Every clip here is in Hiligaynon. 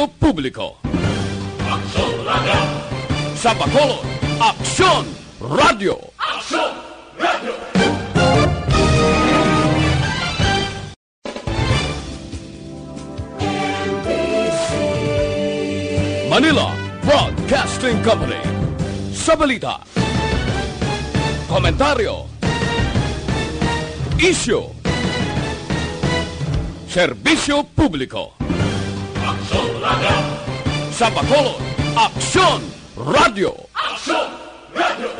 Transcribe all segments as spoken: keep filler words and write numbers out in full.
Publiko. Aksyon Radio! Sa Bacolod, Aksyon Radio! Aksyon Radio! Manila Broadcasting Company. Sa balita, komentaryo, isyu, serbisyo publiko. Aksyon Radio! Sa Bacolod, Aksyon Radio! Aksyon Radio!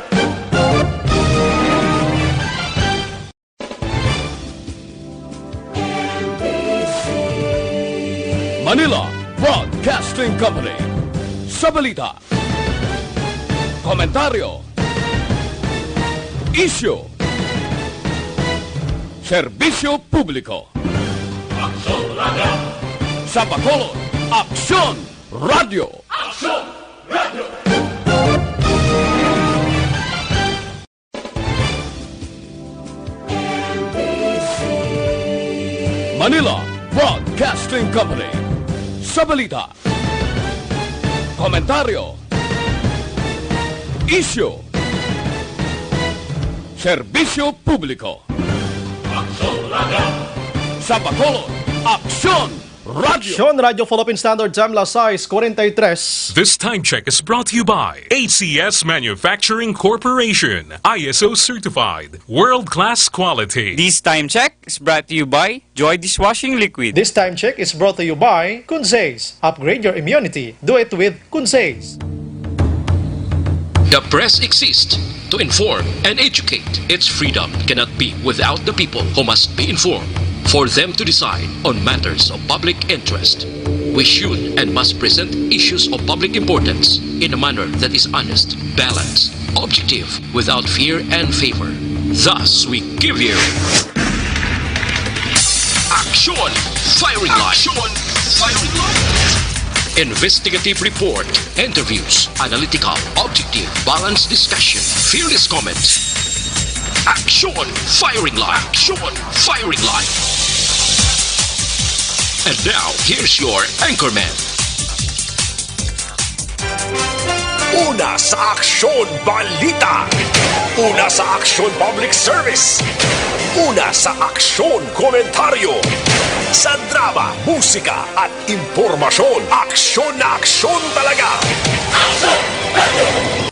Manila Broadcasting Company. Sa balita, komentaryo, isyu, serbisyo publiko. Aksyon Radio! Sa Bacolod, Aksyon Radio! Aksyon Radio! Manila Broadcasting Company. Sa balita, komentaryo, isyu, serbisyo publiko. Aksyon Radio! Sa Bacolod, Aksyon Radio! Aksyon Radio Philippine Standard Time, las sais cuarenta y tres. This time check is brought to you by A C S Manufacturing Corporation, I S O certified, world-class quality. This time check is brought to you by Joy Dishwashing Liquid. This time check is brought to you by Kunzes. Upgrade your immunity. Do it with Kunzes. The press exists to inform and educate. Its freedom cannot be without the people, who must be informed for them to decide on matters of public interest. We should and must present issues of public importance in a manner that is honest, balanced, objective, without fear and favor. Thus, we give you Aksyon Firing Line. Aksyon Firing Line. Investigative report, interviews, analytical, objective, balanced discussion, fearless comments. Aksyon Firing Line. Aksyon Firing Line. And now, here's your anchorman. Una sa Aksyon Balita. Una sa Aksyon Public Service. Una sa Aksyon Komentaryo. Sa drama, musika, at impormasyon, aksyon na aksyon talaga.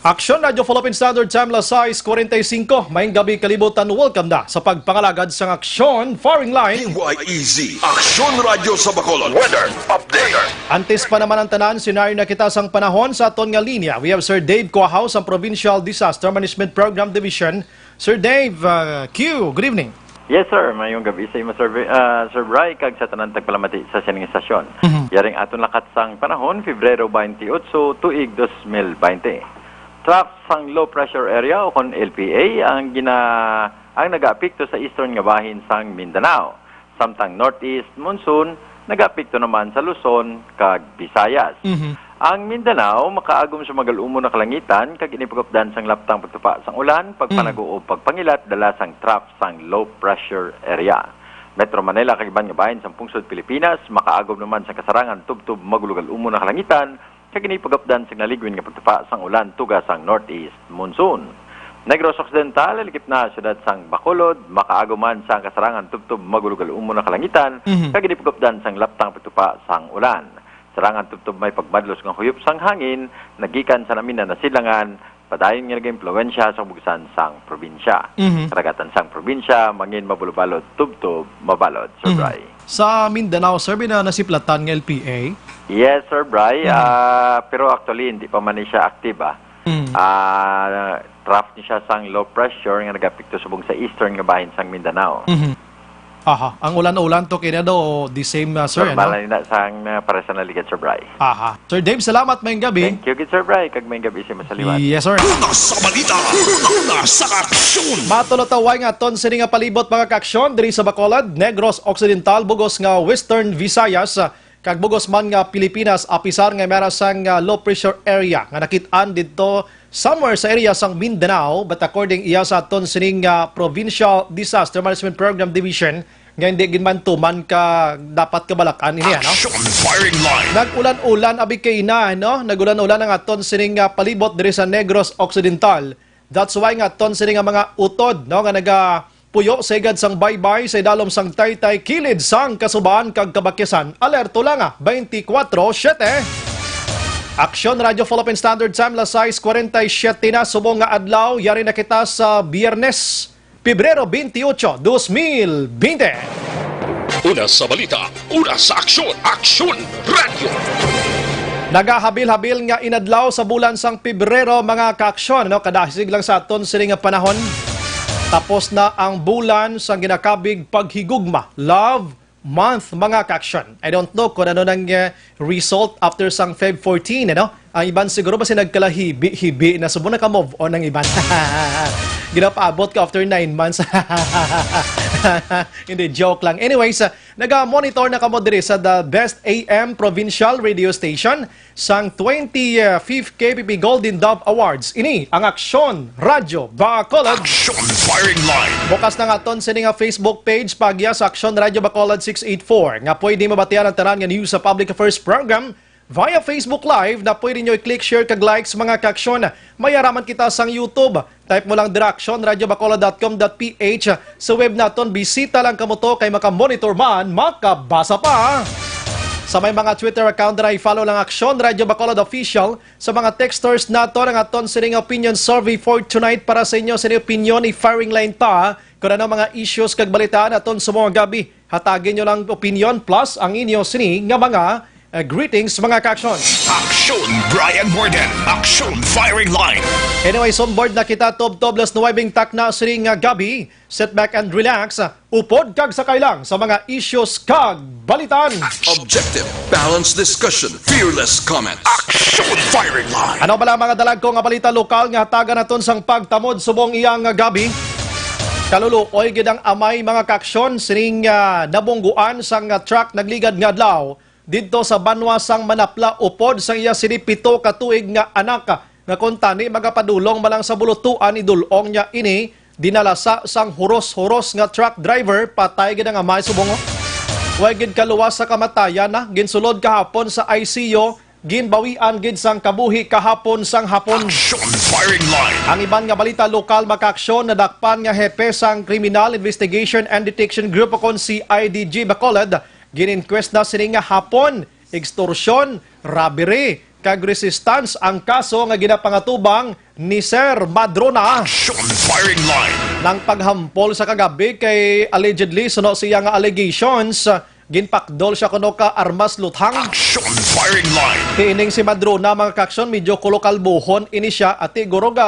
Aksyon Radio Philippine Standard Time, las sais cuarenta y cinco. Maayong gab-i, kalibutan. Welcome na sa pagpangalagad sang Aksyon Firing Line. D Y E Z, Aksyon Radio sa Bacolod. Weather update. Antes pa naman ang tanan, senaryo na kita sang panahon sa aton nga linya. We have Sir Dave Cuajao sang Provincial Disaster Management Program Division. Sir Dave, uh, Q, good evening. Yes, sir. Mayong gab-i sa imo, Sir Vi-, ah, Sir Bry, kag sa tanan tagpalamati sa sining istasyon. Mhm. Yaring aton lakat sang panahon, Febrero twenty-eight, tuig dos mil bente. Trough sang low pressure area, o kon L P A, ang gina-, ang nagaapekto sa eastern nga bahin sang Mindanao, samtang northeast monsoon nagaapekto naman sa Luzon kag Visayas. Mhm. Ang Mindanao makaagom sa magal-umon nga kalangitan, kag ini pag-updan sang laptang pagtupa sang ulan, pagpanago Mm. o pagpangilat dala sang trough sang low pressure area. Metro Manila kag iban nga bahin sang pungsod Pilipinas makaagom naman sang kasarangan tubtob magulogal-umon nga kalangitan, kag ini pag-updan sang naligwin nga pagtupa sang ulan tuga sang northeast monsoon. Negros Occidental, ilikip na siyudad sang Bacolod, makaagom man sang kasarangan tubtob magulogal-umon nga kalangitan, Mhm. kag ini pag-updan sang laptang pagtupa sang ulan. Sarangan tubtob may pagmadlos nga huyop sang hangin nagikan sa namin nga nasidlangan, padayon nga nagaimpluwensya sa kabugsan sang probinsya. Mhm. Karagatan sang probinsya, mangin mabalod-balod tubtob mabalod, Sir Mhm. Bry. Sa Mindanao, sir, may na nasiplatan nga L P A? Yes, Sir Bry. Mhm. Ah, pero actually, hindi pa man ni siya active, ah. Mhm. Ah, trough ni siya sang low pressure nga nagapekto subong sa eastern nga bahin sang Mindanao. Mhm. Aha. Ang ulan-ulan to kina do, the same, ah, sir, Normal ano? na ina sang, ah, para sa naligan, Sir Bry. Aha. Sir Dave, salamat. Maayong gab-i. Thank you gid, Sir Bry, kag maayong gab-i sa imo saliwat. Yes, sir. Una sa balita, una sa aksyon. Matulotaway nga aton sini nga palibot, mga kaaksyon, diri sa Bacolod, Negros Occidental, bugos nga Western Visayas, kag bugos man nga Pilipinas, apisar nga may ara sang, ah, low pressure area nga nakit-an didto somewhere sa area sang Mindanao, but according iya sa aton sining, ah, Provincial Disaster Management Program Division, nga hindi gid man tuman ka dapat kabalak-an ini, ano? Action firing line. Nag-ulan-ulan abi kay na, no? Nag-ulan-ulan ang aton sining, ah, palibot diri sa Negros Occidental. That's why nga aton sining nga mga utod, no, nga nagapuyo sa higad sang baybay sa idalom sang taytay, kilid sang kasubahan kag kabakyasan. Alerto lang, ah, twenty-four seven. Aksyon Radyo Philippine Standard Time, las sais cuarenta y siete na, subong nga adlaw, yari na kita sa Biyernes, Pebrero twenty-eight, dos mil twenty. Una sa balita, una sa aksyon, Aksyon Radyo. Nagahabil-habil nga inadlaw sa bulan sang Pebrero, mga kaaksyon, no? Kadasig lang sa aton sini nga panahon. Tapos na ang bulan sang ginakabig paghigugma, love month, mga kaaksyon. I don't know kung ano nang, eh, result after sang Feb fourteen, ano? Ang iban siguro basi nagkalahibi-hibi na, subong naka-move on ang iban. Ginapaabot ka after nine months. Hindi, joke lang. Anyways, ah, naga-monitor na kamo diri sa the best A M provincial radio station sang twenty-fifth K P P Golden Dove Awards. Ini ang Aksyon Radyo Bacolod. Action firing line. Bukas na nga aton sini nga Facebook page, pagya sa Aksyon Radyo Bacolod six eight four, nga pwede mabatian ang tanan nga news sa public affairs program via Facebook Live na pwede nyo i-click, share, kag likes, mga kaaksyon. May araman kita sang YouTube. Type mo lang dira, action radio bacolod dot com dot P H. Sa web naton, bisita lang kamo to kay makamonitor man, makabasa pa. Sa may mga Twitter account dira, i-follow lang Aksyon Radyo Bacolod Official. Sa mga texters naton, ang aton sining opinion survey for tonight para sa inyo. Sini opinion, i-firing line ta. Kung ano mga issues kag balita naton sa mga gabi, hatagin nyo lang opinion plus ang inyo sini nga mga, eh, greetings, mga kaaksyon. Aksyon Brian Warden, Aksyon Firing Line. Anyway, soundboard na kita, tubtob las nuwebe takna sini nga gabi. Sit back and relax. Upod kag sakay lang sa mga issues kag balitan. Objective, balanced discussion, fearless comment. Action Firing Line. Ano bala mga dalagko nga balita lokal nga hatagan naton sang pagtamod subong iyang gabi? Kaluluoy gid ang amay, mga kaaksyon, sining, ah, nabungguan sang, ah, truck nagligad nga adlaw didto sa banwa sang Manapla, upod sang iya sini pito ka tuig nga anak, nga kuntani magapadulong man lang sa bulutuan, idul-ong niya ini, dinala sa sang huros-huros nga truck driver, patay gid ang amay subong. Way gid kaluwas sa kamatayan na, ginsulod kahapon sa I C U, ginbawian gid sang kabuhi kahapon sang hapon. Action Firing Line. Ang iban nga balita lokal, mga kaaksyon, nadakpan nga hepe sang Criminal Investigation and Detection Group o kon C I D G Bacolod, gin-inquest na sini nga hapon, extortion, robbery, kag resistance ang kaso nga ginapangatubang ni Sir Madrona. Action Firing Line. Nang paghampol sa kagabi kay allegedly suno siya nga allegations, ginpakdol siya kuno ka armas luthang. Action Firing Line. Ining si Madrona, mga kaaksyon, medyo kulo kalbuhon ini siya, ati guro ga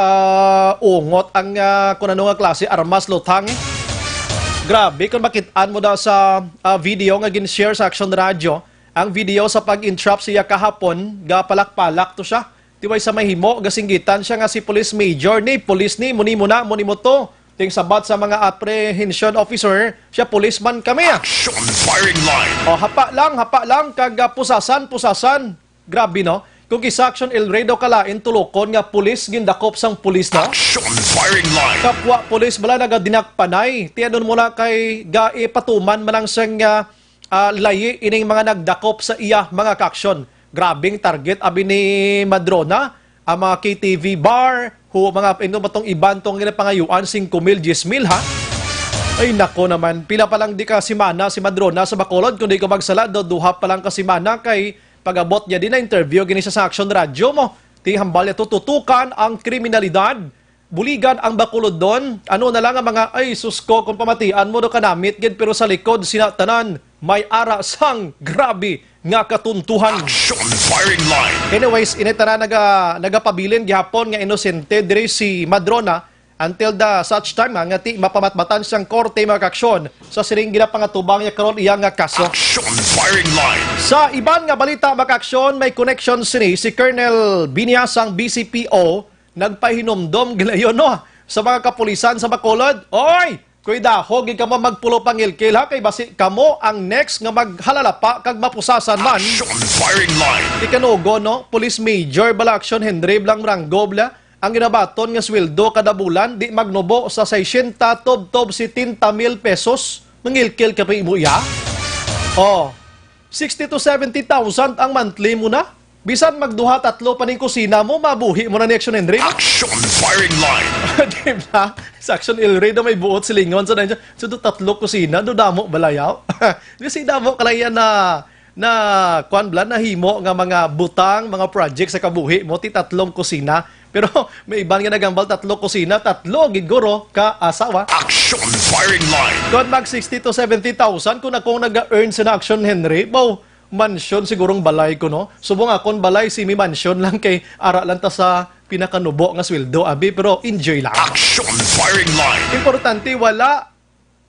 ungot ang, ah, kun ano nga klase armas luthang. Grabe, kung makit-an mo daw sa, ah, video nga gin-share sa Action Radio, ang video sa pag-entrap siya kahapon, gapalak-palak to siya. Tiway sa mahimo, gasinggitan siya nga si Police Major ni, "Police ni, muni mo na, muni mo to." Ting sabat sa mga apprehension officer, siya, "Policeman kami, ah." Action Firing Line. O, hapa lang, hapa lang, kag, ah, pusasan, pusasan. Grabe, no? Kung isa Action El Rey daw kalain tulokon nga pulis, gindakop sang pulis, no? Action Firing Line. Kapwa pulis bala nagadinakpanay. Tiyanon mo na kay gaipatuman man ang sang, ah, ah, layi ining mga nagdakop sa iya, mga kaaksyon. Grabing target, abi ni Madrona, ang mga K T V bar, hu, mga, ino ba tong iban tong ginapangayuan, singko mil, diyes mil, ha? Ay, nako naman, pila pa lang di ka simana si Madrona sa Bacolod, kung di ko magsala, do, duha pa lang ka simana kay pag-abot niya din na interview gini siya sa Action Radio mo. Ti hambal niya to, tutukan ang kriminalidad, buligan ang Bacolodon. Ano na lang ang mga, ay, sus ko, kung pamatian mo do kanamit gid, pero sa likod sina tanan, may ara sang grabe nga katuntuhan. Action Firing Line. Anyways, ini tanan naga-, nagapabilin gihapon nga inosente diri si Madrona until the such time, ha, nga ti mapamatbatan sang korte, mga kaaksyon, sa sining ginapangatubang niya karon iya nga kaso. Action Firing Line. Sa iban nga balita, mga kaaksyon, may connection sini si Colonel Binya sang B C P O, nagpahinumdom gilayon, no, sa mga kapulisan sa Bacolod. Oy! Kuidaho gid kamo magpulo pangilkil, ha, kay basi kamo ang next nga maghalalapa kag mapusasan man. Action Firing Line. Ikanugo, no, Police Major bala, Action Henry Blang Ranggo bala, ang ginabaton nga sweldo kada bulan di magnubo sa sesenta tubtob setenta mil pesos. Mangilkil ka pa imo iya? Oh, sixty to seventy thousand ang monthly mo na. Bisan magduha, tatlo pa ning kusina mo, mabuhi mo na ni Action Henry. Action firing line. Di ba? Sa Action Henry daw may buot silingon sa nandiyan. So, do tatlo kusina, do damo balayaw. Kasi damo ka lang yan na, na, kwan bala, nahimo nga mga butang, mga project sa kabuhi mo, ti tatlong kusina. Pero may iban nga nagambal, tatlo kusina, tatlo gid guro ka asawa. Action firing line. Kon mag sixty to seventy thousand, kung akong nag-earn sa na Action Henry, bow, mansyon sigurong balay ko, no? Subong akon balay, semi-mansyon lang kay ara lang ta sa pinakanubo nga sweldo, abi, pero enjoy lang. Action firing line. Importante, wala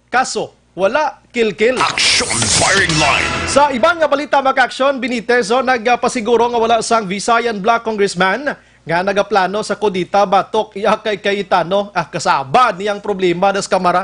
kaso, wala kilkil. Action firing line. Sa iban nga balita, mga ka-aksyon, Benitez, oh, nagpasiguro nga wala sang Visayan Black Congressman nga nagaplano sa kudeta batok iya kay Cayetano, ah, kasaba niyang problema das Kamara.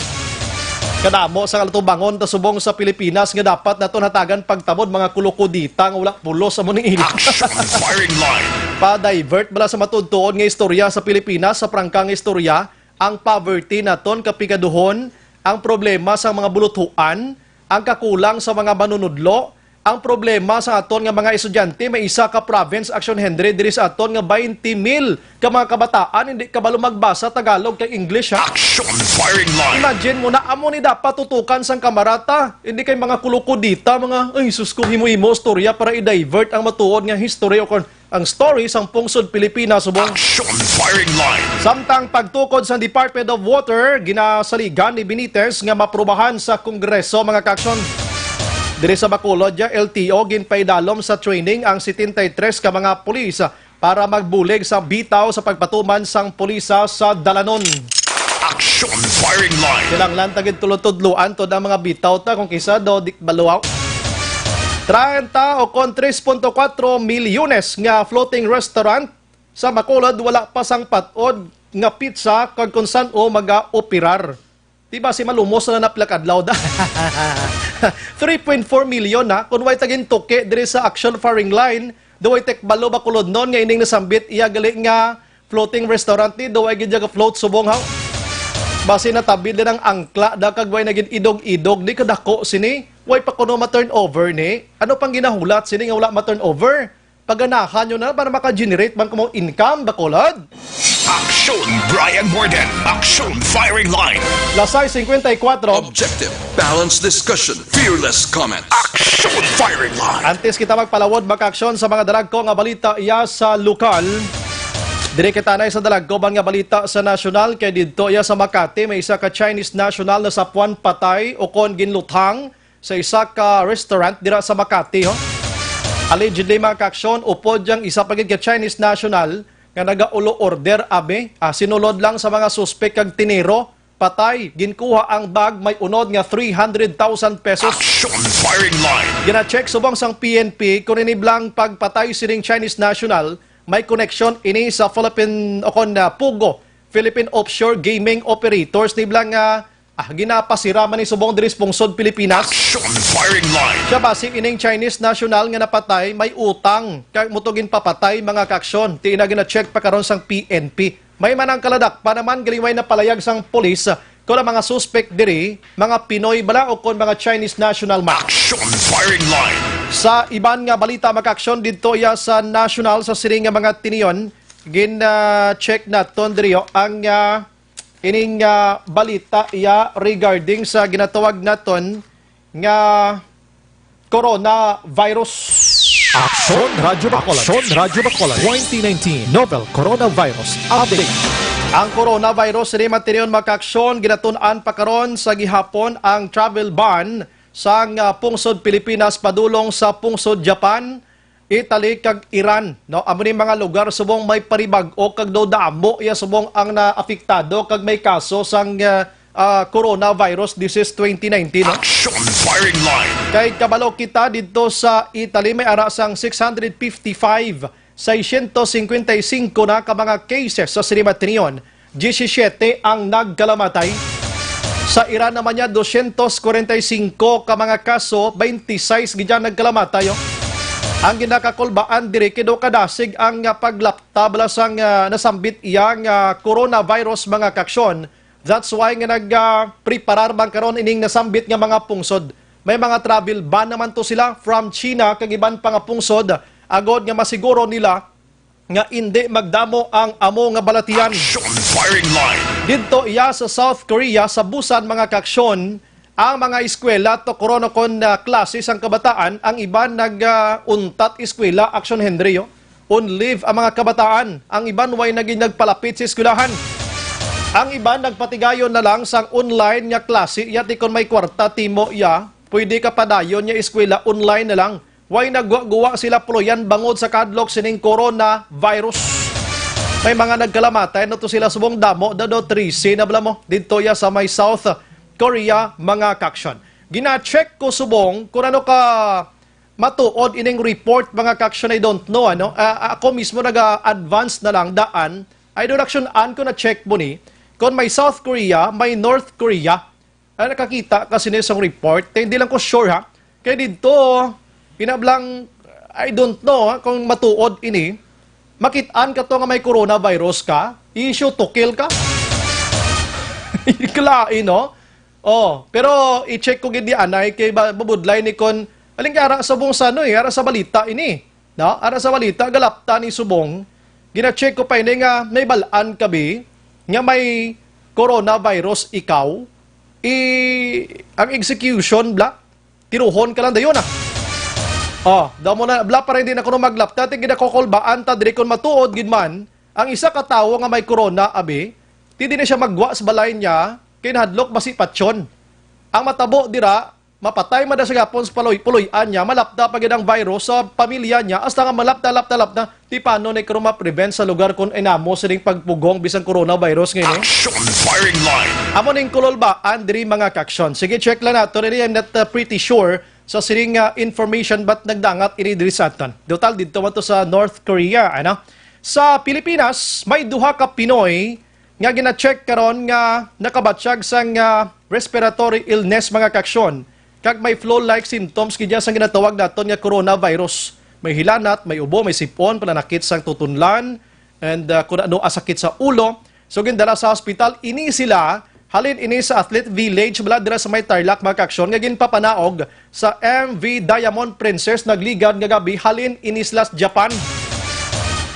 Kadamo sang atubangon ta subong sa Pilipinas nga dapat naton hatagan pagtamod mga kulukudita nga wala pulos amo ning ila. Action firing line. Pa-divert bala sa matuod-tuod nga istorya sa Pilipinas, sa prangka nga istorya, ang poverty naton kapigaduhon, ang problema sa mga buluthuan, ang kakulang sa mga manunudlo, ang problema sa aton nga mga estudyante, may isa ka province, Action Henry, diri sa aton nga twenty mil ka mga kabataan hindi kabalo magbasa Tagalog kag English, ha? Action firing line. Imagine mo na, amo ni dapat tutukan sang kamarata, hindi kay mga kulukudita, mga, ay, sus ko, himo-himo storya para i-divert ang matuod nga history o kon ang story sang pungsod Pilipinas subong. Action firing line. Samtang pagtukod sa Department of Water, ginasaligan ni Benitez nga maprubahan sa Kongreso, mga ka-aksyon. Diri sa Bacolod, ya, L T O, ginpaidalom sa training ang setenta y tres ka mga pulis para magbulig sa bitaw sa pagpatuman sang pulisa sa dalanon. Action firing line. Kinahanglan ta gid tulod-tudloan to ang mga bitaw ta kung kisa daw di baluaw. Treinta o kon tres punto kuwatro milyones nga floating restaurant sa Bacolod wala pa sang pat-od nga petsa kag kung san-o maga-operar. Di ba si malumos na napila ka adlaw da? Three point four million na, kung way ta gintuki diri sa Action firing line, daw way tikbalo Bacolodnon nga ining nasambit iya gali nga floating restaurant ni, daw way gid ya ga-float subong, haw. Basi natabid din ang angkla da kag way na gid idog-idog ni, kadako sini. Way pa kuno ma-turnover ni. Ano pang ginahulat sini nga wala ma-turnover? Paganahan nyo na para maka-generate man kuno income, Bacolod. Action Brian Morden. Action firing line. Las sais cincuenta y cuatro. Objective, balanced discussion, fearless comment. Action firing line. Antes kita magpalawod, mga ka-aksyon, sa mga dalagko nga balita iya sa lokal. Diri kita na sa dalagko man nga balita sa nasyonal, kay didto iya sa Makati, may isa ka Chinese national na sapuan patay o kon ginluthang sa isa ka restaurant dira sa Makati, ho. Allegedly, mga ka-aksyon, upod yang isa pa gid ka Chinese national nga nagaulo order, abi, ah, sinulod lang sa mga suspek kag tiniro, patay, ginkuha ang bag may unod nga three hundred thousand pesos. Action firing line. Gina-check subong sang P N P kung ini blang pagpatay sining Chinese national may koneksyon ini sa Philippine o kon, ah, POGO, Philippine Offshore Gaming Operators, ni blang, ah, Ah, ginapasira man ni subong diri sa pungsod Pilipinas. Action firing line. Siya basi ining Chinese national nga napatay may utang kag mo to ginpapatay, mga ka-aksyon. Ti ina gina-check pa karon sang P N P. May man ang kaladakpan naman gali way napalayag sang pulis, ah, kon ang mga suspek diri mga Pinoy bala o kon mga Chinese national man. Action firing line. Sa iban nga balita, mga ka-aksyon, didto iya sa national sa siring nga mga tinion, gin, ah, check naton diri, oh, ang, ah, ining, ah, balita iya regarding sa ginatawag naton nga coronavirus. Aksyon Radyo Bacolod. Aksyon Radyo Bacolod. Twenty nineteen Novel Coronavirus Update. Ang coronavirus, ini man tinion, mga ka-aksyon, ginatun-an pa karon sa gihapon ang travel ban sang, ah, pungsod Pilipinas padulong sa pungsod Japan, Italy kag Iran, no? Amo ni mga lugar subong may panibag-o kag daw damo iya subong ang naapektado kag may kaso sang, ah, ah, coronavirus disease twenty nineteen, no? Action firing line. Kay kabalo kita didto sa Italy, may ara sang six hundred fifty-five, seiscientos cincuenta y cinco na ka mga cases sa sini man tinion. Diyesisiete ang nagkalamatay. Sa Iran naman niya, dosyentos kwarenta y singko ka mga kaso, baynte sais gid ang nagkalamatay, oh. Ang ginakakulbaan diri, kay daw kadasig ang, ah, paglapta bala sang, ah, nasambit iya nga coronavirus, mga ka-aksyon, That's why nga nag, ah, preparar man karon ining nasambit nga mga pungsod. May mga travel ban naman to sila from China kag iban pa nga pungsod, agod nga masiguro nila nga indi magdamo ang amo nga balatian. Action firing line. Didto iya sa South Korea, sa Busan, mga kaaksyon, ang mga eskwela, tukron kon, ah, klase sang kabataan, ang iban nag, ah, untat eskwela, Action Henry, oh. On leave ang mga kabataan, ang iban way na gid nagpalapit sa eskwelahan. Ang iban nagpatigayon na lang sang online nga klase, yati kon may kwarta timo iya, pwede ka padayon nga eskwela online na lang. Way nagguwa-guwa sila puloyan bangod sa kahadlok sining coronavirus. May mga nagkalamatay na to sila subong damo, dado trese na bala mo, didto ya sa may South Korea, mga kaaksyon. Gina-check ko subong kung ano ka matuod ining report, mga kaaksyon, I don't know, ano? Ah, ako mismo naga-advance na lang daan. I don't action an ko na-check mo ni. Kung may South Korea, may North Korea. Ah, nakakita ka sini sang report. Kaya hindi lang ko sure, ha? Kaya dito, inablang, I don't know, ha, kung matuod ini. Makit-an ka to nga may coronavirus ka, issue to kill ka. Kalain, no? Oh, pero i-check ko gid di anay kay ba-, babudlay ni kon aling ara sa bungsa, no, eh, ara sa balita ini. No? Ara sa balita, galapta ni subong. Gina-check ko pa ini nga may balaan kabi nga may coronavirus ikaw. I, ang execution, bla, tiruhon ka lang dayon, ah. Oh, daw mo na, bla, para hindi na kuno maglapta, ti ginakokolbaan ta diri kon matuod gid man ang isa ka tawo nga may corona, abi, ti di na siya magwa sa balay niya, kay nahadlok basi patyon. Ang matabo dira, mapatay man da sa gapon sa paloy-puloy-an niya, malapta pa gid ang virus sa pamilya niya, hasta nga malapta, lapta, lapta. Ti paano ni karon ma-prevent sa lugar kon inamo sining pagpugong bisan coronavirus ngayon, eh? Action firing line. Amo ning kulol ba, Andre, mga kaaksyon? Sige, check lang nato. Really, I'm not, uh, pretty sure sa sining, uh, information, but nagdangat ini diri sa aton. Total, dito man to sa North Korea, ano? Sa Pilipinas, may duha ka Pinoy nga gina-check karon nga nakabatyag sang, ah, respiratory illness, mga kaaksyon, kag may flu-like symptoms gid sang ginatawag naton nga coronavirus. May hilanat, may ubo, may sipon, pananakit sang tutunlan, and, ah, kun ano, ah, sakit sa ulo. So, gindala sa hospital, ini sila, halin ini sa Athlete Village, bala dira sa may Tarlac, mga kaaksyon, nga ginpapanaog sa M V Diamond Princess nagligad nga gabi halin ini sila sa Japan.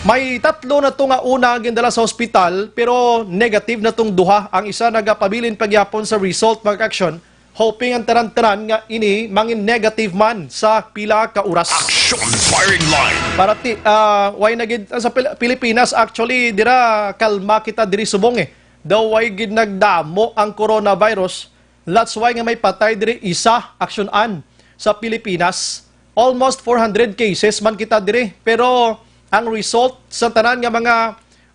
May tatlo na to nga una gindala sa hospital, pero negative na tong duha. Ang isa nagapabilin pa gyapon sa result, mga kaaksyon, hoping ang tanan-tanan nga ini mangin negative man sa pila ka oras. Action firing line. Para ti, ah, way na gid, ah, sa Pil-, Pilipinas, actually, dira kalma kita diri subong, eh. Daw way gid nagdamo ang coronavirus. That's why nga may patay diri isa, aksyon-an, sa Pilipinas. Almost four hundred cases man kita diri, pero ang result sa tanan nga mga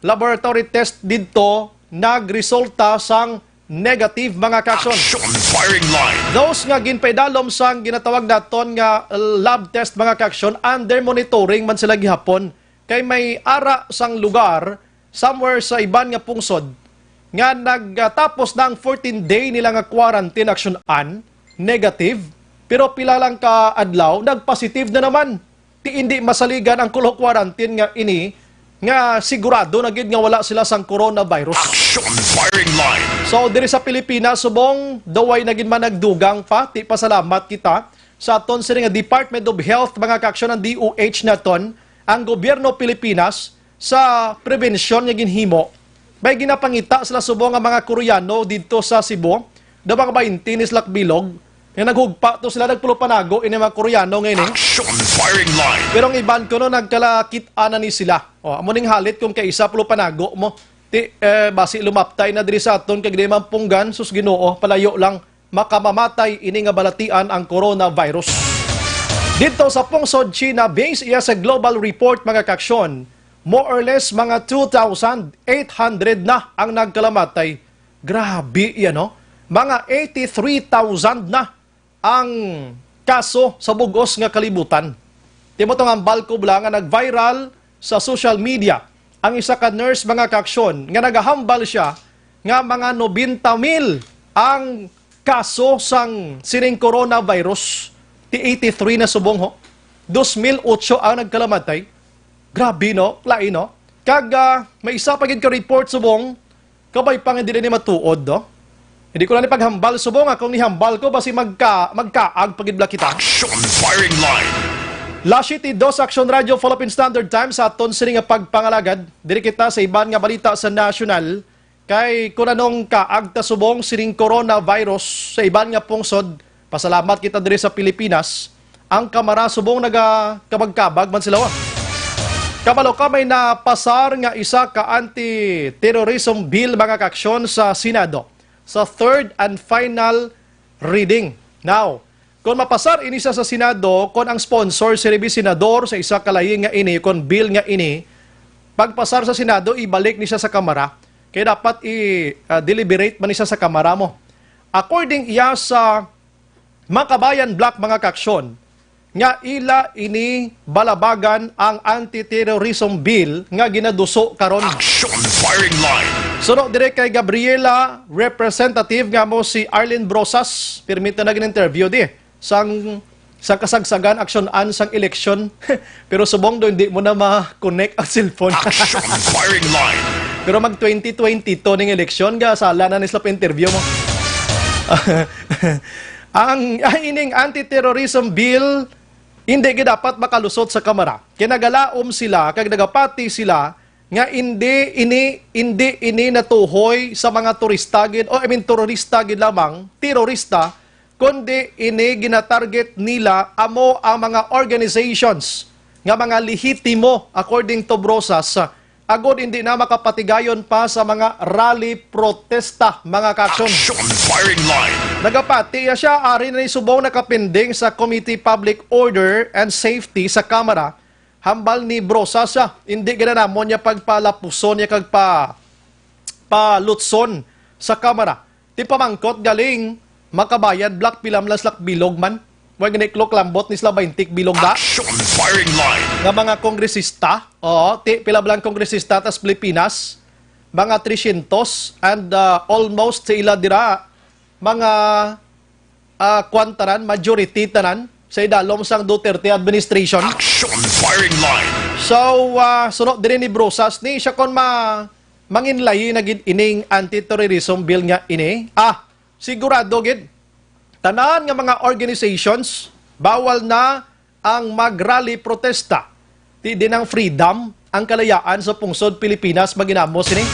laboratory test didto nagresulta sang negative, mga kaaksyon. Action firing line. Those nga ginpaidalom sang ginatawag naton nga lab test, mga kaaksyon, under monitoring man sila gihapon. Kay may ara sang lugar, somewhere sa iban nga pungsod, nga nagtapos na ang fourteen day nila nga quarantine, aksyon-an, negative, pero pila lang ka adlaw, nagpositive na naman. Ti indi masaligan ang kulo quarantine nga ini, nga sigurado na gid nga wala sila sang coronavirus. Action firing line. So, diri sa Pilipinas, subong, daw way na gid man nagdugang pa, ti pasalamat kita sa aton sini nga Department of Health, mga kaaksyon, ang D O H naton, ang gobyerno Pilipinas, sa prevensyon nga ginhimo. May ginapangita sila subong nga mga Koreano didto sa Cebu, daw mga baynte ni sila kabilog, nga naghugpa to sila, nagpulupanago ini mga Koreano ngayon, eh. Action firing line. Pero ang iban kuno nagkalakit-an na ni sila. O, amo ning halit kung kaisa pulupanago mo. Ti, eh, basi lumaptay na diri sa aton kag di man punggan, sus Ginoo, palayo lang. Makamamatay ini nga balatian ang coronavirus. Didto sa pungsod China, base iya sa Global Report, mga kaaksyon, more or less mga two thousand eight hundred na ang nagkalamatay. Grabe iya, no? Mga eighty-three thousand na ang kaso sa bug-os nga kalibutan. Timo tong hambal ko bala nga nag-viral sa social media ang isa ka nurse, mga kaaksyon, nga nagahambal siya nga mga nobenta mil ang kaso sang sining coronavirus. Ti eighty-three na subong, ho. Dos mil otso ang nagkalamatay. Grabe, no? Lain, no? Kag, ah, may isa pa gid ka report subong Kabay pa nga dili ni matuod, no? Hindi ko na ni paghambal, subong akong nihambal ko, basi magka, magkaag pa gid bala kita. Action Firing Line. Las siete dos, Action Radio, Philippine Standard Time, sa aton sini nga pagpangalagad. Diri kita sa iban nga balita sa nasyonal. Kay kun anong kaag ta subong sining coronavirus sa iban nga pungsod, pasalamat kita diri sa Pilipinas, ang Kamara subong nagakabag-kabag man sila. Kabalo ka, may napasar nga isa ka anti-terrorism bill, mga kaaksyon, sa Senado sa third and final reading. Now, kung mapasar ini sa, sa Senado, kung ang sponsor si Revy Senador sa isa ka layi nga ini, kung bill nga ini, pagpasar sa Senado, ibalik ni siya sa Kamara. Kaya dapat i-, ah, deliberate man ni siya sa Kamara mo. According iya sa Makabayan Bloc, mga kaaksyon, nga ila ini balabagan ang anti-terrorism bill nga ginaduso karon. Action Firing Line. Suno dire kay Gabriela, representative nga mo si Arlene Brosas, pirmi ta nag-interview di sang, sang kasagsagan, aksyonan sang eleksyon. Pero subong do, hindi mo na ma-connect ang cellphone. Action Firing Line. Pero mag twenty twenty-two ning eleksyon, ga, sala na ni sila pa interview mo. Ang, ang ining anti-terrorism bill, hindi gid dapat makalusot sa Kamara. Kay nagalaom sila, kag nagapati sila, nga hindi ini, hindi ini natuhoy sa mga turista gid, o, I mean, turista gid lamang, terorista, kundi ini ginatarget nila amo ang mga organizations nga mga lehitimo, according to Brosas, agod hindi na makapatigayon pa sa mga rally protesta, mga kaaksyon. Action Firing Line. Nagapati ya siya, ari na ni subong nakapending sa Committee Public Order and Safety sa Kamara, hambal ni Brosas siya, hindi gid na namon niya pagpalapuson niya kag pa, palutson sa Kamara. Ti pamangkot galing, Makabayan Bloc, pila man lang sila bilog man. Mo gani klok lambot ni sila baynte bilog da. Action Firing Line. Nga mga kongresista, oo, ti pila ba lang kongresista tas Pilipinas? Mga tresyentos and, ah, almost sa ila dira, mga, ah, kwan tanan, majority tanan sa idalom sang Duterte administration. Action Firing Line. So, ah, suno diri ni Brosas, ni siya kon ma-, manginlayi na gid ining anti-terrorism bill nga ini. Ah, sigurado gid, tanan nga mga organizations, bawal na ang mag-rally protesta. Ti di nang freedom, ang kalayaan sa pungsod Pilipinas, maginamo sini.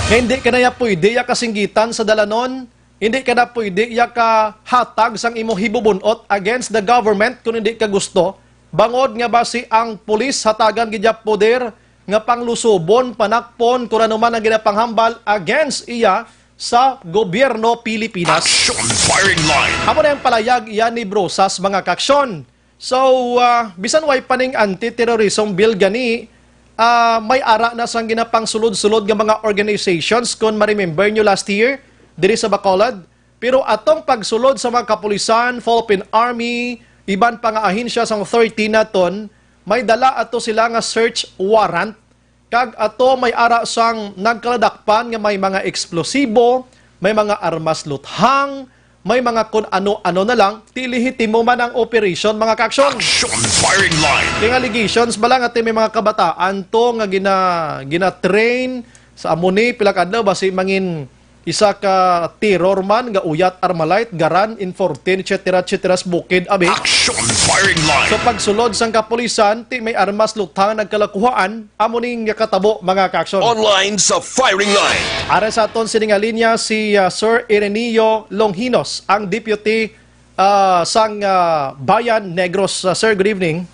Nga hindi ka na ya pwede ya kasinggitan sa dalanon, hindi ka na pwede ya kahatag sang imong hibubun-ot against the government kung hindi ka gusto. Bangod nga basi ang pulis hatagan gid ya poder nga panglusubon, panakpon, kung ano man ang ginapanghambal against iya sa gobyerno Pilipinas. Action Firing Line. Amo na ang palayag iya ni Brosas, mga kaaksyon. So, ah, bisan way pa ning anti-terrorism bill gani, ah, may ara na sang ginapangsulod-sulod nga mga organizations, kung ma-remember nyo last year, diri sa Bacolod. Pero atong pagsulod sa mga kapulisan, Philippine Army, iban pa nga ahensya sang thirteen naton, may dala ato sila nga search warrant. Kag ato may ara sang nagkaladakpan nga may mga eksplosibo, may mga armas luthang, may mga kun ano-ano na lang, ti lehitimo man ang operation, mga kaaksyon. Action Firing Line. Kay nga allegations ba lang ati may mga kabataan to nga gina-, gina-train sa amo ni pila ka adlaw, basi mangin isa ka terror man, gauyat Armalite, garan, M fourteen, et cetera, et cetera, sa bukid, abi. Action Firing Line. So, pagsulod sang kapulisan, ti may armas luthang nagkalakuhaan, amo ning nakatabo, mga kaaksyon. Online sa Firing Line. Ara sa aton sini nga linya si, ah, Sir Ireneo Longinos, ang deputy, ah, sang, ah, Bayan Negros. Ah, sir, good evening.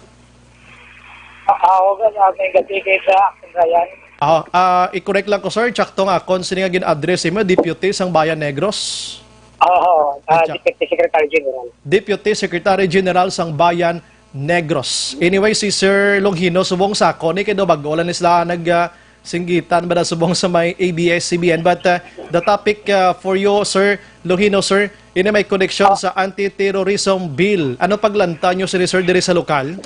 Ah, ah, okay, okay, good evening sa akin, Ryan. Ah, ah, i-correct lang ko, sir. Tsakto nga akon sini nga gin-address mo, deputy sang Bayan Negros. Oo, ah, Tsak- Deputy Secretary General. Deputy Secretary General sang Bayan Negros. Anyway, si Sir Longinos, subong sa ako ni, kay daw bago lang ni sila nag, ah, singgitan ba na subong sa may A B S C B N. But, ah, the topic, ah, for you, Sir Longinos, sir, ini may koneksyon sa anti-terrorism bill. Ano paglanta nyo, sir, sir, diri sa lokal?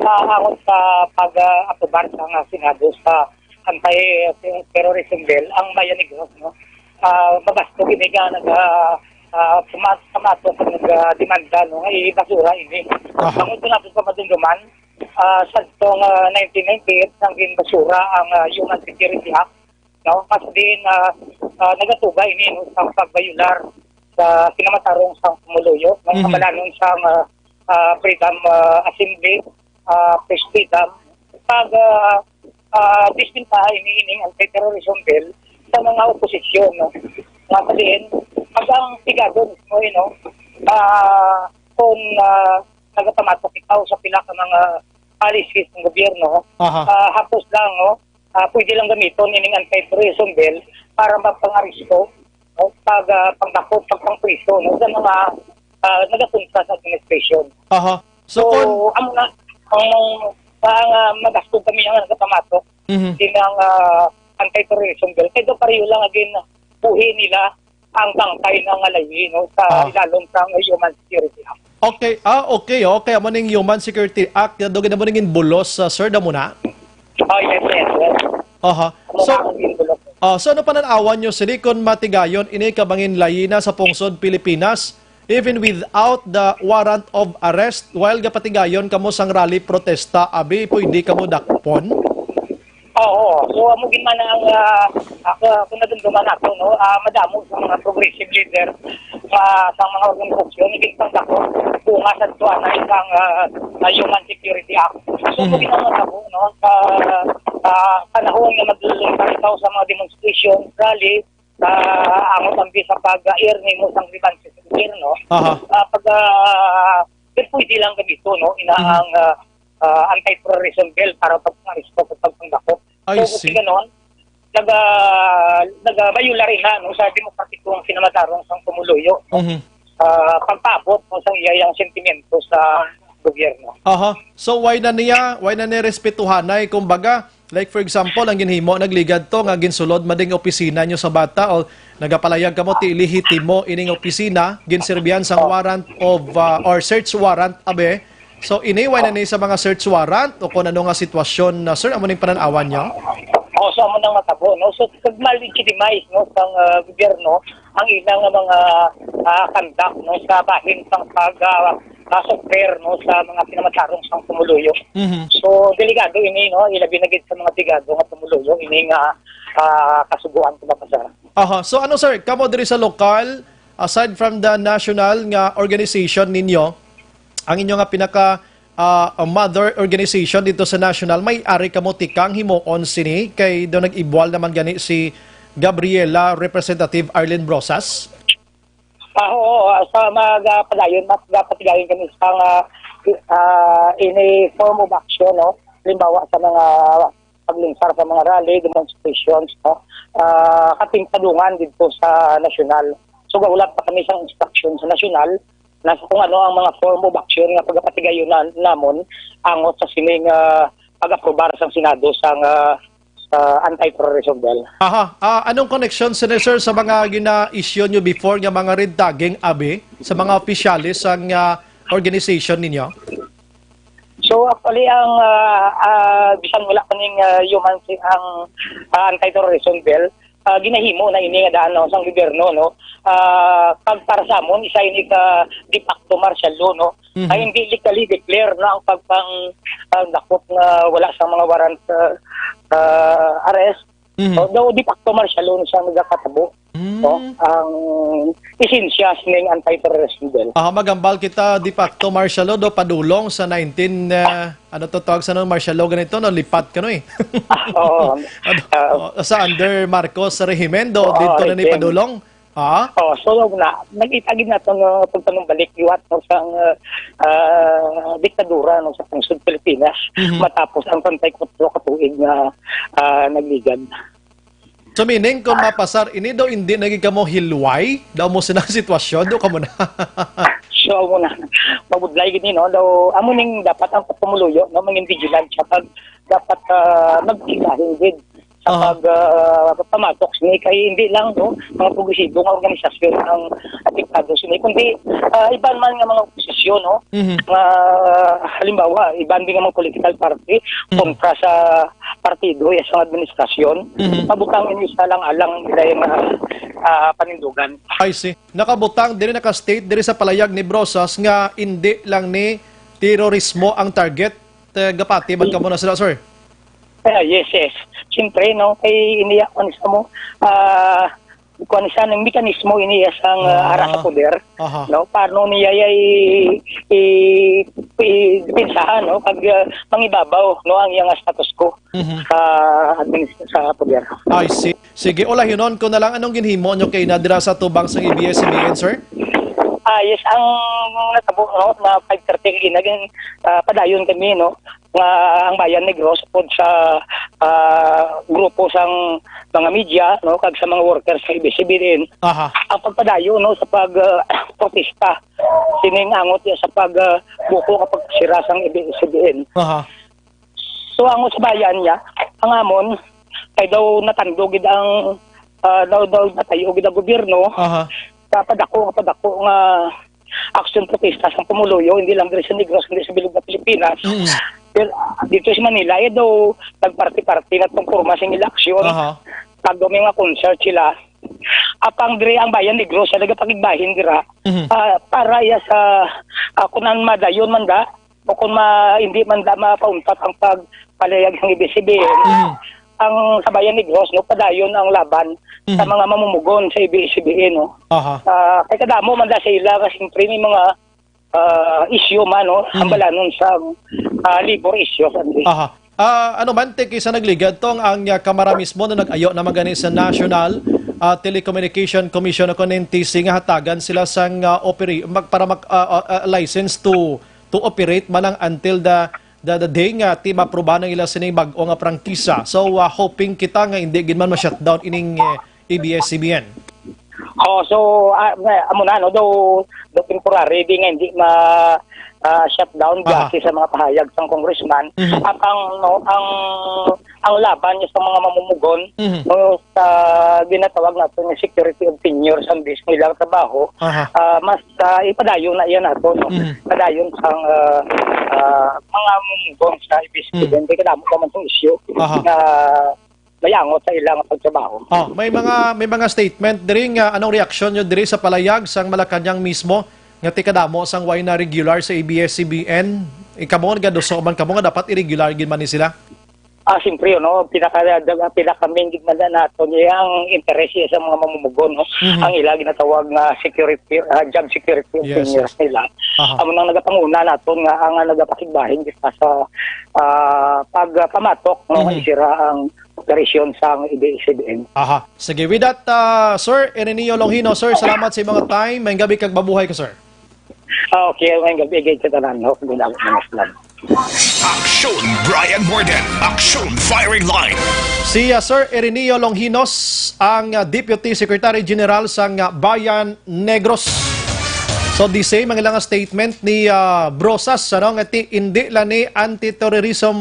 Ah, ako sa pag, ah, aprobar sa nga Senado sa anti-terrorism bill, ang Bayan Negros, no? Ah, mabasto kini nga nag, ah, ah, puma-, pamato sa nag, ah, demanda, no, nga ibasura ini. Aha. Bangod ko nato sa madumduman, ah, sa tong, ah, nineteen ninety-eight, nang ginbasura ang, ah, Human Security Act. no? Mas din, ah, ah, nagatuga ini, no, sa pagbayular sa kinamatarong sang pumuluyo, no? Mhm. Kabalanon sang, ah, ah, Freedom, ah, Assembly, ah, Press Freedom, pag, ah, ah, disbentaha ini ining anti-terrorism bill sa mga oposisyon, no? Nga sa diin, pag ang Senado mismo, you know, ah, kung, ah, nagapamatok ikaw sa pila ka mga policies ng gobyerno, Aha. ah, hapos lang, no? Ah, pwede lang gamiton ining anti-terrorism bill para mapangaresto, no? Pag, ah, pangdakop, pagpangpriso, no? Sa mga, ah, nagakontra sa administration. Aha. So, So, kung amo na, ang, ang, ah, magasto kami ang nagapamatok, Mhm. din ang, ah, anti-terrorism bill. Kaya pareho lang agin buhi nila ang bangkay na nga layi, no, sa Ah. ilalom sang Human Security Act. Okay, ah, okay, okay. Amo ning Human Security Act, daw gid amo ning inbulos, ah, sir, damo na? Oh, yes, yes, yes. Aha. Amo So, na ang inbulos. ah, so ano pananawan nyo sini kung matigayon ini ka bangin layi na sa pungsod Pilipinas, even without the warrant of arrest, while gapatigayon kamo sang rally protesta, abi, pwede kamo dakpon? Oo. So, amo gid man ang, ah, ako, ako nadumduman nato, no? Ah, madamo sa mga progressive leader, ah, sa mga organisasyon, naging pangdako, bunga sa tuwanay sang, ah, ah, Human Security Act. So, amo Mhm. gid ang matabo, no? Sa, sa panahon nga maglulunsad ikaw sa mga demonstration, rally, ah, ang utambi sa pag-air nimo sang grievances sa gobyerno, Aha. ah, pag, ah, pwede lang ganito, no? Ina Mhm. ang, ah, ah, anti-terrorism bill para pagpangaresto o pagpangdakop. I So, see. Ganon, naga-, nagabayular ina, no, sa demokratikong kinamatarong sang pumuluyo, no? Mhm. Ah, pagpaabot, no, sang iyang sentimiento sa gobyerno. Aha. So, why na niya, why na niya respetuhanay? Kumbaga, like for example, ang ginhimo, nagligad to nga ginsulod man ding opisina nyo sa bata o nagapalayag kamo ti lehitimo ining opisina, ginserbihan sang warrant of, ah, or search warrant, abe. So, ini, why na ni sa mga search warrant o kung ano nga sitwasyon na, sir, amo ning pananawan nyo? Oh, so amo nang matabo, no? So, pag ma-legitimize, no, sang, ah, gobyerno ang ilang nga mga, ah, conduct, no, sa bahin sang pag, ah, ah, suffer, no, sa mga kinamatarong sang pumuluyo. Mhm. So, delikado ini, no, ilabi na gid sa mga pigado nga pumuluyo ini nga, ah, kasugoan sa mapasara. Aha. So, ano, sir, kamo diri sa lokal, aside from the national nga organization ninyo, ang inyo nga pinaka ah, a mother organization dito sa national, may ari kamo tikang himuon sini kay do nag-ibual naman gani si Gabriela, Representative Arlene Brosas? Ah, oo, ah, sa magapadayon, mas gapatigayon kami sa nga, ah, ini form of action, no? Halimbawa sa mga paglunsar sa mga rally, demonstrations, no? Ah, kapin padungan didto sa nasyonal. So, gahulat pa kami sa instruction sa nasyonal na kung ano ang mga form of action nga pagapatigayon na, namon angot sa sining, ah, pag-aprobar sang Senado sang, ah, sa anti-terrorism bill. Aha. Ah, anong connection sini, sir, sa mga gina-issue nyo before nga mga red tagging, abi, sa mga opisyales sang, ah, organization ninyo? So, actually, ang, ah, ah, bisan wala pa ning, ah, human si-, ang, ah, anti-terrorism bill, ah, ginahimo na ini nga daan, no, sang gobyerno, no. Ah, kag para sa amon, isa ini ka de facto martial law, no. Mhm. Ay hindi legally declare, no, ang pagpang, ah, dakop nga wala sa mga warrant, ah, ah, arrest. Mhm. So, daw de facto martial law siya nagakatabo, Mm. no? Ang esensya sining anti-terrorism bill. Ah, magambal kita de facto martial law do padulong sa nineteen, ah, ano to tawag sa nun, martial law ganito, no? Lipat ka, no, eh. Ah, oo. Ano, Ah, oh, sa under Marcos regime, do, Oo, dito na ni regime. padulong. Ah? Oh, so, na, nag-itagid na to nga pagpanumbalik liwat, no, sang, ah, ah, diktadura, no, sa pungsod Pilipinas Mhm. matapos ang treinta y cuatro ka tuig nga, ah, nagligad. So, meaning, kung mapasar, ini daw hindi naging kamo hilway, daw mo sila sitwasyon, do kamo na. So, amo na, mabudlay gid ni, no, daw, amo ning dapat ang pumuluyo, no, mangin vigilant siya pag dapat, ah, magtigahin gid sa Aha. pag, ah, pamatok sini kay hindi lang, no, mga progresibo nga organisasyon ang apektado sini, kundi, ah, iban man nga mga oposisyon, no, Mhm. nga halimbawa, iban din nga mga political party Mhm. kontra sa partido ya sa administrasyon, Mhm. mabutang ini sa alang-alang nila yung, ah, ah, panindugan. I see. Nakabutang diri, naka-state diri sa palayag ni Brosas nga hindi lang ni terorismo ang target. Eh, gapati man kamo na sila, sir? Ah, yes, yes. Siyempre, no, kay iniya, kung sa mo, ah, kung sa nang mekanismo iniya sang, ah, ara sa Ah, poder, aha. no, paano niya ay i-, i-, depensahan, no, pag, ah, mangibabaw, no, ang iyang status quo Mhm. sa administ-, sa poder. I see. Sige, ulahinon ko na lang, anong ginhimo nyo kay nadira sa tubang sa A B S C B N, sir? Ah, yes, ang natabo, no, na five thirty kagina, ah, padayon kami, no, nga ang Bayan Negros pod sa, ah, grupo sang mga media, no, kag sa mga workers sa A B S C B N, Aha. ang pagpadayon, no, sa pag, ah, protesta sining angot ya sa pag, ah, buko kapag sira sang A B S C B N. Aha. So, ang sa bayan niya, ang amon, kay daw natando gid ang, ah, daw, daw natayo gid ang gobyerno, Aha. sa padako, padako nga action protesta sa pumuluyo, hindi lang diri sa Negros, hindi sa bilog na Pilipinas. Mm. Pero, ah, dito sa Manila, eh, daw nagparti-parti na tong porma sing ila aksyon. Aha. Kag daw may mga concert sila. Apang diri ang Bayan Negros, sa nagapakigbahin dira, Mhm. ah, para iya sa, ah, kung ang madayon man da, o kung ma-, hindi man da mapauntat ang pagpalayag ng A B S C B N, Mhm. ang sa Bayan Negros, no, padayon ang laban sa Mhm. mga mamumugon sa A B S C B N, no. Aha. Ah, kay kadamo man da sa ila, kasi siyempre may mga, ah, issue man, no, Mhm. hambalanon sa, ah, labor issue, Sandy. Aha. Ah, ano man, te, kisa nagligad tong ang, ah, Kamara mismo na nag-ayo na magani sa National, ah, Telecommunication Commission o kon N T C nga hatagan sila sang, ah, opera-, mag-, para mag-, ah, ah, ah, license to to operate man lang until the, the, the day nga ti maprobahan ang ila sining bag-o nga prangkisa. So, uh, hoping kita nga hindi gid man ma-shutdown ining, eh, A B S C B N. Oh, so, ah, nga, amo na, no, do, do temporary, di nga hindi ma, ah, shutdown Aha. base sa mga pahayag sang congressman. Mhm. At ang, no, ang, ang laban niya sa mga mamumugon, Mhm. no, sa ginatawag nato nga security of tenure sa bis nilang trabaho, Aha. ah, mas, ah, ipadayon na yan nato, no? Mhm. Padayon sang, ah, ah, mga mumugong sa ibis Mhm. student, kay kadamo pa man tong issue Aha. na mayangot sa ilang pagtrabaho. Oh, may mga, may mga statement diri nga, anong reaksyon nyo diri sa palayag sang Malacañang mismo nga ti kadamo sang way na regular sa A B S C B N? Ikamo nga gaduso man kamo nga dapat i-regular gid man ni sila? Ah, siyempre, no, pinaka, pinaka-main gid man na nato niya ang interes niya sa mga mamumugon, no? Mhm. Ang ila ginatawag nga security, ah, job security of Yes, seniors yes. nila. Aha. Amo nang nagapanguna naton nga ang, ah, nagapakigbahin kita sa, ah, pagpamatok, no, Mhm. isira ang operasyon sa ang A B S C B N. Aha. Sige, with that, ah, Sir Ireneo Longhino, sir, salamat sa imong time. May gabi kag mabuhay ka, sir. Ah, okay, may gabi kay sa tanan, no? Good afternoon. Aksyon Brian Morden, Aksyon Firing Line. Si, ah, Sir Ireneo Longhinos, ang, ah, Deputy Secretary General sang, ah, Bayan Negros. So, the same ang ilang statement ni, ah, Brosas, ano, nga ti, hindi lang ni anti-terrorism,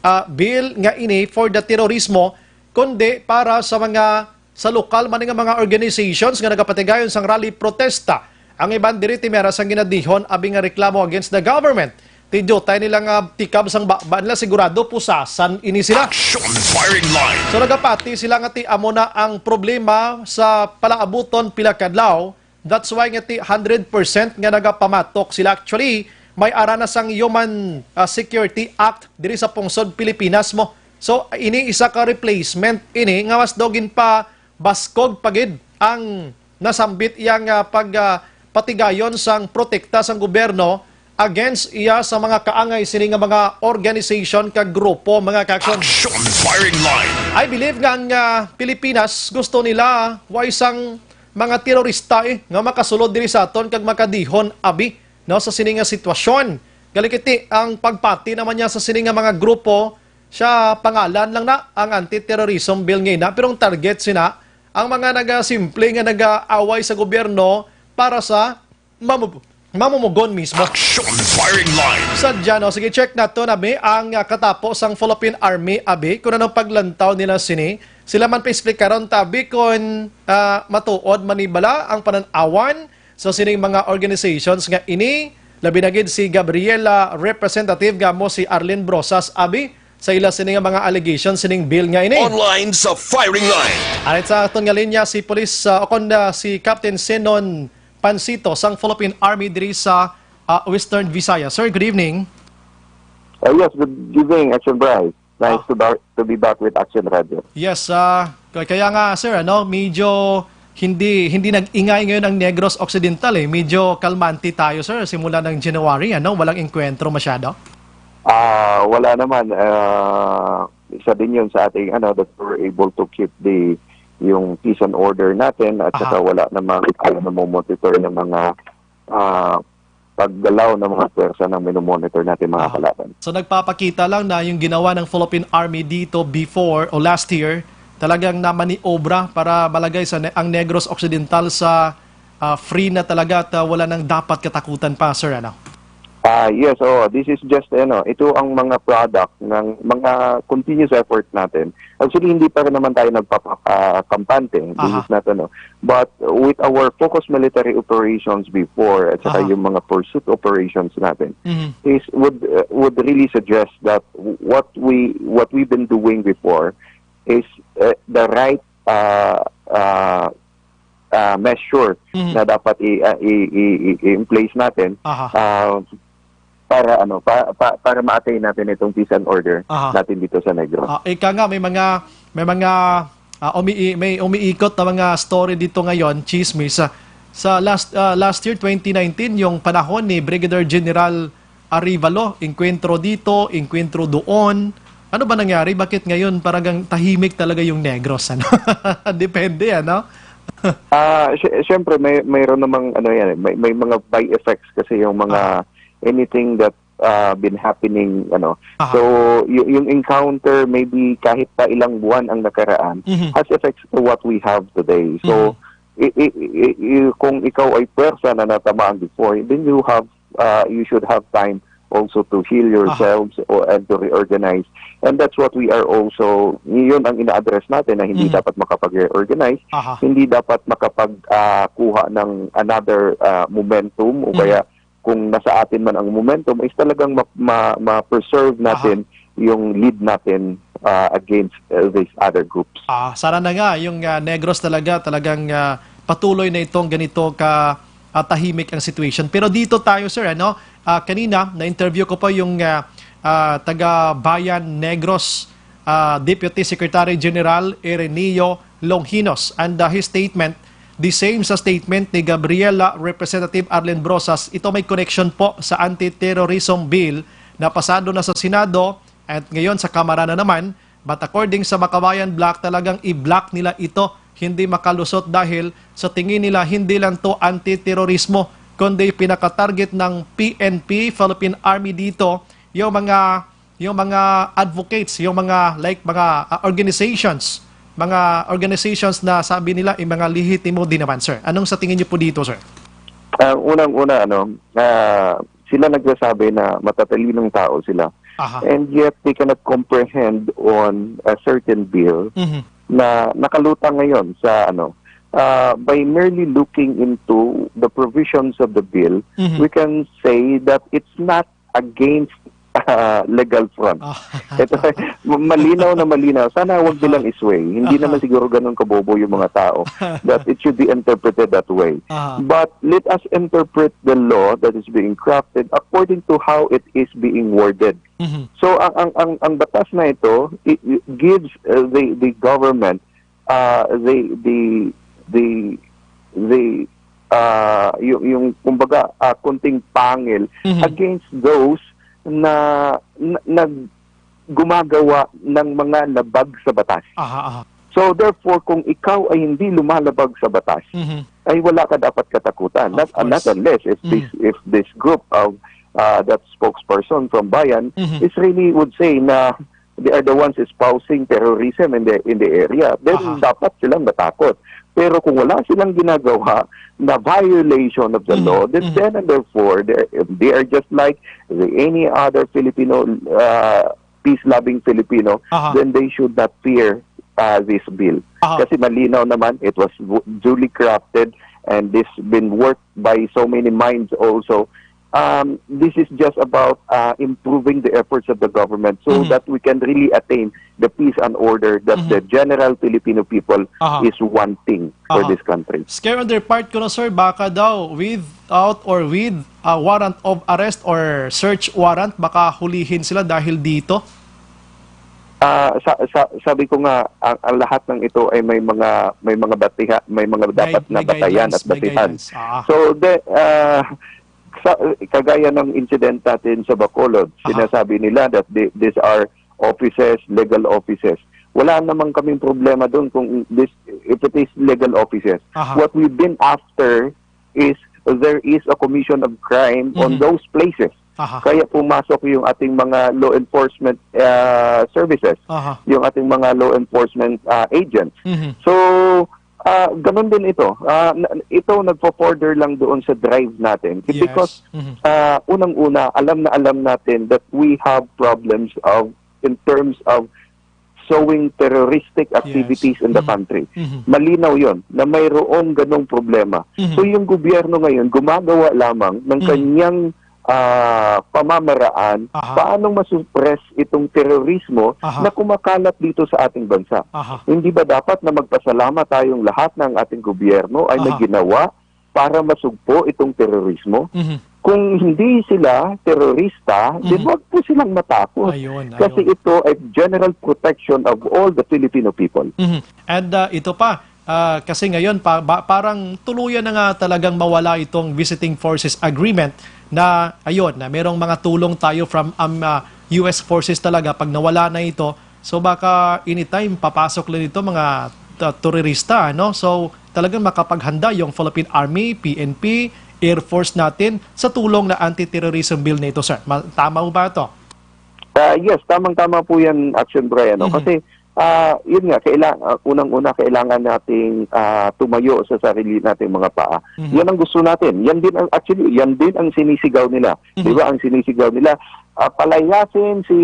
ah, bill nga ini for the terrorismo, kundi para sa mga, sa lokal man nga mga organizations nga nagapatigayon sang rally protesta. Ang iban diri ti meron sang ginadihon abi nga reklamo against the government. Ti diutay nila nga tikab sang baba nila, sigurado pusasan ini sila. Action Firing Line. So nagapati sila nga ti amo na ang problema sa palaabuton pila ka adlaw. That's why nga ti hundred percent nga nagapamatok sila. Actually, may ara na sang Human, ah, Security Act diri sa pungsod Pilipinas mo. So, ini isa ka replacement ini nga mas daw ginpabaskog pa gid ang nasambit iya nga pag, ah, patigayon sang protekta sang gobyerno against iya sa mga kaangay sini nga mga organization kag grupo, mga ka-action. Action Firing Line. I believe nga ang, ah, Pilipinas gusto nila way sang mga terorista, eh, nga makasulod diri sa aton kag makadihon abi, no, sa sini nga sitwasyon. Galikiti ang pagpati naman niya sa sini nga mga grupo, siya pangalan lang na ang anti-terrorism bill nga ina, pero ang target sina ang mga nagasimple nga nagaaway sa gobyerno para sa mamu-, mamumugon mismo. Action Firing Line. Sadya, no? Sige, check nato na, abi, ang, ah, katapo sang Philippine Army, abi, kung anong paglantaw nila sini. Sila man pa-explikaron ta, abi, kung, ah, matuod man ni bala ang panan-awan sa sining mga organizations nga ini, labi na gid si Gabriela representative nga mo si Arlene Brosas, abi, sa ila sini nga mga allegations sining bill nga ini. Online sa Firing Line. Arit sa aton nga linya si Police, ah, o kon, ah, si Captain Senon Pansito sang Philippine Army diri sa, ah, Western Visayas. Sir, good evening. Uh, yes, good evening, Action Bryce. Nice Ah. to, ba- to be back with Action Radio. Yes, ah, k- kaya nga, sir, ano, medyo hindi hindi nag-ingay ngayon ang Negros Occidental, eh. Medyo kalmante tayo, sir, simula ng January, ano, walang engkwentro masyado. Ah, wala naman. Ah, isa din 'yun sa ating, ano, that we're able to keep the yung peace and order natin at Aha. saka wala namang, ah, namomonitor ng mga, ah, paggalaw ng mga pwersa ng minomonitor natin, mga Aha. kalaban. So, nagpapakita lang na yung ginawa ng Philippine Army dito before o last year, talagang namaniobra para malagay sa ne- ang Negros Occidental sa, ah, free na talaga at, ah, wala nang dapat katakutan pa, sir, ano? Ah, yes, oo. This is just, ano, ito ang mga product ng mga continuous effort natin. Actually, hindi pa rin naman tayo nagpapakampante. This Aha. is not, ano. But with our focus military operations before at saka Aha. yung mga pursuit operations natin Mhm. is would uh, would really suggest that what we what we've been doing before is uh, the right uh, uh, uh, measure Mhm. na dapat i, uh, i, i, i, i-in place natin Aha. uh, para ano pa, pa, para ma-attain natin itong peace and order Aha. natin dito sa Negros. Ah, ika nga, may mga may mga ah, umi may umiikot na mga story dito ngayon, chismis. Ah, sa last ah, last year, twenty nineteen, yung panahon ni Brigadier General Arevalo, engkwentro dito, engkwentro doon. Ano ba nangyari? Bakit ngayon parang tahimik talaga yung Negros, ano? Depende, ano? Ah, sy- syempre may mayroon namang ano yan, eh, may may mga by effects kasi yung mga Ah. anything that uh, been happening, ano. Aha. So, y- yung encounter maybe kahit pa ilang buwan ang nakaraan Mhm. has effects to what we have today. So, Mhm. i- i- i- i- kung ikaw ay pwersa na natamaan before, then you have uh, you should have time also to heal Aha. yourselves or and to reorganize. And that's what we are also, yun ang ina-address natin na hindi Mhm. dapat makapag-reorganize, Aha. hindi dapat makapag ah, kuha ng another ah, momentum o Mhm. kaya kung nasa atin man ang momentum is talagang ma- ma- ma-preserve Aha. natin yung lead natin ah, against uh, these other groups. Ah, sana na nga yung ah, Negros talaga talagang ah, patuloy na itong ganito ka ah, tahimik ang situation. Pero dito tayo, sir, ano? Ah, kanina na-interview ko pa yung ah, ah, taga Bayan Negros ah, Deputy Secretary General Ireneo Longinos, and ah, his statement, the same sa statement ni Gabriela Representative Arlen Brosas. Ito may connection po sa anti-terrorism bill na pasado na sa Senado at ngayon sa Kamara na naman. But according sa Makabayan Bloc, talagang i-block nila ito. Hindi makalusot dahil sa tingin nila hindi lang to anti-terorismo, kundi pinaka-target ng P N P, Philippine Army dito, yung mga yung mga advocates, yung mga like mga ah, organizations, mga organizations na sabi nila ay mga lehitimo din naman, sir. Anong sa tingin niyo po dito, sir? Ah, unang-una, ano, ah, sila nagsasabi na matatalinong tao sila. Aha. And yet they cannot comprehend on a certain bill Mhm. na nakalutang ngayon sa ano, ah, by merely looking into the provisions of the bill, Mhm. we can say that it's not against uh, legal front. Ah. Ito, malinaw na malinaw. Sana wag nilang isway. Hindi Aha. naman siguro ganun kabobo yung mga tao that it should be interpreted that way. Aha. But let us interpret the law that is being crafted according to how it is being worded. Mhm. So ang ang ang, ang batas na ito, it, it gives uh, the the government uh, the the the the uh, yung, yung kumbaga uh, kunting pangil Mhm. against those na, na nag gumagawa ng mga labag sa batas. Aha, aha. So therefore, kung ikaw ay hindi lumalabag sa batas, Mhm. ay wala ka dapat katakutan. Of Not course. not unless if this Mm. if this group of uh, that spokesperson from Bayan Mhm. is really would say na they are the ones espousing terrorism in the in the area, then Aha. dapat silang matakot. Pero kung wala silang ginagawa na violation of the Mhm. law, then Mhm. then and therefore they they are just like the any other Filipino uh, peace-loving Filipino, Aha. then they should not fear uh, this bill. Aha. Kasi malinaw naman, it was w- duly crafted and this been worked by so many minds also. Um, this is just about uh, improving the efforts of the government so Mhm. that we can really attain the peace and order that Mhm. the general Filipino people Aha. is wanting for Aha. this country. Scare on their part, kuno, sir, baka daw without or with a warrant of arrest or search warrant, baka hulihin sila dahil dito? Ah, sa, sa, sabi ko nga, ang, ang lahat ng ito ay may mga, may mga batiha, may mga dapat Guide- na may batayan guidelines, at may basihan. guidelines. Ah. So, the, ah, sa, kagaya ng incident natin sa Bacolod, Aha. sinasabi nila that the- these are offices, legal offices. Wala namang kaming problema doon kung this, if it is legal offices. Aha. What we've been after is there is a commission of crime on Mhm. those places. Aha. Kaya pumasok yung ating mga law enforcement, ah, services, Aha. yung ating mga law enforcement, ah, agents. Mhm. So, ah, ganun din ito. Ah, na- ito nagpo-further lang doon sa drive natin. Yes. Because, Mhm. ah, unang-una, alam na alam natin that we have problems of, in terms of sowing terroristic Yes. activities in the Mhm. country. Mhm. Malinaw yon na mayroong ganong problema. Mhm. So, yung gobyerno ngayon gumagawa lamang ng Mhm. kanyang, ah, pamamaraan Aha. paano masuppress itong terorismo Aha. na kumakalat dito sa ating bansa. Aha. Hindi ba dapat na magpasalamat tayong lahat na ang ating gobyerno ay may Aha. ginawa para masugpo itong terorismo? Mhm. Kung hindi sila terorista, then Mhm. wag po silang matakot. Ayun, Kasi ayun. ito ay general protection of all the Filipino people. Mhm. And, ah, ito pa, ah, kasi ngayon pa, ba- parang tuluyan na nga talagang mawala itong Visiting Forces Agreement na, ayun, na merong mga tulong tayo from, um, ah, U S forces talaga pag nawala na ito. So baka anytime papasok lang ito mga, ah, terorista, no? So talagang makapaghanda yung Philippine Army, P N P, Air Force natin sa tulong na anti-terrorism bill na ito, sir. Ma- tama ho ba ito? Ah, yes, tamang-tama po yan, Action Brian, no? Mhm. Kasi, ah, yun nga, kaila- ah, unang-una, kailangan nating, ah, tumayo sa sarili nating mga paa. Mhm. Yan ang gusto natin. Yan din ang, actually, yan din ang sinisigaw nila. Mhm. Di ba, ang sinisigaw nila, ah, "Palayasin si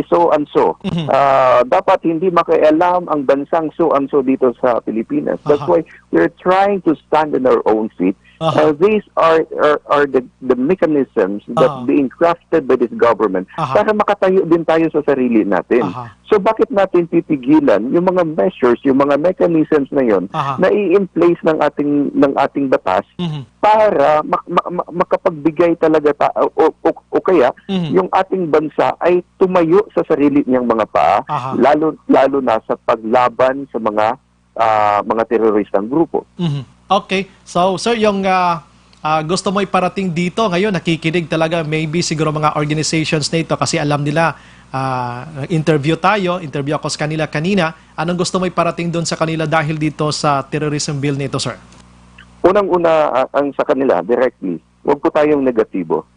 so and so." Mhm. Ah, dapat hindi makialam ang bansang so and so dito sa Pilipinas. That's Aha. why we're trying to stand on our own feet. Aha. Uh, these are, are, are the, the mechanisms that Aha. being crafted by this government Aha. para makatayo din tayo sa sarili natin. Aha. So, bakit natin pipigilan yung mga measures, yung mga mechanisms na yon Aha. na i-in place ng ating, ng ating batas Mhm. para mak- ma- ma- makapagbigay talaga ta- o, o, o kaya Mhm. yung ating bansa ay tumayo sa sarili niyang mga paa, Aha. lalo, lalo na sa paglaban sa mga, ah, mga teroristang grupo. Mhm. Okay. So, sir, yung, ah, ah, gusto mo iparating dito ngayon, nakikinig talaga, maybe siguro mga organizations na ito kasi alam nila, ah, interview tayo, interview ako sa kanila kanina. Anong gusto mo iparating doon sa kanila dahil dito sa terrorism bill nito, sir? Unang-una, ah, ang sa kanila, directly, wag po tayong negatibo.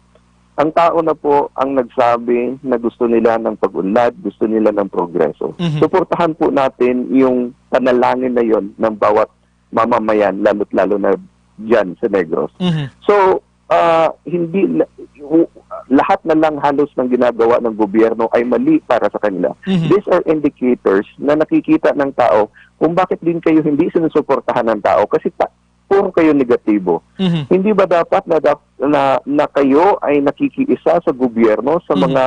Ang tao na po ang nagsabi na gusto nila ng pag-unlad, gusto nila ng progreso. Mhm. Suportahan po natin yung panalangin na yon ng bawat mamamayan, lalo't lalo na dyan sa Negros. Mhm. So, ah, hindi na- u- lahat na lang halos ng ginagawa ng gobyerno ay mali para sa kanila. Mhm. These are indicators na nakikita ng tao kung bakit din kayo hindi sinusuportahan ng tao kasi pa, puro kayo negatibo. Mhm. Hindi ba dapat na dap- na, na kayo ay nakikiisa sa gobyerno sa Mhm. mga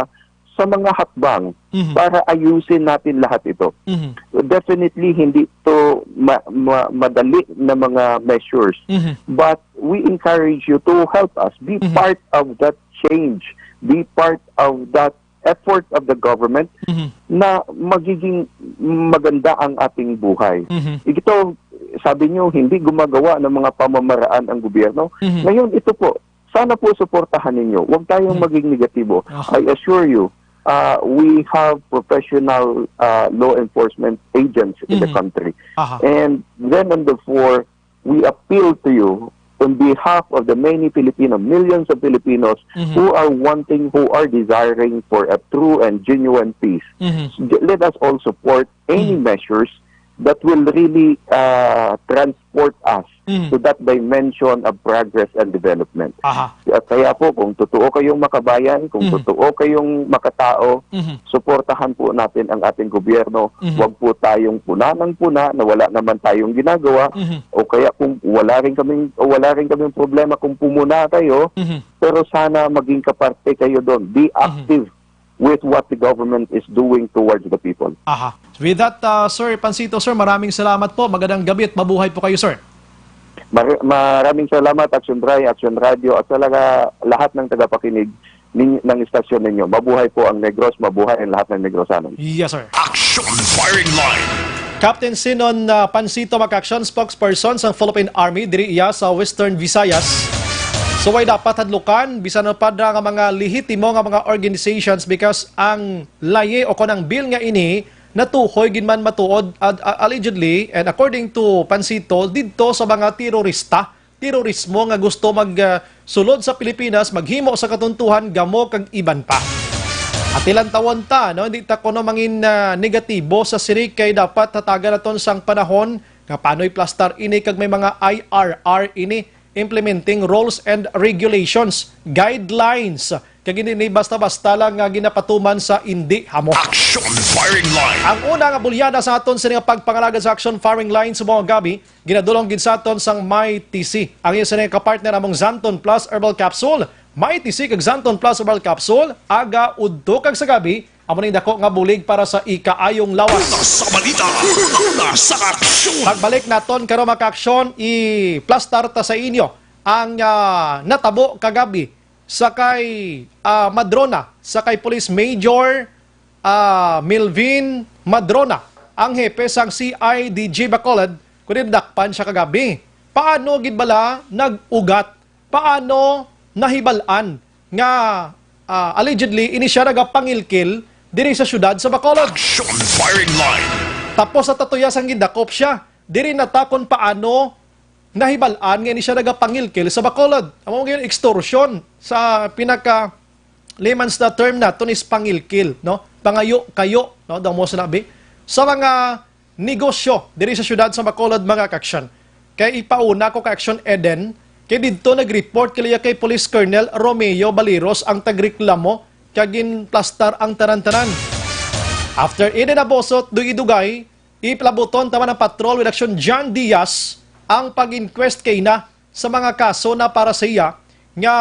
sa mga hakbang Mhm. para ayusin natin lahat ito? Mhm. Definitely hindi to ma- ma- madali na mga measures. Mhm. But we encourage you to help us be Mhm. part of that change, be part of that effort of the government Mhm. na magiging maganda ang ating buhay. Mhm. Ito, sabi niyo, hindi gumagawa ng mga pamamaraan ang gobyerno. Mhm. Ngayon, ito po, sana po suportahan ninyo. Huwag tayong Mhm. maging negatibo. Okay. I assure you, uh, we have professional, uh, law enforcement agents in the Mhm. country. Aha. And then on the four, we appeal to you on behalf of the many Filipino, millions of Filipinos Mhm. who are wanting, who are desiring for a true and genuine peace. Mhm. J- Let us all support any Mhm. measures that will really, uh, transport us Mhm. to that dimension of progress and development. Aha. At kaya po, kung totoo kayong makabayan, kung Mhm. totoo kayong makatao, Mhm. suportahan po natin ang ating gobyerno. Mhm. Huwag po tayong puna ng puna na wala naman tayong ginagawa. Mhm. O kaya kung wala rin kaming, o wala rin kaming problema kung pumuna kayo, Mhm. pero sana maging kaparte kayo doon. Be Mhm. active with what the government is doing towards the people. Aha. With that, uh, Sir Pancito, sir, maraming salamat po. Magandang gabi at mabuhay po kayo, sir. Mar- maraming salamat, Action Bray, Action Radio, at sa laga- lahat ng tagapakinig. nin-, ng istasyon ninyo. Mabuhay po ang Negros, mabuhay ang lahat ng Negrosanon. Yes, sir. Action Firing Line. Captain Sinon, uh, Pansito, mga ka-aksyon, spokesperson sa Philippine Army diri iya sa Western Visayas. So, way dapat hadlukan, bisan pa dira nga mga lehitimo nga mga organizations, because ang laye o kon ang bill nga ini natuhoy gid man matuod, ad-, a-, allegedly, and according to Pansito, didto sa mga terorista, terorismo nga gusto mag, ah, sulod sa Pilipinas, maghimo sa katuntuhan, gamo kag iban pa. Ati lang tawon ta, no? Hindi ta kuno mangin, ah, negatibo sa sini kay dapat hatagan naton sang panahon nga paano'y plastar ini kag may mga I R R ini, implementing rules and regulations, guidelines, kag hindi ni basta-basta lang nga ginapatuman sa indi hamo. Action Firing Line. Ang una nga bulyada sa aton sini nga pagpangalagad sa Action Firing Line sa mga gabi, ginadulong gid sa aton sang Mighty C. Ang iya sini ka partner among Xanthone Plus Herbal Capsule, Mighty C kag Xanthone Plus Herbal Capsule, aga, udto kag sa gabi, amo ning dako nga bulig para sa ikaayong lawas. Una sa balita, una sa aksyon. Pagbalik naton karon, mga ka-aksyon, i-plastar ta sa inyo ang, ah, natabo kagabi sa kay, ah, Madrona, sa kay Police Major, ah, Melvin Madrona, ang hepe sang C I D G Bacolod, kundi nadakpan siya kagabi. Paano gid bala nag-ugat? Paano nahibal-an nga, ah, allegedly, ini siya nagapangilkil diri sa siyudad sa Bacolod? Action Firing Line. Tapos sa tatuya sang gindakop siya, diri na ta kon paano nahibal-an nga ini siya nagapangilkil sa Bacolod. Amo gyud extortion sa pinaka layman's na term naton is pangilkil, no? Pangayo-kayo, no? Daw mo sinabi. Sa mga negosyo diri sa siyudad sa Bacolod, mga ka-aksyon. Kay ipauna ko ka-aksyon, Eden, kay didto nag-report kaliya kay Police Colonel Romeo Baliros ang tagreklamo kag ginplastar ang tanan-tanan. After ini nabosot, dugay-dugay, iplabuton ta man ang Patrol with Action John Diaz ang pag-inquest kay na sa mga kaso na para sa iya nga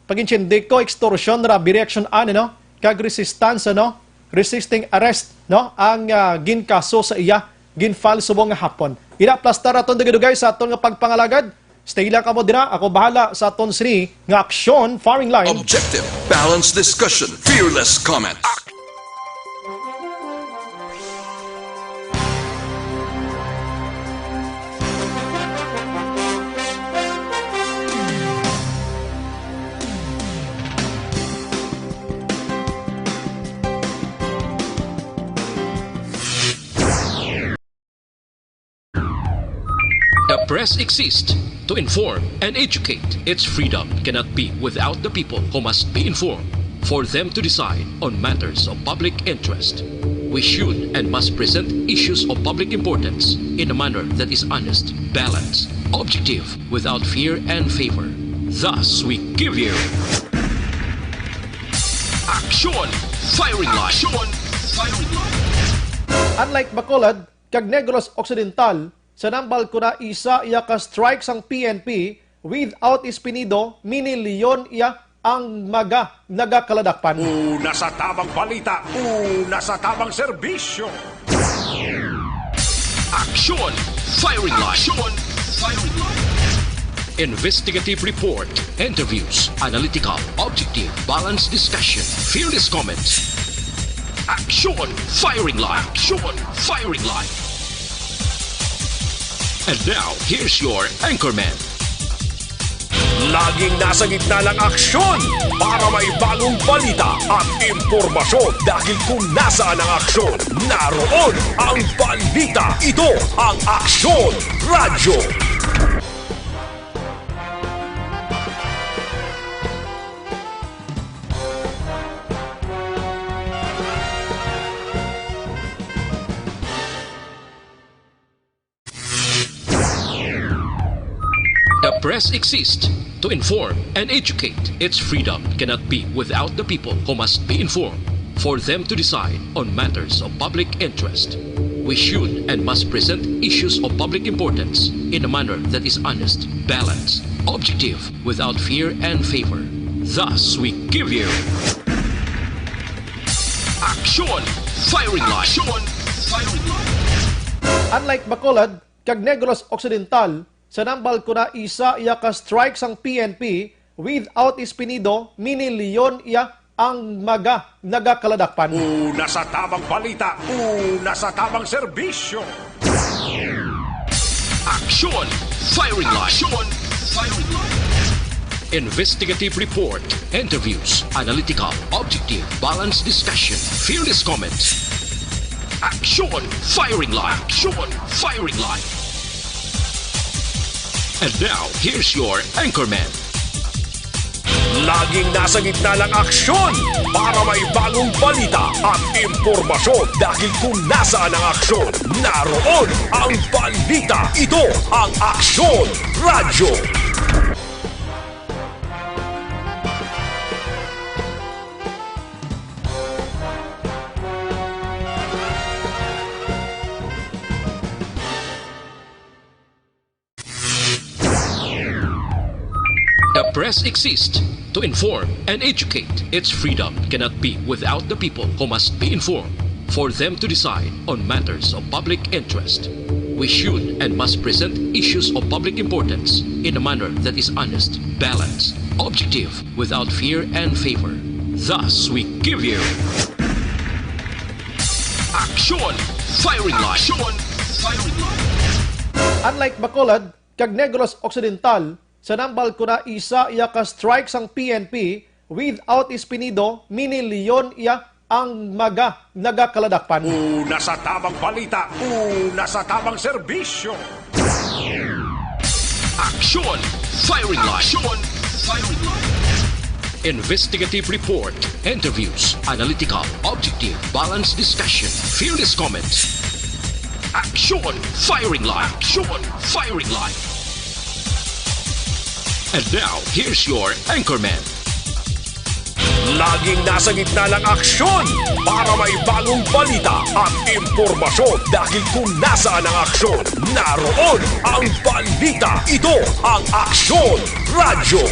pag-intindi ko, extortion, robbery, action, ano, no? Kag resistance, ano? Resisting arrest, no? Ang, ah, ginkaso sa iya, ginfile subong nga hapon. Ina, plastar aton dugay-dugay sa aton nga pagpangalagad. Stay lang kamo dira, ako bahala sa aton sini nga Aksyon Firing Line. Objective, balanced discussion, fearless comment. The press exists to inform and educate. Its freedom cannot be without the people who must be informed for them to decide on matters of public interest. We should and must present issues of public importance in a manner that is honest, balanced, objective, without fear and favor. Thus, we give you Action Firing Line. Action Firing Line. Unlike Bacolod kag Negros Occidental, sa nambal ko na isa iya ka strike sang P N P, without Espinido, mini Leon iya ang maga nagakaladakpan. Una sa tamang balita, una sa tamang serbisyo. Action Firing Line. Action Firing Line. Investigative report, interviews, analytical, objective, balanced discussion, fearless comments. Action Firing Line. Action Firing Line. And now, here's your anchorman. Laging nasa gitna ng aksyon para may bagong balita at impormasyon, dahil kung nasaan ang aksyon, naroon ang balita. Ito ang Aksyon Radyo. The press exists to inform and educate. Its freedom cannot be without the people who must be informed for them to decide on matters of public interest. We should and must present issues of public importance in a manner that is honest, balanced, objective, without fear and favor. Thus, we give you Action Firing Line. Action Firing Line. Unlike Bacolod kag Negros Occidental, sa nambal ko na isa iya ka strike sang P N P Without Espinido, mini-leon iya ang mga nagakaladakpan. Una sa tamang balita, una sa tamang serbisyo. Aksyon! Firing line! Aksyon! Firing line! Investigative report, interviews, analytical, objective, balanced discussion, fearless comments. Aksyon! Firing line! Aksyon! Firing line! And now, here's your anchorman. Laging nasa gitna ng aksyon para may bagong balita at impormasyon, dahil kung nasaan ang aksyon, naroon ang balita. Ito ang Aksyon Radyo. The press exists to inform and educate. Its freedom cannot be without the people, who must be informed for them to decide on matters of public interest. We should and must present issues of public importance in a manner that is honest, balanced, objective, without fear and favor. Thus, we give you Aksyon! Firing line! Aksyon! Firing line! Unlike Bacolod kag Negros Occidental, sa Nambal Kuna isa iya ka strike sang P N P, without Espinido, mini-leon iya ang mga nagakaladakpan. Una sa tamang balita, una sa tamang serbisyo. Aksyon! Firing line! Aksyon! Firing line! Investigative report, interviews, analytical, objective, balanced discussion, fearless comments. Aksyon! Firing line! Aksyon! Firing line! And now, here's your anchorman. Laging nasa gitna ng aksyon para may bagong balita at impormasyon, dahil kung nasaan ang aksyon, naroon ang balita. Ito ang Aksyon Radyo.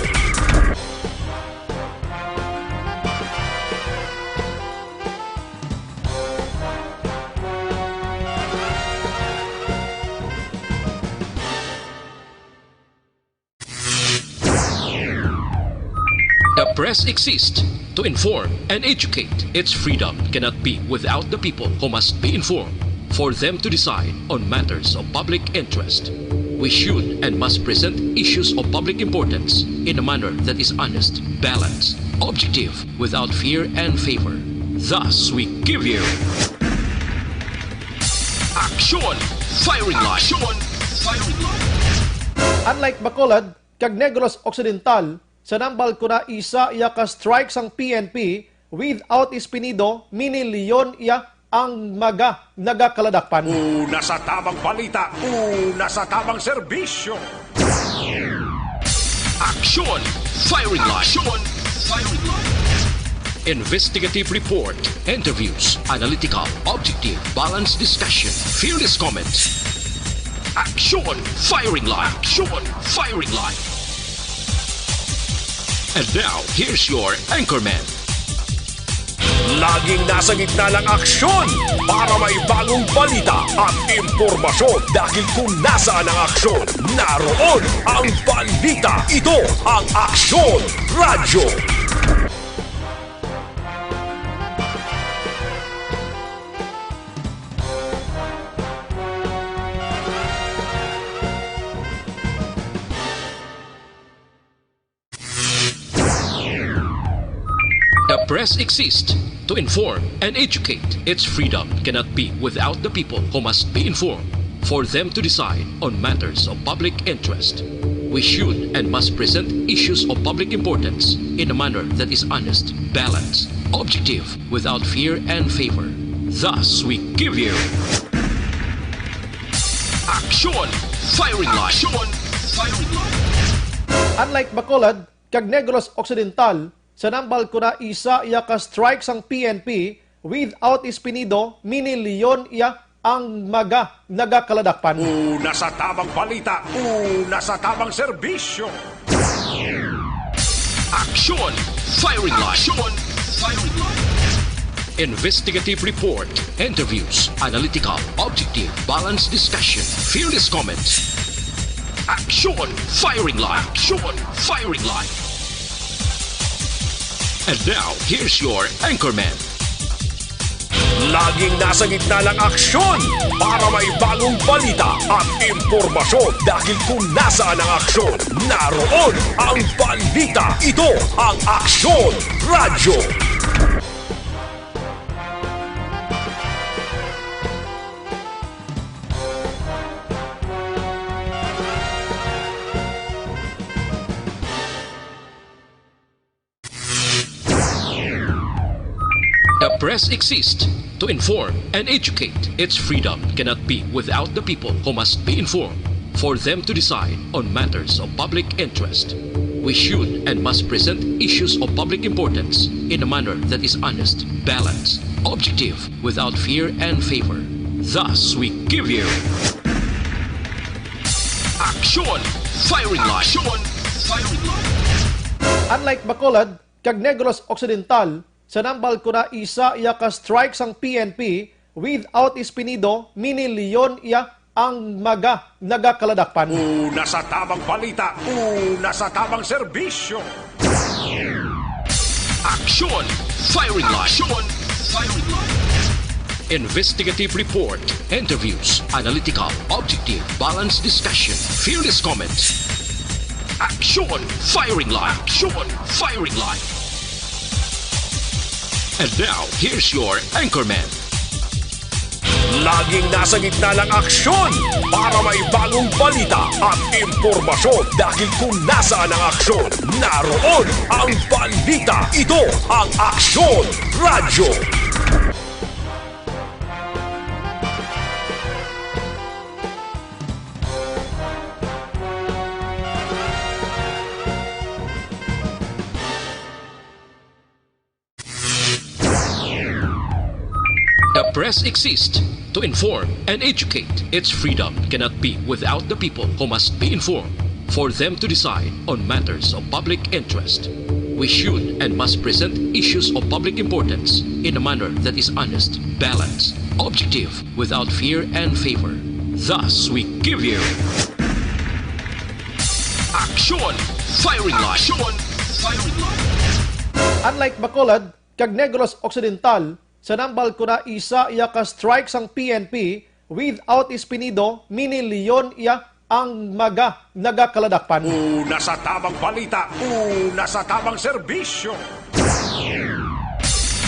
The press exists to inform and educate. Its freedom cannot be without the people, who must be informed for them to decide on matters of public interest. We should and must present issues of public importance in a manner that is honest, balanced, objective, without fear and favor. Thus, we give you Aksyon! Firing line! Aksyon! Firing line! Unlike Bacolod kag Negros Occidental, sa Nambal Kuna isa iya ka strike sang P N P, without Espinido, mini-leon iya ang mga nagakaladakpan. Una sa tamang balita, una sa tamang serbisyo. Aksyon! Firing line! Aksyon! Firing line! Investigative report, interviews, analytical, objective, balanced discussion, fearless comments. Aksyon! Firing line! Aksyon! Firing line! And now, here's your anchorman. Laging nasa gitna ng aksyon para may bagong balita at impormasyon, dahil kung nasaan ang aksyon, naroon ang balita. Ito ang Aksyon Radyo. The press exists to inform and educate. Its freedom cannot be without the people, who must be informed for them to decide on matters of public interest. We should and must present issues of public importance in a manner that is honest, balanced, objective, without fear and favor. Thus, we give you Aksyon! Firing line! Aksyon! Firing line! Unlike Bacolod kag Negros Occidental, sa Nambal Kuna isa iya ka strike sang P N P, without Espinido, mini-leon iya ang mga nagakaladakpan. Una sa tamang balita, una sa tamang serbisyo. Aksyon! Firing line! Aksyon! Firing line! Investigative report, interviews, analytical, objective, balanced discussion, fearless comments. Aksyon! Firing line! Aksyon! Firing line! And now, here's your anchorman. Laging nasa gitna ng aksyon para may bagong balita at impormasyon, dahil kung nasaan ang aksyon, naroon ang balita. Ito ang Aksyon Radyo. The press exists to inform and educate. Its freedom cannot be without the people, who must be informed for them to decide on matters of public interest. We should and must present issues of public importance in a manner that is honest, balanced, objective, without fear and favor. Thus, we give you Action Firing Line. Action Firing Line. Unlike Bacolod kag Negros Occidental, sa nambal ko na isa iya ka strike sang P N P, without espinido, mini-leon iya ang mga nagakaladakpan. Una sa tamang balita, una sa tamang serbisyo. Action Firing Line. Action Firing Line. Investigative report, interviews, analytical, objective, balanced discussion, fearless comments. Action Firing Line. Action Firing Line. And now, here's your anchorman. Laging nasa gitna ng aksyon para may bagong balita at impormasyon, dahil kung nasaan ang aksyon, naroon ang balita. Ito ang Aksyon Radyo. The press exists to inform and educate. Its freedom cannot be without the people, who must be informed for them to decide on matters of public interest. We should and must present issues of public importance in a manner that is honest, balanced, objective, without fear and favor. Thus, we give you Action Firing Line. Action Firing Line. Unlike Bacolod kag Negros Occidental, sa nambal ko na isa iya ka strike sang P N P, without espinido, mini-leon iya ang mga nagakaladakpan. Una sa tamang balita, una sa tamang serbisyo.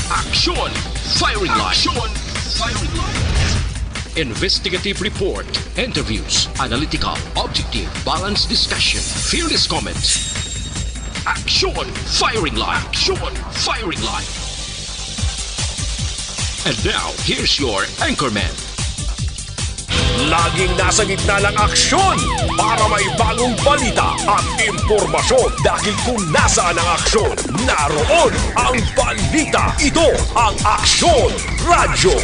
Action Firing Line. Action Firing Line. Investigative report, interviews, analytical, objective, balanced discussion, fearless comments. Action Firing Line. Action Firing Line. And now, here's your anchorman. Laging nasa gitna ng aksyon para may bagong balita at impormasyon, dahil kung nasaan ang aksyon, naroon ang balita. Ito ang Aksyon Radyo.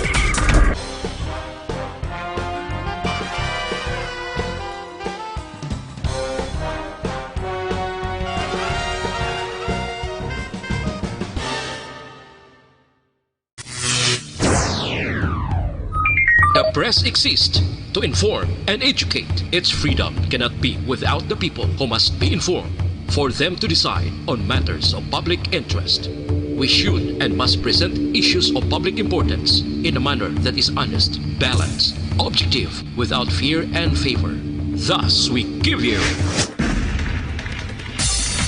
The press exists to inform and educate. Its freedom cannot be without the people, who must be informed for them to decide on matters of public interest. We should and must present issues of public importance in a manner that is honest, balanced, objective, without fear and favor. Thus, we give you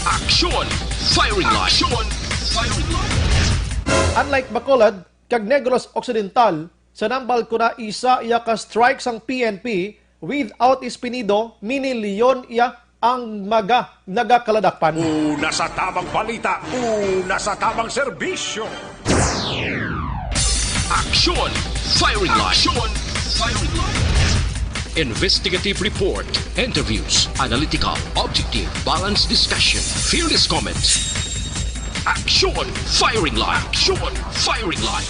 Action Firing Line. Action Firing Line. Unlike Bacolod kag Negros Occidental, sa nambal ko na isa iya ka strike sang P N P, without espinido, mini-leon iya ang mga nagakaladakpan. Una sa tamang balita, una sa tamang serbisyo. Action Firing Line. Action Firing Line. Investigative report, interviews, analytical, objective, balanced discussion, fearless comments. Action Firing Line. Action Firing Line.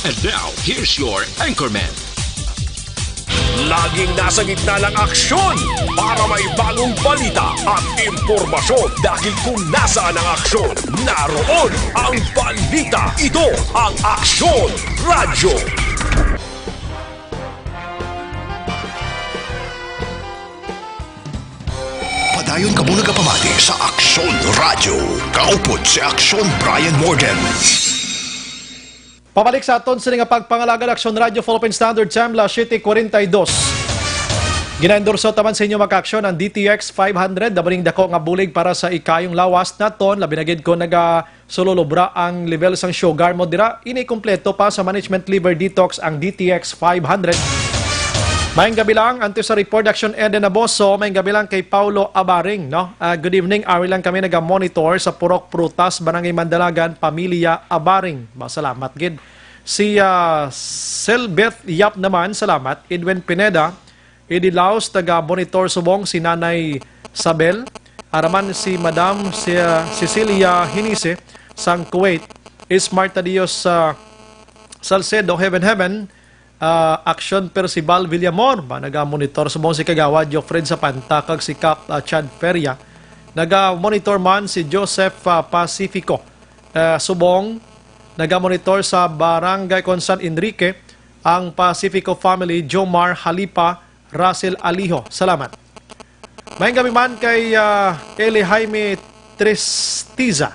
And now, here's your anchorman. Laging nasa gitna ng aksyon para may bagong balita at impormasyon, dahil kung nasaan ang aksyon, naroon ang balita. Ito ang Aksyon Radyo. Padayon kamo nagapamati sa Aksyon Aksyon Radyo, kaupod si Aksyon Brian Morden. Pabalik sa aton sini nga pagpangalagad, Aksyon Radyo Philippine Standard Time, las siete cuarenta y dos. Ginaendorso taman sa inyo, mga aksyon, ang D T X five hundred, amo ning dako nga bulig para sa ikayong lawas naton, labi na gid kon naga sululubra ang level sang sugar mo dira. Ini kompleto pa sa Management Liver Detox ang D T X five hundred. Maayong gabi lang, antes sa report, Action Eden Aboso, maayong gabi lang kay Paulo Abaring, no? Ah, good evening, ari lang kami naga-monitor sa Purok Prutas, Barangay Mandalagan, Pamilya Abaring. Ba, salamat gid. Si, ah, Selbeth Yap naman, salamat. Edwin Pineda, Idi Laos, taga-monitor subong si Nanay Sabel. Araman si Madam si, ah, Cecilia Hinise sang Kuwait. Is Marta Dios, ah, Salcedo, Heaven Heaven. Ah, Action Percival Villamor, ba, naga-monitor subong si Kagawad Geoffred Zapanta kag si Kap, ah, Chad Feria. Naga-monitor man si Joseph, ah, Pacifico, ah, subong naga-monitor sa barangay kon San Enrique ang Pacifico family, Jomar Halipa, Russell Aliho. Salamat. Maayong gabi man kay, ah, Eli Jaime Tristiza.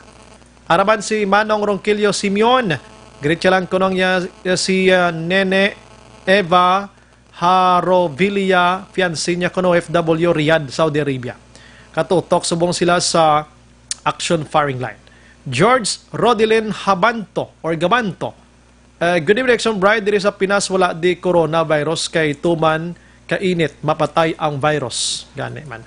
Araman si Manong Ronquillo Simeon. Greet siya lang kuno niya, eh, si, ah, Nene Eva Harovilla, fiancé niya kuno, O F W, Riyadh, Saudi Arabia. Katutok subong sila sa Action Firing Line. George Rodilin Habanto or Gabanto. Eh, good evening, Action Brian. Diri sa Pinas, wala di coronavirus kay tuman kainit, mapatay ang virus. Gani man.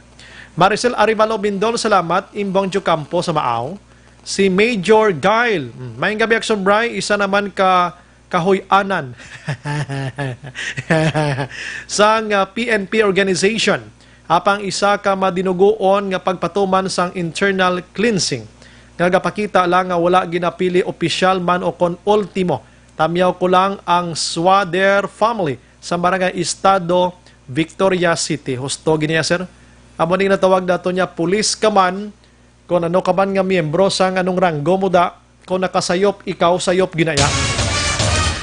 Maricel Arevalo Bindol, salamat. Imbong Jocampo sa Maaw. Si Major Guile. Hmm, maayong gabi, Action Brian. Isa naman ka kahuy-anan sang, ah, P N P organization. Apang isa ka madinugoon nga pagpatuman sang internal cleansing nga gapakita lang nga wala ginapili opisyal man o kon ultimo. Tamyaw ko lang ang Swader family sa Barangay Estado, Victoria City. Husto gini, sir. Amo ning natawag nato niya, pulis ka man, kung ano ka man nga miyembro sang anong ranggo mo da, kung nakasayop ikaw, sayop ginaya.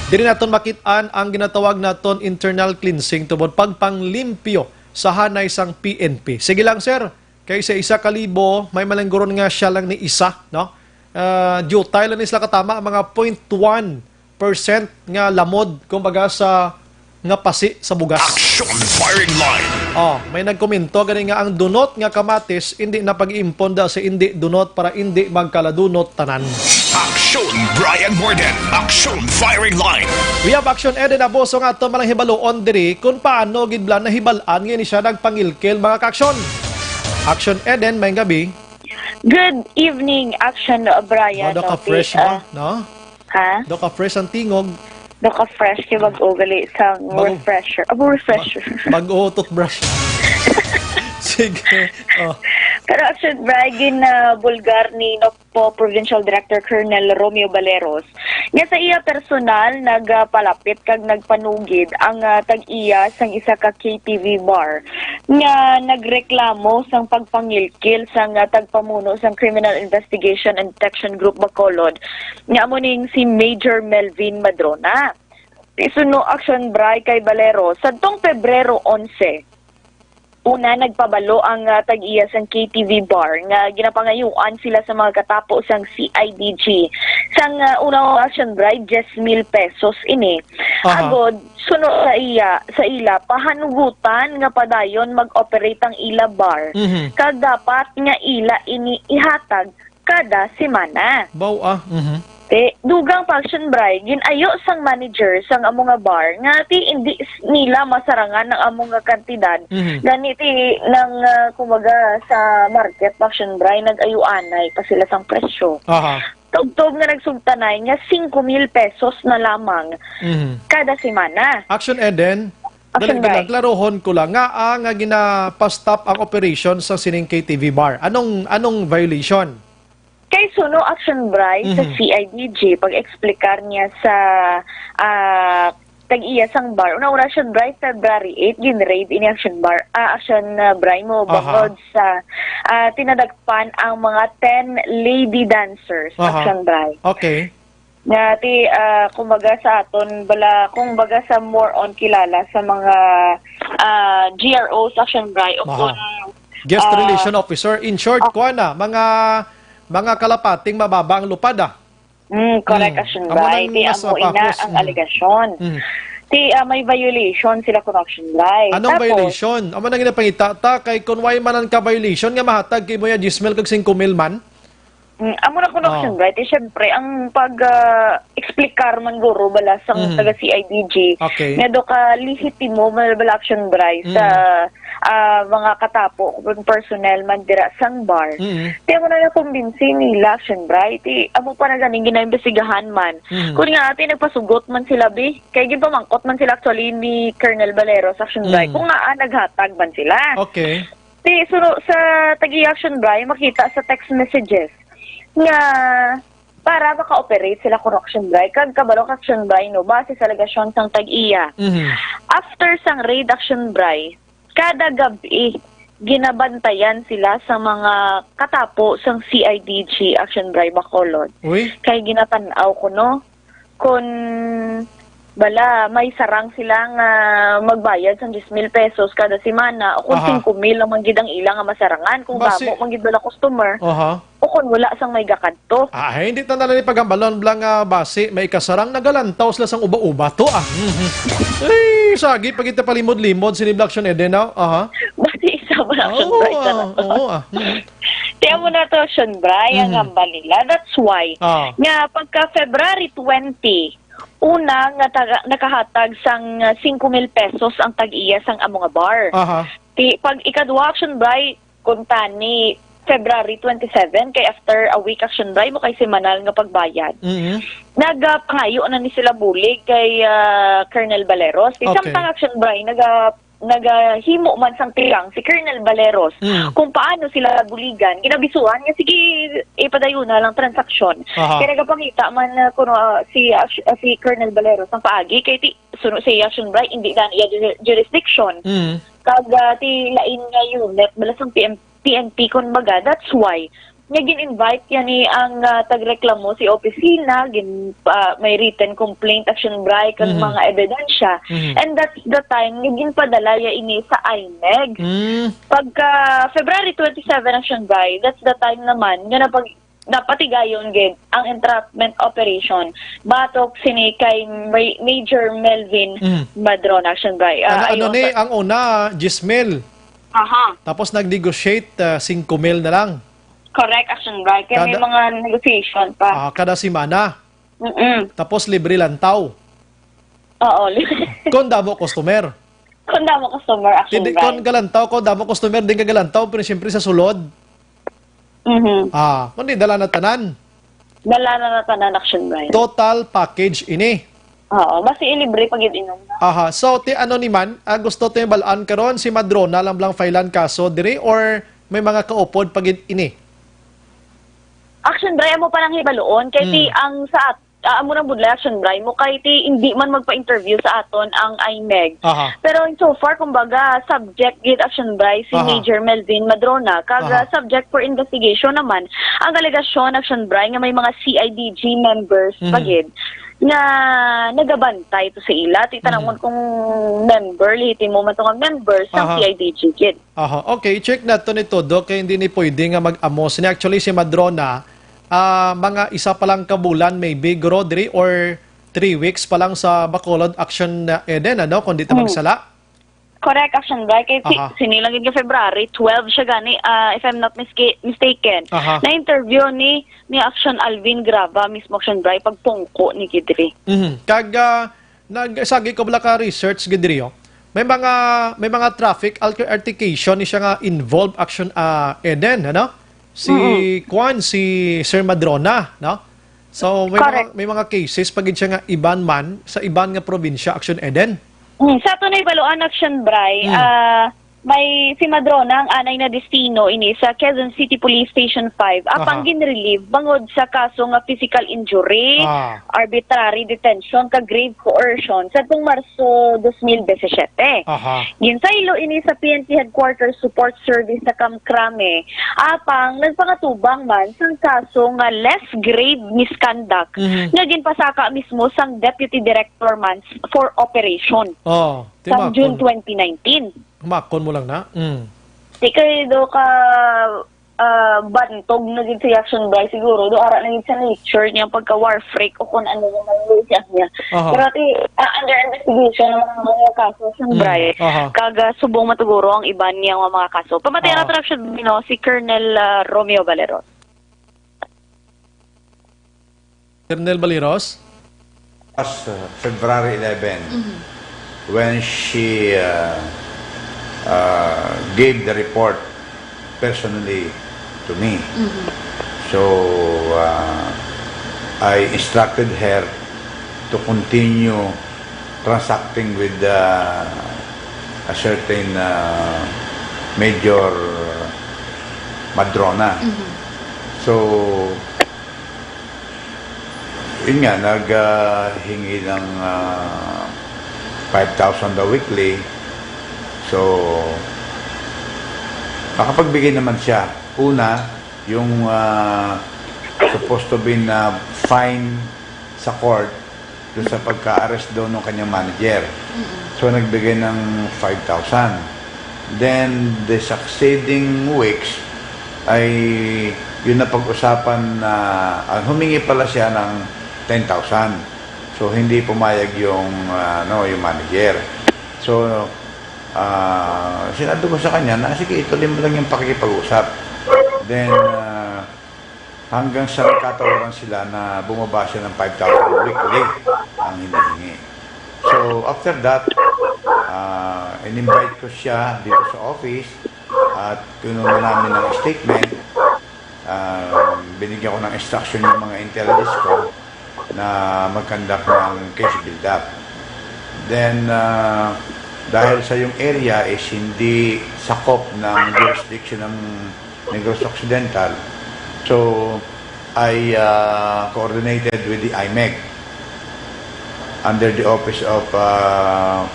Diri naton makit-an ang ginatawag naton internal cleansing tubod pagpanglimpyo sa hanay sang P N P. Sige lang, sir. Kay sa isa ka libo, may malangguron nga siya lang ni isa, no? Ah, diutay lang ni sila katama, mga point one percent nga lamod, kumbaga, sa nga pasi sa bugas. Action Firing Line. Oh, may nagkomento gani nga ang dunot nga kamatis indi na pag-iimpon da sa indi dunot para indi magkaladunot tanan. Action Brian Morden. Action Firing Line. We have Action Eden Aboso nga ato malang hibaluon diri kung paano gid bala nahibal-an nga ini siya nagpangilkil, mga ka-aksyon. Action Eden, maayong gabi. Good evening, Action Brian. Mo, do ka Lopez. Fresh mo, Ah, no? Ha? Do ka fresh ang tingog. Do ka fresh kay bag-o gali sang Bag-o. Refresher. Abo, refresher. Ba-, bag-o toothbrush. Sige. Oh. Pero Action Brian, ah, bulgar ni Nocpo Provincial Director Colonel Romeo Baleros nga sa iya personal nagpalapit kag nagpanugid ang, ah, tag-iya sang isa ka K T V bar nga nagreklamo sang pagpangilkil sang, ah, tagpamuno sang Criminal Investigation and Detection Group Bacolod, nga amo ning si Major Melvin Madrona. Suno, Action Brian, kay Baleros, sadtong Pebrero onse, una nagpabalo ang, ah, tag-iya sang K T V bar nga ginapangayuan sila sa mga katapo sang C I D G. Sang, ah, unang, Action Brian, diyes mil pesos ini. Aha. Agod, suno sa iya, sa ila, pahanugutan nga padayon mag-operate ang ila bar. Mhm. Kag dapat nga ila ini ihatag kada semana. Baw, ah. Mhm. Ti, dugang pa, Action Brian, gin-ayo sang manager sang amo nga bar nga ti indi s-, nila masarangan ang amo nga kantidad. Mhm. Gani ti nang, ah, kumbaga, sa market, Action Brian, nag-ayo anay pa sila sang presyo. Aha. Tubtob nga nagsugtanay nga singko mil pesos na lamang Mhm. kada semana. Action Eden, Action dali, dali, Brian. Klarohon ko lang nga, ah, nga ginapa-stop ang operation sa sining K T V bar. Anong, anong violation? Kay suno, Action Brian, sa Mhm. C I D G, pag-explicar niya sa, ah, tag-iya sang bar. Una-una, Action Brian, February eight, gin-raid ini Action Bar. Ah, Action, ah, Brian, mo Aha. bangod sa, ah, tinadakpan ang mga ten lady dancers, Aha. Action Brian. Okay. Nga ti, ah, kumbaga sa aton, bala, kumbaga sa more on kilala sa mga, ah, G R Os, Action Brian, o Aha. kung Guest Ah, relation officer. In short, ah. Kuan na, mga, mga kalapating mababa ang lupad, ah. Mm, correct, Mm. Action Amo Bright. nang Ti mas amo ina mapapos. ang Mm. alegasyon. Mm. Ti, ah, may violation sila kun Action Bright. Anong Tapos, violation? Amo nang ginapangita ta, kay kun way man ang ka-violation nga mahatag kay mo ya diyes mil kag singko mil man? Mm, amo na kun Action Oh. Bright. Eh, syempre, ang pag, ah, explicar man guro bala sang Mhm. taga C I D G, Okay. nga do ka lehitimo man bala Action Bright sa, Mm. ah, mga katapo, kung personnel man dira sang bar. Mm. Kaya mo na nakumbinsi nila, Action Bright. Eh, amo pa na ganing ginaimbestigahan man. Mm. Kung nga ate, nagpasugot man sila, bi. Kay ginpamangkot man sila actually ni Colonel Valero sa Action Bright. Mm. Kung nga, ah, naghatag man sila. Okay. Ti, suno sa tag-iya Action Bright, makita sa text messages nga para maka-operate sila kun Action Bright, kag kabalo ka Action Bright, no, base sa alegasyon sang tag-iya. Mhm. After sang raid Action Bright, kada gab-i, ginabantayan sila sa mga katapo sang C I D G Action Bright Bacolod. Uy. Kay ginatan-aw ko, no, kun bala, may sarang sila nga magbayad sang diyes mil pesos kada semana, o kung Aha. singko mil lang man gid ang ila nga masarangan, kung Basi- damo man gid bala customer, Aha. o kung wala sang may gakadto. Ah, hindi ta na lang ipagambalon bala nga basi may kasarang nagalantaw sila sang uba-uba to, ah. Mhm. Ay, sagi pa kita palimod-limod sini Black Sean Eden, ah. Aha. Basi isa man Action Oo, Bright sa ah, nato. oo, ah. Mhm. Kaya mo na to, Action Bright, ang Mhm. hambal nila. That's why, Ah. nga pagka February twenty, una nga taga-, nakahatag sang, ah, singko mil pesos ang tag-iya sang amo nga bar. Aha. Ti, pag ikadwa, Action Bright, kuntani February twenty-seven, kay after a week, Action Bright, mo kay semanal nga pagbayad. Mhm. Nagapangayo na ni sila bulig kay, ah, Colonel Valeros. Ti Okay. samtang Action Bright, naga-, nagahimo man sang tikang si Colonel Valeros Mm. kung paano sila buligan. Ginabisuhan nga, sige, ipadayon na lang transaksyon. Aha. Kaya nagapangita man, ah, kuno, ah, si, ah, si Colonel Valeros ang paagi kay ti-, suno sa iya, Action Bright, hindi na iya ju-, jurisdiction. Mm. Kag, ah, ti lain nga unit, bala sang P M, P N P, kumbaga, that's why nga gin-invite yan ni ang, ah, tagreklamo si opisina, gin, ah, may written complaint, Action Bright, kag Mhm. mga ebidensya. Mhm. And that's the time nga ginpadala ya ini sa I M E G. Mm. Pagka February twenty-seven, Action Bright, that's the time naman nga napag-, napatigayon gid ang entrapment operation batok sini kay May-, Major Melvin Mm. Madron, Action Bright. Ah, Ano, ano ayun, ni, pa- ang una, diyes mil. Aha. Tapos nag-negotiate, ah, singko mil na lang. Correct, Action Bright. Kaya may Kada mga negotiation pa. Ah, kada semana. Mm-mm. Tapos libre lantaw. Oo, libre. Kon damo customer. Kon damo customer, Action Hindi, Bright. Kon galantaw, kon damo customer, din ka galantaw, pero siyempre sa sulod. Mhm. Ah, kundi dala na tanan. Dala na na tanan, Action Bright. Total package ini. Oo, basi ilibre pa gid inom na. Aha, so ti ano ni man, ah, gusto to yung balaan karon si Madrona lang blang filean kaso diri or may mga kaupod pa gid ini? Action Bright, amo pa lang hibaluon kay ti Hmm. ang sa at-, ah, amo nang budlay, Action Bright, mo kay ti hindi man magpa-interview sa aton ang I M E G. Aha. Pero in so far, kumbaga, subject gid, Action Bright, si Aha. Major Melvin Madrona, kag, Aha. ah, subject for investigation naman ang alegasyon, Action Bright, nga may mga C I D G members pa Mhm. gid nga nagabantay to sa ila. Ti tanawon Mhm. kung member, lehitimo man to nga member sa Aha. C I D G gid. Aha. Okay, check nato ni todo kay hindi ni pwede nga mag-amo sini. Actually, si Madrona, ah, mga isa pa lang ka bulan, maybe, guro, diri, or three weeks pa lang sa Bacolod Action, ah, Eden, ano, kung di ta Hmm. magsala? Correct, Action Bright. Kay si-, Aha. sini lang gid nga February twelve siya gani, ah, if I'm not miska-, mistaken. Aha. Na-interview ni, ni Action Alvin Grava mismo, Action Bright, pagpungko ni Kidri. Mhm. Kag, ah, Nagsagi ko bala ka research gid diri, oh. May mga, may mga traffic alter-, altercation ni siya nga involved Action, ah, Eden, ano? Si Mm-mm. Kwan, si Sir Madrona, no? So, may Correct. mga, may mga cases pa gid siya nga iban man sa iban nga probinsya, Action Eden. Mm, sa ato na ibaluan, Action Bright, Mm. ah, May si Madrona, ang anay na destino ini sa Quezon City Police Station five, apang Aha. ginrelieve bangod sa kaso nga physical injury, Ah. arbitrary detention, kag grave coercion sadtong Marso dos mil disisiyete. Aha. Ginsaylo ini sa P N P Headquarters Support Service sa Camp Crame, apang nagpangatubang man sang kaso nga less grave misconduct Mhm. nga ginpasaka mismo sang Deputy Director man for operation Oh, sang timakon. June twenty nineteen. Humakon mo lang na. Mm. Di kay do ka, ah, bantog na gid si Action Bry, siguro do ara na gid sa nature niya, pagka war freak o kung ano naman yung siya niya. Aha. Pero ati, ah, under investigation ang mga kaso, Action Mm, Bry. Aha. Kag, ah, subong matuguro ang iban niya nga mga kaso. Pamatian Aha. nato, Action Bry, no, si Colonel, ah, Romeo Valero. Colonel Baliros? As, uh, February eleven, Mhm. when she, uh, uh, gave the report personally to me. Mhm. So, uh, I instructed her to continue transacting with, uh, a certain, uh, Major Madrona. Mhm. So, yun nga, nag, ah, hingi ng, ah, five thousand daw weekly. So, nakapagbigay naman siya. Una, yung, ah, supposed to be na fine sa court doon sa pagka-arrest doon ng kanyang manager. Mm-mm. So, nagbigay ng five thousand. Then, the succeeding weeks ay yun na pag-usapan na, ah, humingi pala siya ng ten thousand. So, hindi pumayag yung, ah, ano, yung manager. So, ah, sinabi ko sa kanya na, "Sige, ituloy mo lang yung pakikipag-usap." Then, ah, hanggang sa nagkatawaran sila na bumaba siya ng five thousand weekly ang hinihingi. So, after that, ah, in-invite ko siya dito sa office at kinuha namin ng statement. Ah, binigyan ko ng instruction yung mga intelligence ko na mag-conduct ng case build-up. Then, ah, dahil sa yung area is hindi sakop ng jurisdiction ng Negros Occidental, so I, ah, coordinated with the I M E C under the office of, ah,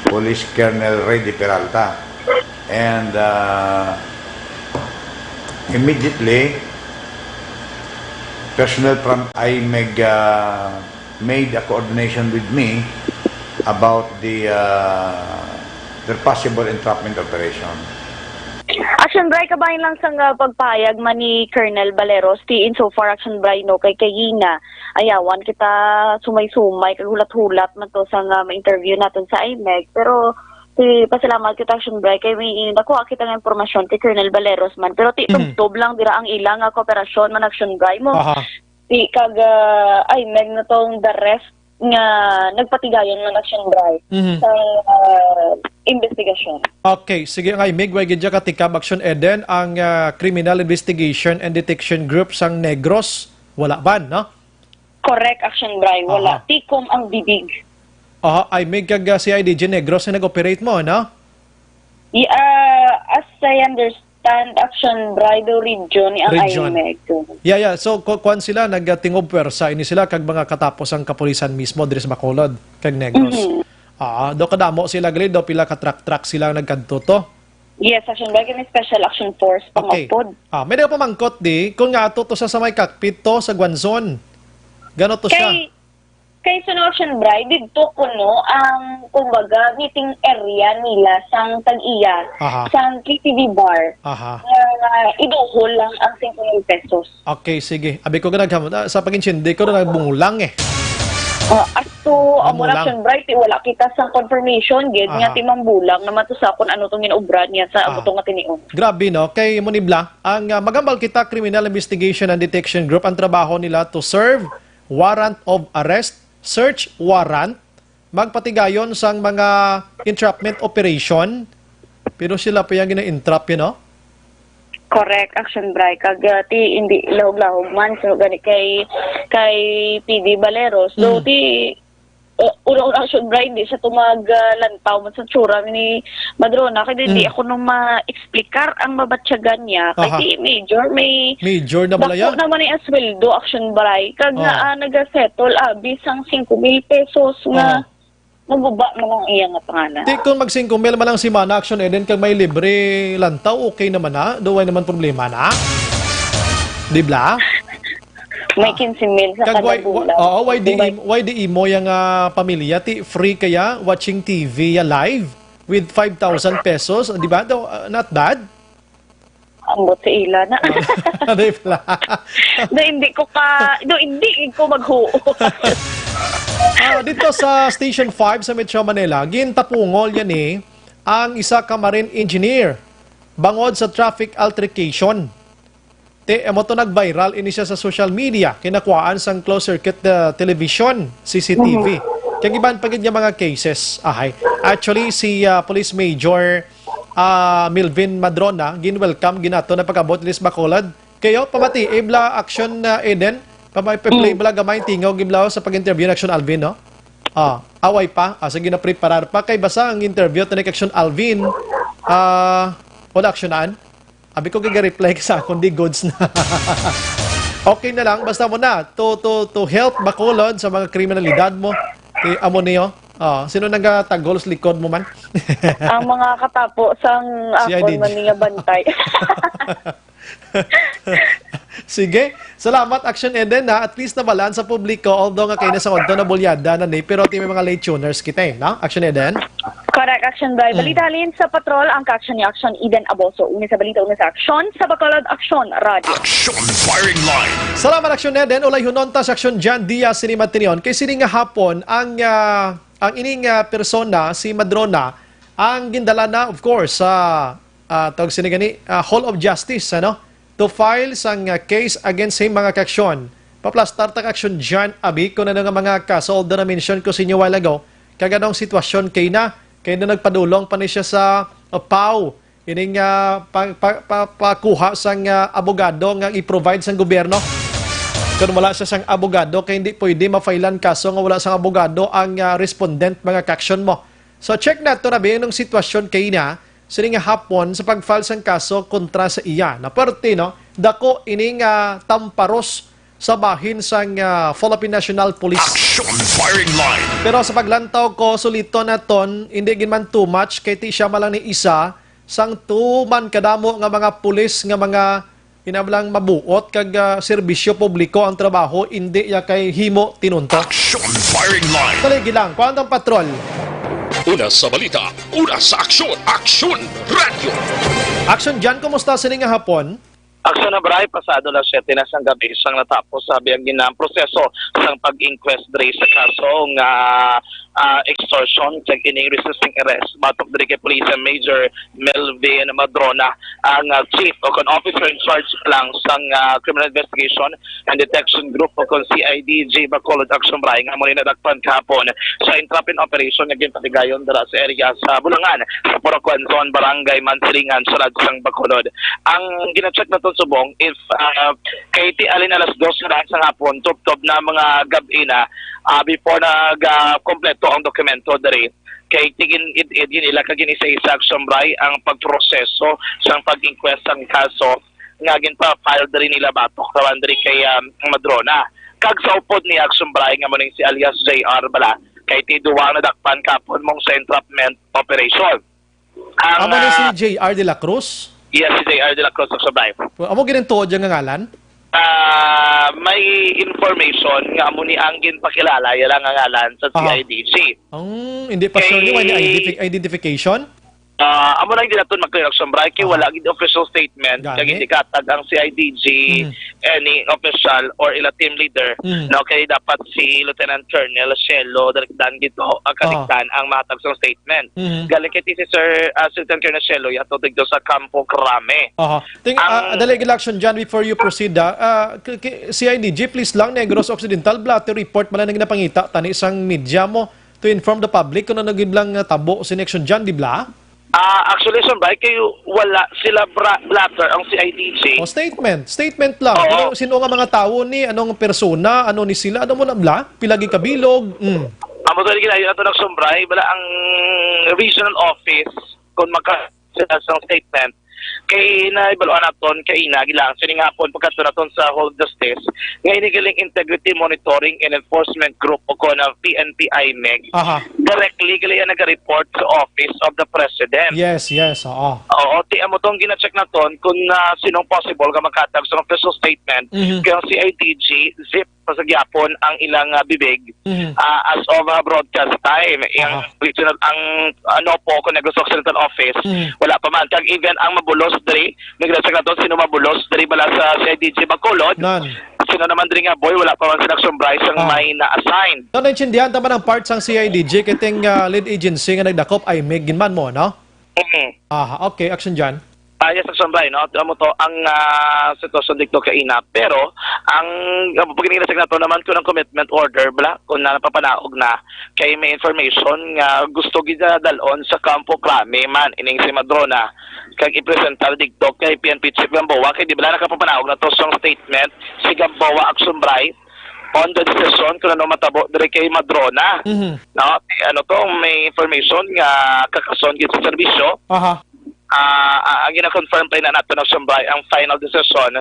Police Colonel Ray De Peralta. And, uh, immediately, personnel from I M E C, uh, made a coordination with me about the, uh, their possible entrapment operation. Action Bry, kabahin lang sang, uh, pagpayag man ni Colonel Baleros, ti insofar, Action Bry, no, kay kayina, ayawan kita sumay-sumay, kag hulat-hulat man to sang, uh, ma-interview naton sa I M E C. Pero, ti, pasalamat kita, Action Bry, kay may nakuha kita nga impormasyon kay Colonel Baleros man. Pero ti, Mhm. tubtob lang dira ang ila nga kooperasyon man, Action Bry, mo. Aha. Ti, kag, ah, I M E C na tong the rest nga nagpatigayon man, Action Bry, Mhm. sa, ah, investigasyon. Okay, sige, ang I M E C, way gid dya katikab, Action Eden, ang, ah, Criminal Investigation and Detection Group sang Negros, wala ban, no? Correct, Action Bry, wala. Aha. Tikom ang bibig. Aha, I M E C kag, ah, C I D G Negros ang nag-operate mo, no? Y-, ah, as I understand, Action Bry, do region ni ang Region. I M E C. Yeah, yeah. So, ku-, kuwan sila, nagtingog pwersa. Ini sila kag mga katapos ang kapulisan mismo diri sa Bacolod, kag Negros. Mhm. Ah, do kadamo sila gali, do pila ka truck-truck sila nagkadto to? Yes, Action Bry, kini Special Action Force, Okay. pangapod. Ah, may nagapamangkot di, kung nga ato to sa, sa may cockpit to, sa Guanzon. Gano to siya? Kay, kay Suno Action Bry, didto kuno ang, kumbaga, meeting area nila sang tag-iya, Aha. sang K T V bar. Aha. Nga iduhol lang ang singko mil pesos. Okay, sige. Abi ko ka naghamot. Ah, sa pag-intindi ko na nagbulang eh. Ah, as to, amo Mamulang. Action Bry, ti wala kita sang confirmation, gid, nga Aha. ti Mambulang naman to sa kung ano tong ginobra niya sa Ah. amo to nga tinion. Grabe, no? Kay Munibla, ang, ah, magambal kita, Criminal Investigation and Detection Group, ang trabaho nila to serve warrant of arrest, search warrant, magpatigayon sang mga entrapment operation, pero sila pa yung gina-entrap, you know? Correct, Action Bry. Kag, uh, ti, hindi lahog-lahog man, so, gani kay, kay P D Baleros. So, Mm. ti, uh, una-una, Action Bry, hindi siya tumag, uh, lantaw man sa tsura ni Madrona. Kaya hindi Mm. ako nung ma-explicar ang mabatyagan niya. Kay Aha. ti, major, may Major na bala dako yan? naman yung sweldo, Action Bry. Kag nga, Oh. ah, nag-settle, ah, bisang singko mil pesos nga Oh. maguba man ang iya nga pangalan. Ti, kung mag singko mil man lang si Mana Action Eden kag may libre lantaw, okay naman na. Duway naman problema na. Di bla? May Ah. quince mil sa Kag why, kada bulan. wa-, oo, why di Diba? im-, why di imo yang, ah, pamilya? Ti, free kaya watching T V ya live? with five thousand pesos, di ba? Though, uh, not bad. Ambot sa ila na. Di pala. Do hindi ko ka, do hindi ko maghuo. Ah, dito sa Station five sa Metro Manila, gintapungol yan eh ang isa ka marine engineer bangod sa traffic altercation. Te, amo to nag-viral ini siya sa social media, kinakuhaan sang closed circuit uh, television, C C T V. Kag iban pa gid nga mga cases. Ahay. Actually, si uh, Police Major uh, Milvin Madrona, gin-welcome ginato na pag-abot ni Bacolod. Kayo, pamati, ibla action uh, Eden, pamay play bala gamay tingaw giblaw sa pag-interview ni Action Alvin, no? Ah, away pa, ah, sige na preparar pa kay basa ang interview to ni Action Alvin. Ah, wala aksyonan. Abi ko giga-reply ka sa akon, di goods na. Okay na lang, basta mo na to to to help Bacolod sa mga kriminalidad mo. Eh, amo niyo. Ah, sino nagatagol sa likod mo man? Ang mga katapo sang Si akon Idin. man niya bantay. Sige, salamat Action Eden ha. At least nabalaan sa publiko, although nga kayo na sa odto na bulyada na ni, pero ti may mga late tuners kita eh, no? Action Eden. Correct, Action Bray. Balita halin sa patrol, ang ka-action ni Action Eden Aboso. Una sa balita, una sa aksyon, sa Bacolod, Aksyon Radio. Action firing line. Salamat Action Eden. Ulay hunon ta sa Action Jan Diaz sini matinion. Kay sini nga hapon ang ah, ang ining ah, persona si Madrona ang gindala na of course sa ah, tawag sini gani ah, Hall of Justice ano to file sang ah, case against him mga kaaksyon. Paplastar ta kaaksyon Jan abi kung ano nga mga kaso although na-mention ko sa inyo while ago kag anong sitwasyon kay na kay na nagpadulong pa ni siya sa uh, PAO ining ah, pa, pa, pa, pakuha sang ah, abogado nga i-provide sang gobyerno. Kung wala siya sang abogado, kay hindi pwede ma-filean kaso nga wala sang abogado ang ah, respondent, mga kaaksyon mo. So check nato na ba yung sitwasyon kay na sini nga hapon sa pag-file sang kaso kontra sa iya. Na parte, no? Dako ining ah, tamparos sa bahin sang ah, Philippine National Police. Action firing line. Pero sa paglantaw ko, sulito naton, hindi gid man too much kay ti siya man lang ni isa sang tuman kadamo nga mga pulis nga mga inablang mabuot kag ah, serbisyo publiko ang trabaho, hindi ya kay himo tinunto. Action firing line. Kaligi lang, kuan ang patrol. Una sa balita, una sa aksyon, Aksyon Radio. Action Jan, kumusta sini nga hapon? Aksyon na, Bray, pasado na siyete na sang gabi sang natapos sabi ang ginang proseso sang pag-inquest diri sa kaso nga ah, extortion kag ining resisting arrest batok diri kay Police Major Melvin Madrona, ang ah, chief o kon officer in charge lang sang ah, Criminal Investigation and Detection Group o kon C I D G Bacolod, Action Bray, nga amo ni nadakpan kahapon sa entrapment operation nga ginpatigayon dira sa area sa Bulangan, sa Purok One Zone, Barangay Mansilingan, sulod sang Bacolod. Ang gina-check naton subong, if ah, kay ti alin alas dos na daan sang hapon, tubtob na mga gab-i na, ah, before nag ah, kompleto ang dokumento diri. Kay tigin id-id gini ila kag gini sa isa, Action Bray, ang pagproseso sang pag-inquest sang kaso nga ginpa-file diri nila batok naman diri kay ah, Madrona. Kag sa upod ni, Action Bray, nga amo ning si alias J R bala, kay ti duwa ang nadakpan kahapon mong sa entrapment operation. Ang Amo ni si ah, J R de la Cruz. Yes, si J R de la Cruz, Action Bray. Amo gid ang tuod niya nga ngalan. Ah, may information nga amo ni ang ginpakilala iya lang nga ngalan sa Aha. C I D G. Ang hindi pa sure ni Kay- may identifi- identification. Ah, amo lang din naton mag-clear, Action Bray, kay Aha. wala gid official statement Gani. kag hindi katag ang C I D G Mhm. any official or ila team leader, Mhm. no, kay dapat si Lieutenant Colonel Shelo Dalikdan gito ang kalikdan ang matag sa statement. Mhm. Galing kay si Sir ah, si Lieutenant Colonel Shelo yato tigdo sa Campo Crame. Aha. Ting ah, Ang- dali gid lang, Action Jan, before you proceed, ah, ah, k- k- C I D G, please lang, Negros Occidental, bala, ti report man lang nga napangita tani sang media mo to inform the public kung ano gid lang nga tabo si Action Jan, di bala? Ah, actually, Action Bray, kay wala sila bra- blotter ang C I D G. O statement, statement lang. Oo. Ano, sino nga mga tawo ni, anong persona, ano ni sila, ano mo na bala? Pila gid kabilog? Mm. Amo to ginayo nato, Action Bray, bala ang regional office kung maka sila sa statement kay naibaluan naton kay ina gilang sini nga hapon pagkadto naton sa Hall of Justice nga ini galing Integrity Monitoring and Enforcement Group o kon ang P N P I MEG. Aha. Directly gali ang naga-report sa Office of the President. Yes, yes, oo. Oo, ti amo tong gina-check naton kung ah, sinong possible nga makatag sa official statement Mhm. kay ang C I D G zip pa sa gyapon ang ilang, ah, bibig, Mhm. ah, as of, ah, broadcast time. Ang Aha. regional, ang, ah, NOPO, kung Negros Occidental Office, Mhm. wala pa man. Kag even ang mabulos diri, may grasa ka to, sino mabulos diri bala sa C I D G Bacolod? None. Sino naman diri nga boy, wala pa man sila Action Bry sang Ah. may na-assign. So, naintindihan ta man ang part sang C I D G, kay ting, ah, lead agency nga nagdakop ay mig ginman mo, no? Mm. Aha, okay, Action John. Ah, yes, Action Bry, no? Amo to ang, ah, sitwasyon dito kaina. Pero, ang, ang pagkinilasag nato naman kung ang commitment order, bala, kung na napapanaog na, kay may information nga gusto gid na dalon sa Campo Crame man, ining si Madrona, kag ipresentar dito kay P N P Chief Gamboa, kay di bala nakapapanaog na to sa statement si Gamboa, Action Bry, on the decision kung ano matabo diri kay Madrona. Mhm. No? Eh, ano to, may information nga kakason gid sa serbisyo. Aha. Ah, ah, ang gina-confirm pa na nato ng Sumbay ang final decision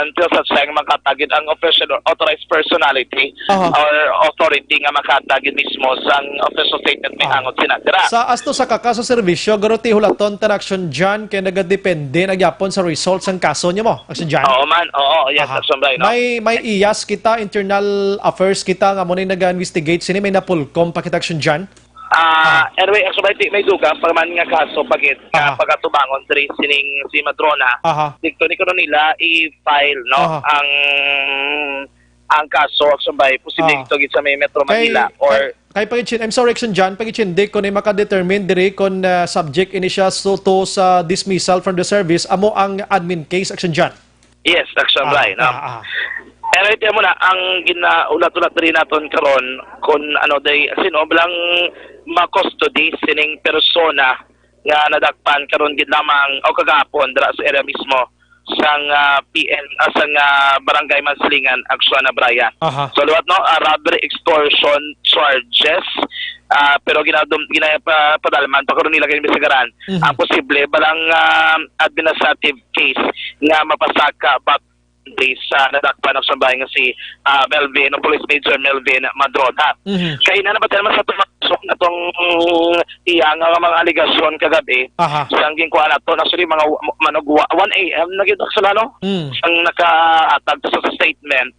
until such time makatagid ang official or authorized personality Aha. or authority nga makatagid mismo sang official statement may Aha. angot sina dira. Sa asto sa kaka sa serbisyo, garo ti hulaton ta na Action John kay nagadepende na gyapon sa results sang kaso niyo mo, Action John? Oo man, oo, yes, Aha. Action Bray, no? May, may iyas kita, internal affairs kita nga mo na nag-investigate sini, may napulkom pa kita, Action John? Ah, Ah. anyway, actually, may, may dugang pa man nga kaso pagit nga Aha. pagatubangon diri sining si Madrona. Aha. Dito ni kuno nila i-file, no, Aha. ang, ang kaso, actually, posible Ah. ito gid sa may Metro Kay, Manila or kay, kay pag-, I'm sorry, Action John, pag-, hindi ko na makadetermine diri kung, ah, subject ini siya so, to sa dismissal from the service, amo ang admin case, Action John. Yes, Action Ah, Bray, no? ah, ah. Pero ito mo na, ang ginaulat-ulat rin naton karon kung ano day, sino lang ma-custody sining persona nga nadakpan karon gid lamang o kagahapon dira sa area mismo sang, ah, P N, ah, sang, ah, Barangay Manslingan, Action na Brian. Aha. So, liwat, no, ah, robbery extortion charges, ah, pero ginadum-, ginaya pa, padalman pa karon nila kay imbestigaran. Mhm. Ang posible balang, ah, administrative case nga mapasaka ba sa nadakpan ang sambay nga si, ah, Melvin, o Police Major Melvin Madrona. Mhm. Kay na naman sa itong, itong iya nga mga alegasyon kagabi, Aha. sang ginkuha nato, actually, mga wa-, manugwa, one A M na gyud, actually, no? Mm. Ang nakaatag sa statement.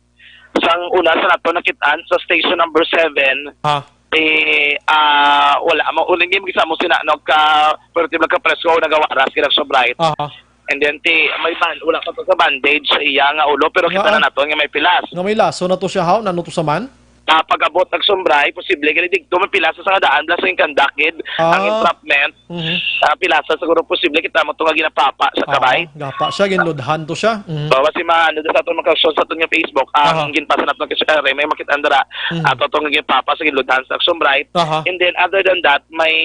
Sang una sa nato nakitaan sa station number seven, Ha? eh, ah, wala mo, uling game sa mo sina, no, ka, pero tibag ka presko, nagawaras, kaya so bright. Aha. And then, ti, may ban-, wala pa to sa bandage sa iya nga ulo, pero kita Nga, na nato nga may pilas. Nga may laso na to siya, haw? Nano to sa man? Ah, pag-abot nagsumbray, posible gali digto may pilas sa nga daan, bala sa yung kandakid, Ah. ang entrapment. Mhm. Ah, pilasa siguro posible kita mo to nga ginapapa sa Oo, kabay. Gapa siya, ginludhan to siya. Mhm. So, basi maano sa aton mga kausyon sa aton nga Facebook, ang Aha. ginpasa nato kay Sir Ray, may makita andara. Mhm. Ato to nga ginapapa sa ginludhan sa sumbray. Aha. And then, other than that, may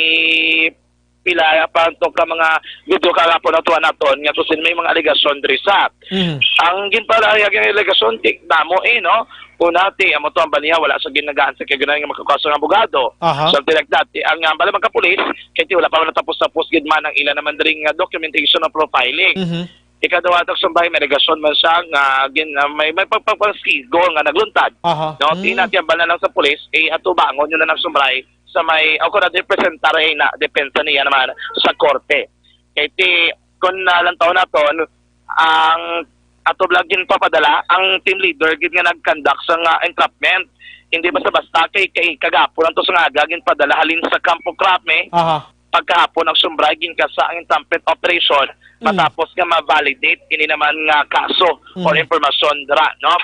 pila pa to ka mga video kahapon na tuwa naton nga kung sino may mga alegasyon diri sa. Mhm. Ang ginpalahayag nga alegasyon, di, damo eh, no? Una, ti, amo to ang baliha, wala sa ginagaan sa kaganan nga makakaso nga abogado. Aha. Something like that. Ti, ang, ah, bala mga kapulis, kay ti wala pa man natapos-tapos gid man ang ila naman diri nga documentation of profiling. Mhm. Ikaduha, tag sumbay, may alegasyon man siya nga gin-, ah, may, may pagpagpangskigo nga nagluntad. Aha. No, Mm. ti na, ti ang bala lang sa pulis, eh, atubangon yun na nagsumbay sa may, o kung nagrepresentar ay na, depensa niya naman sa korte. Kay ti, kung nalantaw naton, ang ato bala ginpapadala, ang team leader gid nga nag-conduct sa nga entrapment. Hindi basta-basta kay, kay kagapon ang to sa nga aga ginpadala halin sa Campo Crame. Aha. Pagkahapon ang sumbray, ginkasa ang entrapment operation Mm. matapos nga ma-validate ini naman nga kaso Mm. or impormasyon dira, no?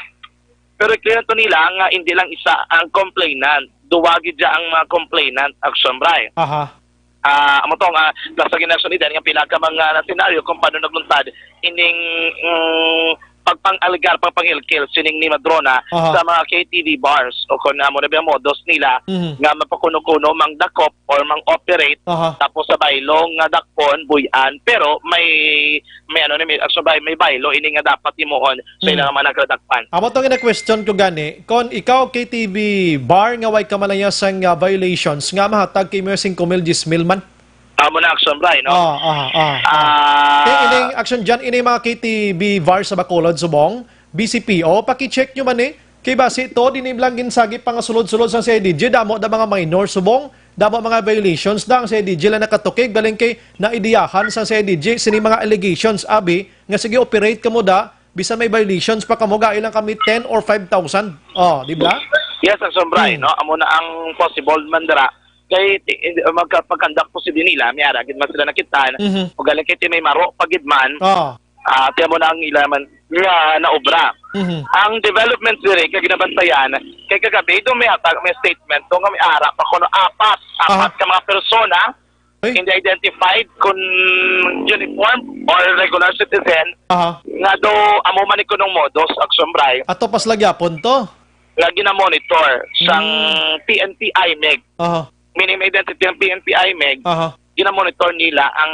Pero i-clear to nila nga hindi lang isa ang complainant. Duwa gid dya ang mga complainant, Action Bray. Aha. Ah, amo to nga, nasa ginasunod din nga pila ka mga senaryo kung paano nagluntad ining, mm, pagpang-alegar, pagpangilkil sining ni Madrona Aha. sa mga K T V bars o kung amo na ba ang modus nila Mhm. nga mapakuno-kuno, mangdakop or mang-operate Aha. tapos sa baylong nga dakpon, buy-an, pero may may ano ni, may, actually, may baylo ini nga dapat himuon sa Mm. ilang mga nagkadakpan. Amo to nga question ko gani, kon ikaw K T V bar nga way ka malaya sang, ah, violations nga mahatag kay mo singko mil, diyes mil man? Amo na, Action Bray, no? Ah, ah, ah, ah. Ah. Kay ining Action John, ini mga K T V bar sa Bacolod subong, B C P O, paki-check nyo man eh. Kay basi to, di ni lang ginsagi pangasulod-sulod sa C I D G, damo da mga minor subong, damo mga violations da ang C I D G lang nakatukig, galing kay naidiyahan sa C I D G, sini mga allegations, abi, nga sige, operate ka mo da, Bisan may violations pa kamo, gai lang kami ten or five thousand. Oh, di ba? Yes, Action Bray, Hmm. no? Amo na ang possible man dira. Kay ti-, eh, magka-, pag-conduct po si Dinila, may ara gid man sila nakita. Mhm. O galing kay ti may maro pa gid man, Oh. ah, ti amo na ang ila man nga naobra. Mhm. Ang development diri kay ginabantayan, kay kagabi do may hatag, may statement do nga may ara pa kuno apat, apat Aha. ka mga persona Uy. hindi identified kung uniform or regular citizen Aha. nga do amo man ni kunong modus, Action Bray, Ato pas lagi apon to. nga ginamonitor sang Hmm. P N P I M E G. Aha. Meaning may identity ang P N P I M E G, Aha. ginamonitor nila ang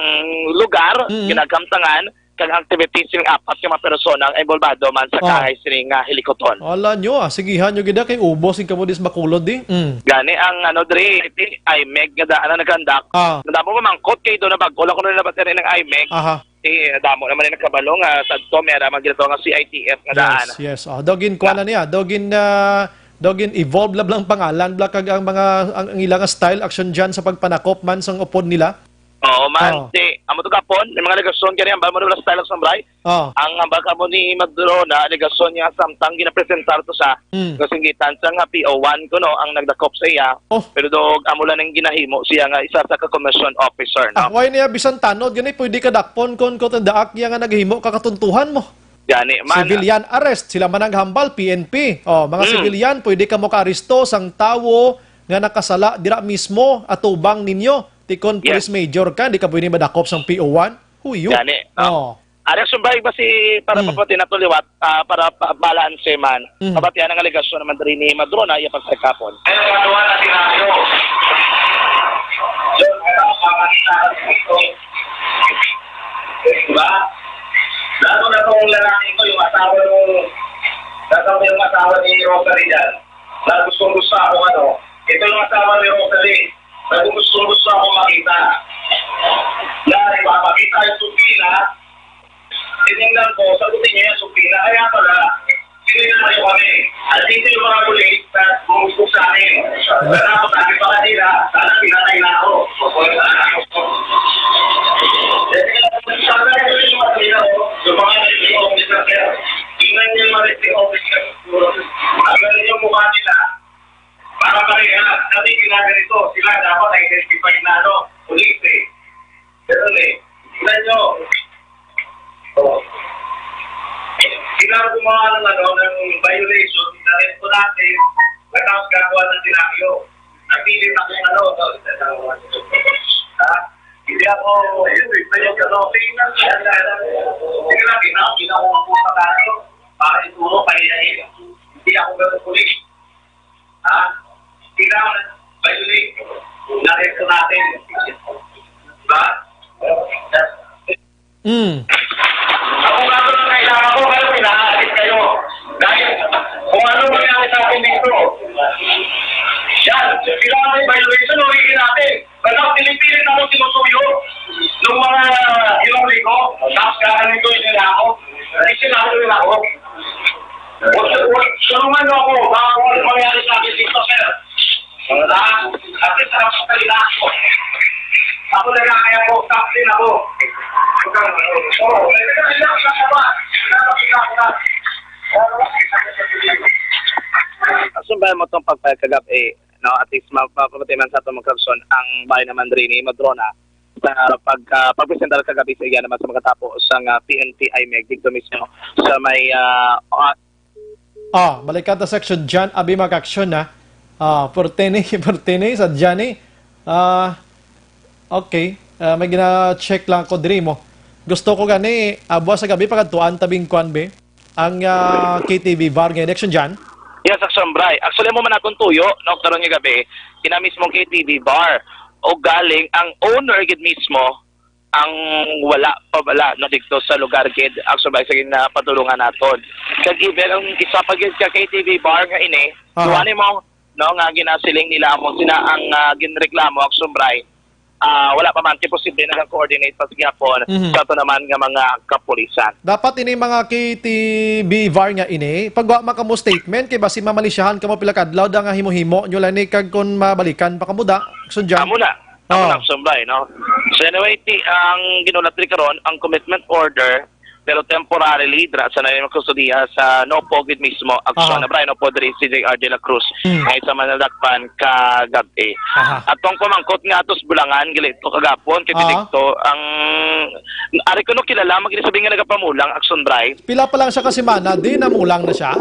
lugar, Mm. ginagamtangan, kag activities sing apat ka mga persona nga involbado man sa Oh. kahay sini nga hilikoton. Ala nyo, ah, sigihan nyo gid, ah, kay ubos gid kamo dis Bacolod, di? Mm. Gani ang, ano, diri, ti, I M E G nga daan ang nag-conduct. Ah. Nadamo mamangkot kay do na bag-o lang kuno nila battery ng I M E G. Aha. Ti, damo naman yung nakabalo nga sa adto, may ara man ginatawag nga C I T F nga daan. Yes, yes. Oh, dogin kuan na niya, dogin, ah, dogin evolve lang, lang pangalan, bla, kag ang mga, ang, ang ilang style, Action Jan, sa pagpanakop man sang upod nila. Oo, man. Oo. Ti, amo to gapon, may mga alegasyon gani, hambal mo na wala sa Talak Sambray. Oo. Ang hambal kamo ni Madrona, alegasyon niya samtang ginapresentar to sa Mm. kasinggitan sa nga P O one kuno ang nagdakop sa iya. Oh. Pero dog, amo lang ang ginahimo siya nga isa sa ka commission officer, Ah, no? Why niya bisan tanod gani, pwede ka dakpon kon, kon ang daak niya nga naghimo ka katuntuhan mo. Gani man. Civilian arrest, sila man ang hambal, P N P. Oh, mga Mm. civilian, pwede ka mo kaaresto sang tawo nga nakasala dira mismo atubang ninyo. Ti kon Yes. police major ka, di ka pwede madakop sang P O one. Huyo. Gani, no? Oh. Ari ang sumbay ba si para Mm. mapati na to liwat, ah, para pa-, balanse man. Mm. Mabatian ang alegasyon naman diri ni Madrona, iya pagsakapon. Kaya gagawa na sinabi ko. Yun, ano, pamangita ka dito. Diba? Lalo na tong lalaki ko, yung asawa nung, lalo yung asawa ni Rosalie dyan. Na gustong gusto ako, ano, ito yung asawa ni Rosalie. Na gustong gusto ako makita. Na ipapakita yung subpoena, tinignan ko, sagutin niya yung subpoena. Kaya pala, sinignan niyo kami. At dito yung mga pulis na bumugtog sa amin. Wala ko sabi pa kanila, sana pinatay na ako. Sabi ko yung mga kanila, oh, yung mga officer, sir. Tingnan niyo yung mga officer. Ang galing yung mukha nila. Para pareha, kami ginaganito. Sila dapat identified na, ano, pulis, eh. Ganun, eh. Tingnan nyo. Oh. Sila ang gumawa ng, ano, ng violation, inaresto natin, tapos gagawa ng senaryo. Napilit ako, ano, ha? Hindi ako, ayun, eh, ayun, ano, sige lang, ginawa, ginawa ko sa tayo, para ituro, pahiyain. Hindi ako ganun pulis. Ha? Kailangan violate. Naresto natin. Diba? Mm. Abogado na kailangan ko, pero pinaalis kayo. Dahil kung ano nangyari sa atin dito. Yan, kailangan may violation, ulitin natin. Basta pinipilit ako sinusuyo nung mga hinuli ko, tapos kakanin ko yung nila ako. Kasi sinabi nila ako. Huwag, huwag, tulungan niyo ako. Baka kung ano mangyari sa akin dito, sir. Ah, at least, harap sa kanila ako. Ako na lang, kaya ko, taxi na ako. Oo, kaya na lang sa kaba. Kaya makita ko na. Asumbay mo tong pagpayag kagab-i, no? At least, ma-, mapapatay man sa atong mga kaigsuonan ang bayan naman diri ni Madrona sa pag-, ah, pagpresentar kagabi sa iya naman sa mga tapo sa nga P N P I M E G dito mismo sa may, ah, ah, Ah, balikan ta section dyan, abi mag-action na. Ah, forte ni, forte ni, sa dyan ni. Ah, okay. Ah, may gina-check lang ko diri mo. Gusto ko gani, ah, buwas sa gabi, pagkadtuan tabing kwan, be. Ang, ah, K T V bar nga election dyan. Yes, Action Bray. Actually, mo man akong tuyo, no, karon nga gabi, ina mismong K T V bar. O galing, ang owner gid mismo, ang wala pa bala, no, dito sa lugar gid, Action Bray, sa ginapatulungan naton. Kag even ang isa pa gid ka K T V bar nga ini, Aha. duha ni mo, no, nga ginasiling nila mo, sina ang, ah, ginreklamo, Action Bray. Ah, wala pa man, ti posible nag-coordinate pa sa gihapon Mhm. sa ato naman nga mga kapulisan. Dapat ini mga K T V bar nga ini, pagwa man kamo statement, kay basi mamalisyahan kamo pila ka adlaw da nga himo-himo nyo lang ni, kag kung mabalikan pa kamo da, Action Jan. Amo na. Amo Oh. na, Action Bray, no? So anyway, ti, ang ginulat rin karon, ang commitment order, pero temporarily, dira sa na yung kustodiya sa NOPO gid mismo, aksyon Aha. na Brian NOPO diri si J R de la Cruz, Mm. nga isa man nadakpan kagab-i. Aha. Atong pamangkot nga atos Bulangan, gali to kagapon, kay Aha. didikto ang, ari ko no kilala, magsabi nga nagapamulang, aksyon Bri. Pila pa lang siya ka semana, di namulang na siya?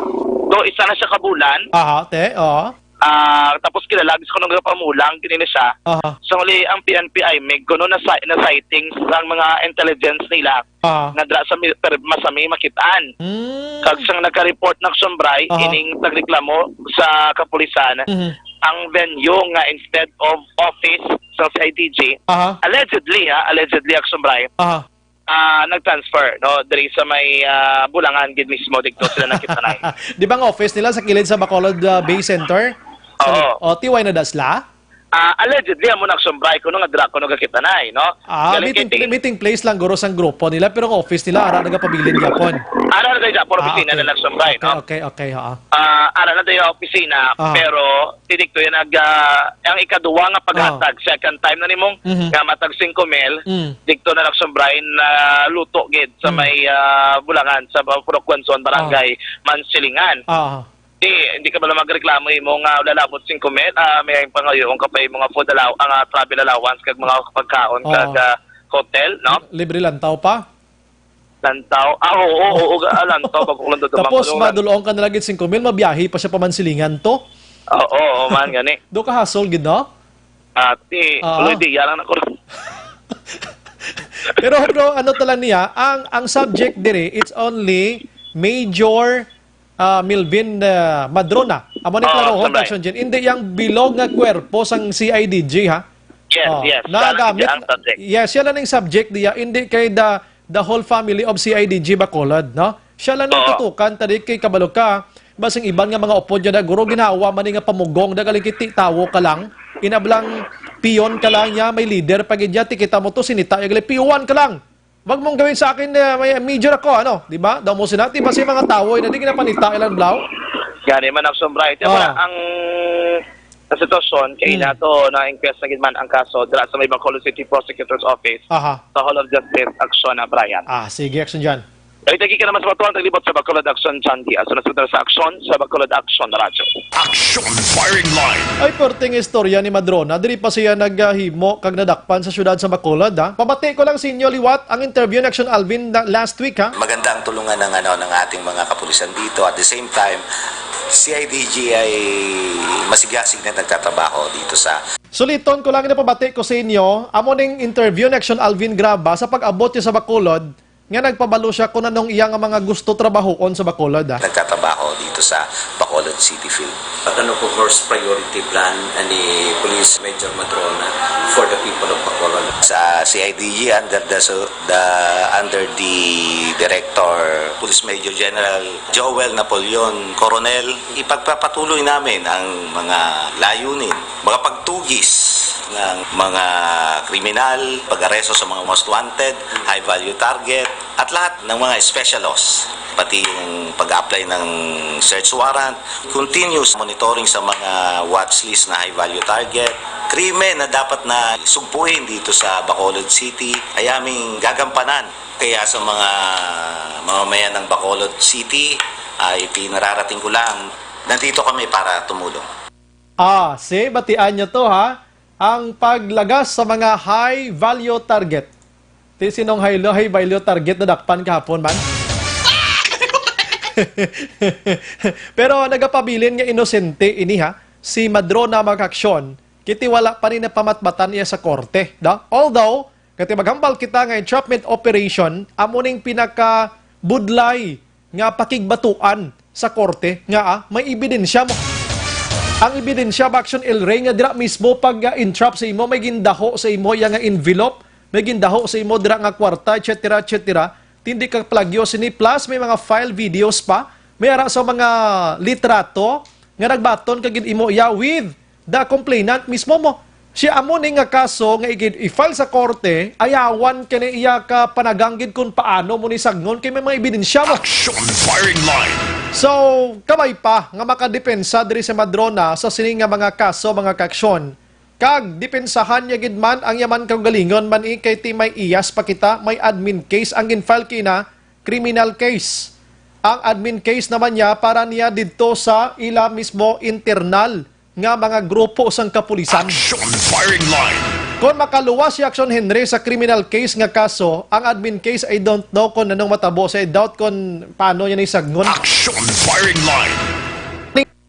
Do, isa na siya kabulan. Aha, te, oo. Ah, tapos kilala, gusto ko nung pamulang, ganina siya. Aha. So, uli ang P N P I mig, kuno na, sa, na sightings ang mga intelligence nila Aha. na dra sa mi- per- masami makitaan. Mm. Kag sang nagka-report na Sombray, Aha. ining tagreklamo sa kapulisan, Mhm. ang venue nga instead of office sa C I D G, Aha. allegedly, ha, allegedly, Sombray, Aha. ah, nag-transfer, no, diri sa may, ah, Bulangan gid mismo, dito sila nagkitanay. Di ba ang office nila sa kilid sa Bacolod, ah, Bay Center? Sa Oo. O, T Y na dasla? Ah, allegedly, amo nagsumbray ko nung adra ko nagakitanay, no? Ah, Galing meeting, kay Ting- meeting place lang guro sang grupo nila, pero ang office nila ara nagapabilin gyapon. Ara na tayo sa Ah, opisina okay. na nagsumbray, Okay, no? okay, okay, oo. Ah, ara na tayo sa opisina, Ah. pero tidikto yan nag, ah, ang ikaduwa nga paghatag, Ah. second time na nimong Mhm. nga matag singko mil, Mm. dikto na nagsumbray na luto gid sa Mm. may, ah, Bulangan, sa Purok Guanzon, Ah. Barangay Mansilingan. Ah. Di, hindi ka bala magreklamo imo nga lalabot singko mil, ah, may pangayoon ka pa imo nga food allow-, ang, ah, travel allowance kag mga pagkaon Oo. kag, ah, hotel, no? Libre lantaw pa? Lantaw? Ah, oo, oo, oo, ga-, ah, lantaw, bago ko lang dodumang Tapos, ko, lan- madulong ka na lagi singko mil, mabiyahe pa siya pa Mansilingan to? Oo, oo, man, gani. Do ka hassle gid, no? Ati, Oo. Uloy, di, yarang na ko. Pero, bro, ano tala niya, ang, ang subject diri, it's only Major, ah, Melvin, ah, Madrona. Amo ni Oo, Claro Hall, correct. Action Jen. Hindi yang bilog nga kwerpo sang C I D G, ha? Yes, Oh, yes. Siya lang nagamit. ang subject. Yes, siya lang ang subject diya. Hindi kay the, the whole family of C I D G Bacolod, no? Siya lang ang Oo. tutukan, tadi kay kabalo ka. Basing iban nga mga upod niya na, guro, ginawa man ni nga pamugong, dagaling kiti tawo ka lang. Inablang piyon ka lang niya, may leader pa gid niya, ti kita mo to, sinita, yagali, piyuan ka lang. Wag mong gawin sa akin, eh, may major ako, ano? Di ba? Daw mo sinati, basi mga tawo, eh, na di ginapanita ilang blaw. Gani man ang sombra. Ito Ah. pala ang, ang sitwasyon, kay Hmm. nato na-inquest na gid man ang kaso dira sa may Bacolod City Prosecutor's Office Aha. sa Hall of Justice, Action na Brian. Ah, sige, Action dyan. Ay, tagi ka naman sa Batuan, taglibot sa Bacolod Action, John Diaz. Sunod sa Action, sa Bacolod Action Radyo. Action Firing Line. Ay, perting istorya ni Madrona. Diri pa siya naghimo kag nadakpan sa syudad sa Bacolod, ha? Pabati ko lang sa inyo liwat ang interview ni Action Alvin na last week, ha? Maganda ang tulungan ng, ano, ng ating mga kapulisan dito. At the same time, C I D G ay masigasig na nagtatrabaho dito sa Suliton ko lang, napabati ko sa inyo, amo ning interview ni Action Alvin Graba sa pag-abot niya sa Bacolod, nga nagpabalo siya kung anong iya nga mga gusto trabahoon sa Bacolod, ah. Nagtatrabaho dito sa Bacolod City Field. At ano po first priority plan ni Police Major Madrona for the people of Bacolod? Sa C I D G under the, so, the, under the Director, Police Major General Joel Napoleon Coronel, ipagpapatuloy namin ang mga layunin, mga pagtugis ng mga kriminal, pag-aresto sa mga most wanted, high value target, at lahat ng mga special laws. Pati yung pag-apply ng search warrant, continuous monitoring sa mga watch list na high value target, krimen na dapat na sugpuin dito sa Bacolod City ay aming gagampanan. Kaya sa mga mamamayan ng Bacolod City, ay pinararating ko lang, nandito kami para tumulong. Ah, see, batian nyo to, ha? Ang paglagas sa mga high value target. Ti sinong high, high value target na dakpan kahapon man? Pero nagapabilin nga inosente ini, ha? Si Madrona Makaksyon, kiti wala pa rin napamatbatan iya sa korte, no? Although, kati maghambal kita nga entrapment operation, amo ning pinakabudlay nga pakigbatuan sa korte nga, ah, may ebidensya mo. Ang ebidensya ba, Action El Rey, nga dira mismo pag, ah, entrap sa imo, may gindaho sa imo iya nga envelope, may gindaho sa imo dira nga kwarta, et cetera, et cetera. Tindi ka plagyo sini, plus may mga file videos pa, may ara sa mga litrato nga nagbaton ka gid imo iya with the complainant mismo mo. Siya amo ni nga kaso nga igid i-file sa korte, ayawan kini iya ka panagang gid kung paano mo ni sagnon kay may mga ebidensya mo. Action Firing Line. So, kamay pa nga makadepensa diri sa Madrona sa sini nga mga kaso, mga kaaksyon. Kag depensahan niya gid man ang yaman kaugalingon man i kay ti may iyas pa kita, may admin case ang gin-file kina criminal case. Ang admin case naman niya para niya didto sa ila mismo internal nga mga grupo sang kapulisan. Action Firing Line. Kon makaluwas si Action Henry sa criminal case nga kaso, ang admin case, I don't know kung anong matabo sa, I doubt kung paano niya ni sagnon. Action Firing Line.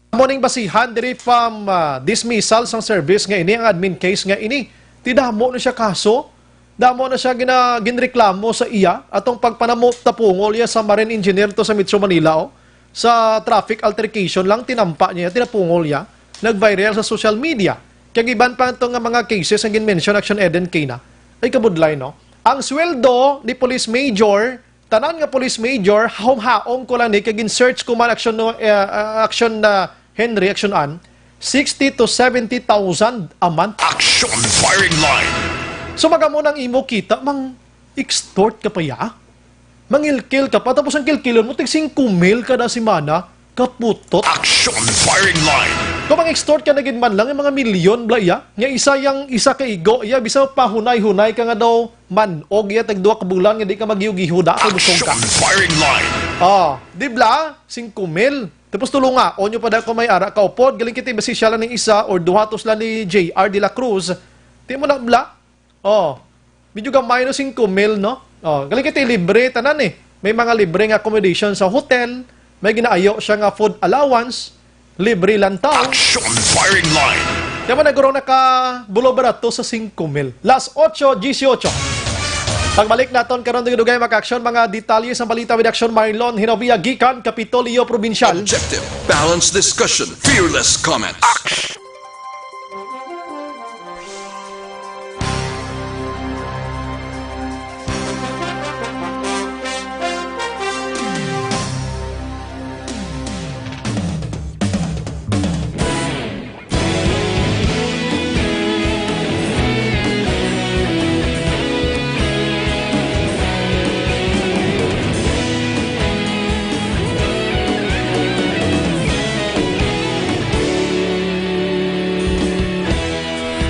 Amo ning basihan diri pa, ah, dismissal sang service nga ini, ang admin case nga ini. Ti damo na siya kaso, damo na siya gina-, ginreklamo sa iya atong pagpanamo tapungol iya sa marine engineer to sa Metro Manila, oh. Sa traffic altercation lang, tinampa niya, tinapungol niya, nag-viral sa social media. Kag iban pa to nga mga cases nga gin-mention Action Eden kay na. Ay kabudlay, no? Ang sweldo ni Police Major, tanan nga Police Major, haom-haom ko lang ni, kag gin-search ko man Action, no, eh, ah, Action na Henry, Action Ann, sixty to seventy thousand a month. Action Firing Line. So, magamo nang imo kita, mang-extort ka pa ya? Mangilkil ka pa, tapos ang kilkilon mo, tig singko mil kada semana, kaputot. Action Firing Line. Kung mang-extort ka na gid man lang, yung mga milyon, bla, iya, nga isa yang, isa ka igo, iya, bisa pahunay-hunay ka nga daw, man-og, iya, tag duha ka bulan, nga di ka magihugihuda, kay busog ka. Action Firing Line. Ah, di bla? Singko mil. Tapos tulunga, onyo pa da ko may ara, kaupod, galing kita, basi siya lang ning isa, or duha to sila ni J R de la Cruz. Di mo na, bla? Oh, medyo gamay no, singko mil, no? Oh, galing kita libre tanan eh. May mga libre nga accommodation sa hotel, may ginaayo siya nga food allowance, libre lantaw. Action Firing Line. Kaya man naguro naka bulo barato sa singko mil. Las ocho dieciocho. Pagbalik naton karon, dugay-dugay, mga aksyon, mga detalye sa balita with Action Marlon Hinovia gikan Kapitolyo Probinsyal. Objective, balanced discussion, fearless comment. Action!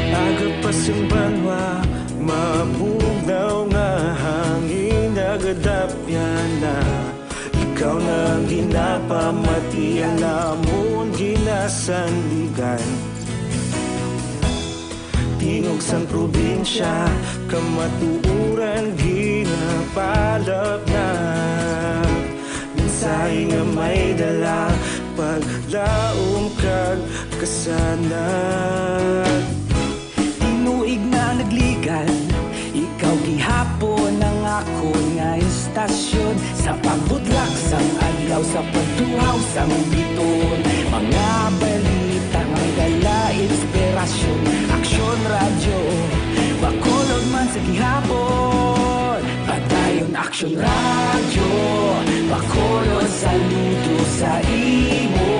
Aga pa sing banwa, mabugnaw nga hangin nagadapyan na. Ikaw na ang ginapamati, ang amon ginasandigan. Tingog sang probinsya, kamatuoran ginapalapnag. Mensahe nga may dala, paglaom kag kasanag. Tinuig na nagligad, ikaw gihapon ang akon nga istasyon. Sa pagbutlak sang adlaw, sa pagtuhaw sang biton, mga balita nga may dala inspirasyon. Aksyon Radyo, Bacolod man sa gihapon. Padayon Aksyon Radyo, Bacolod, saludo sa imo.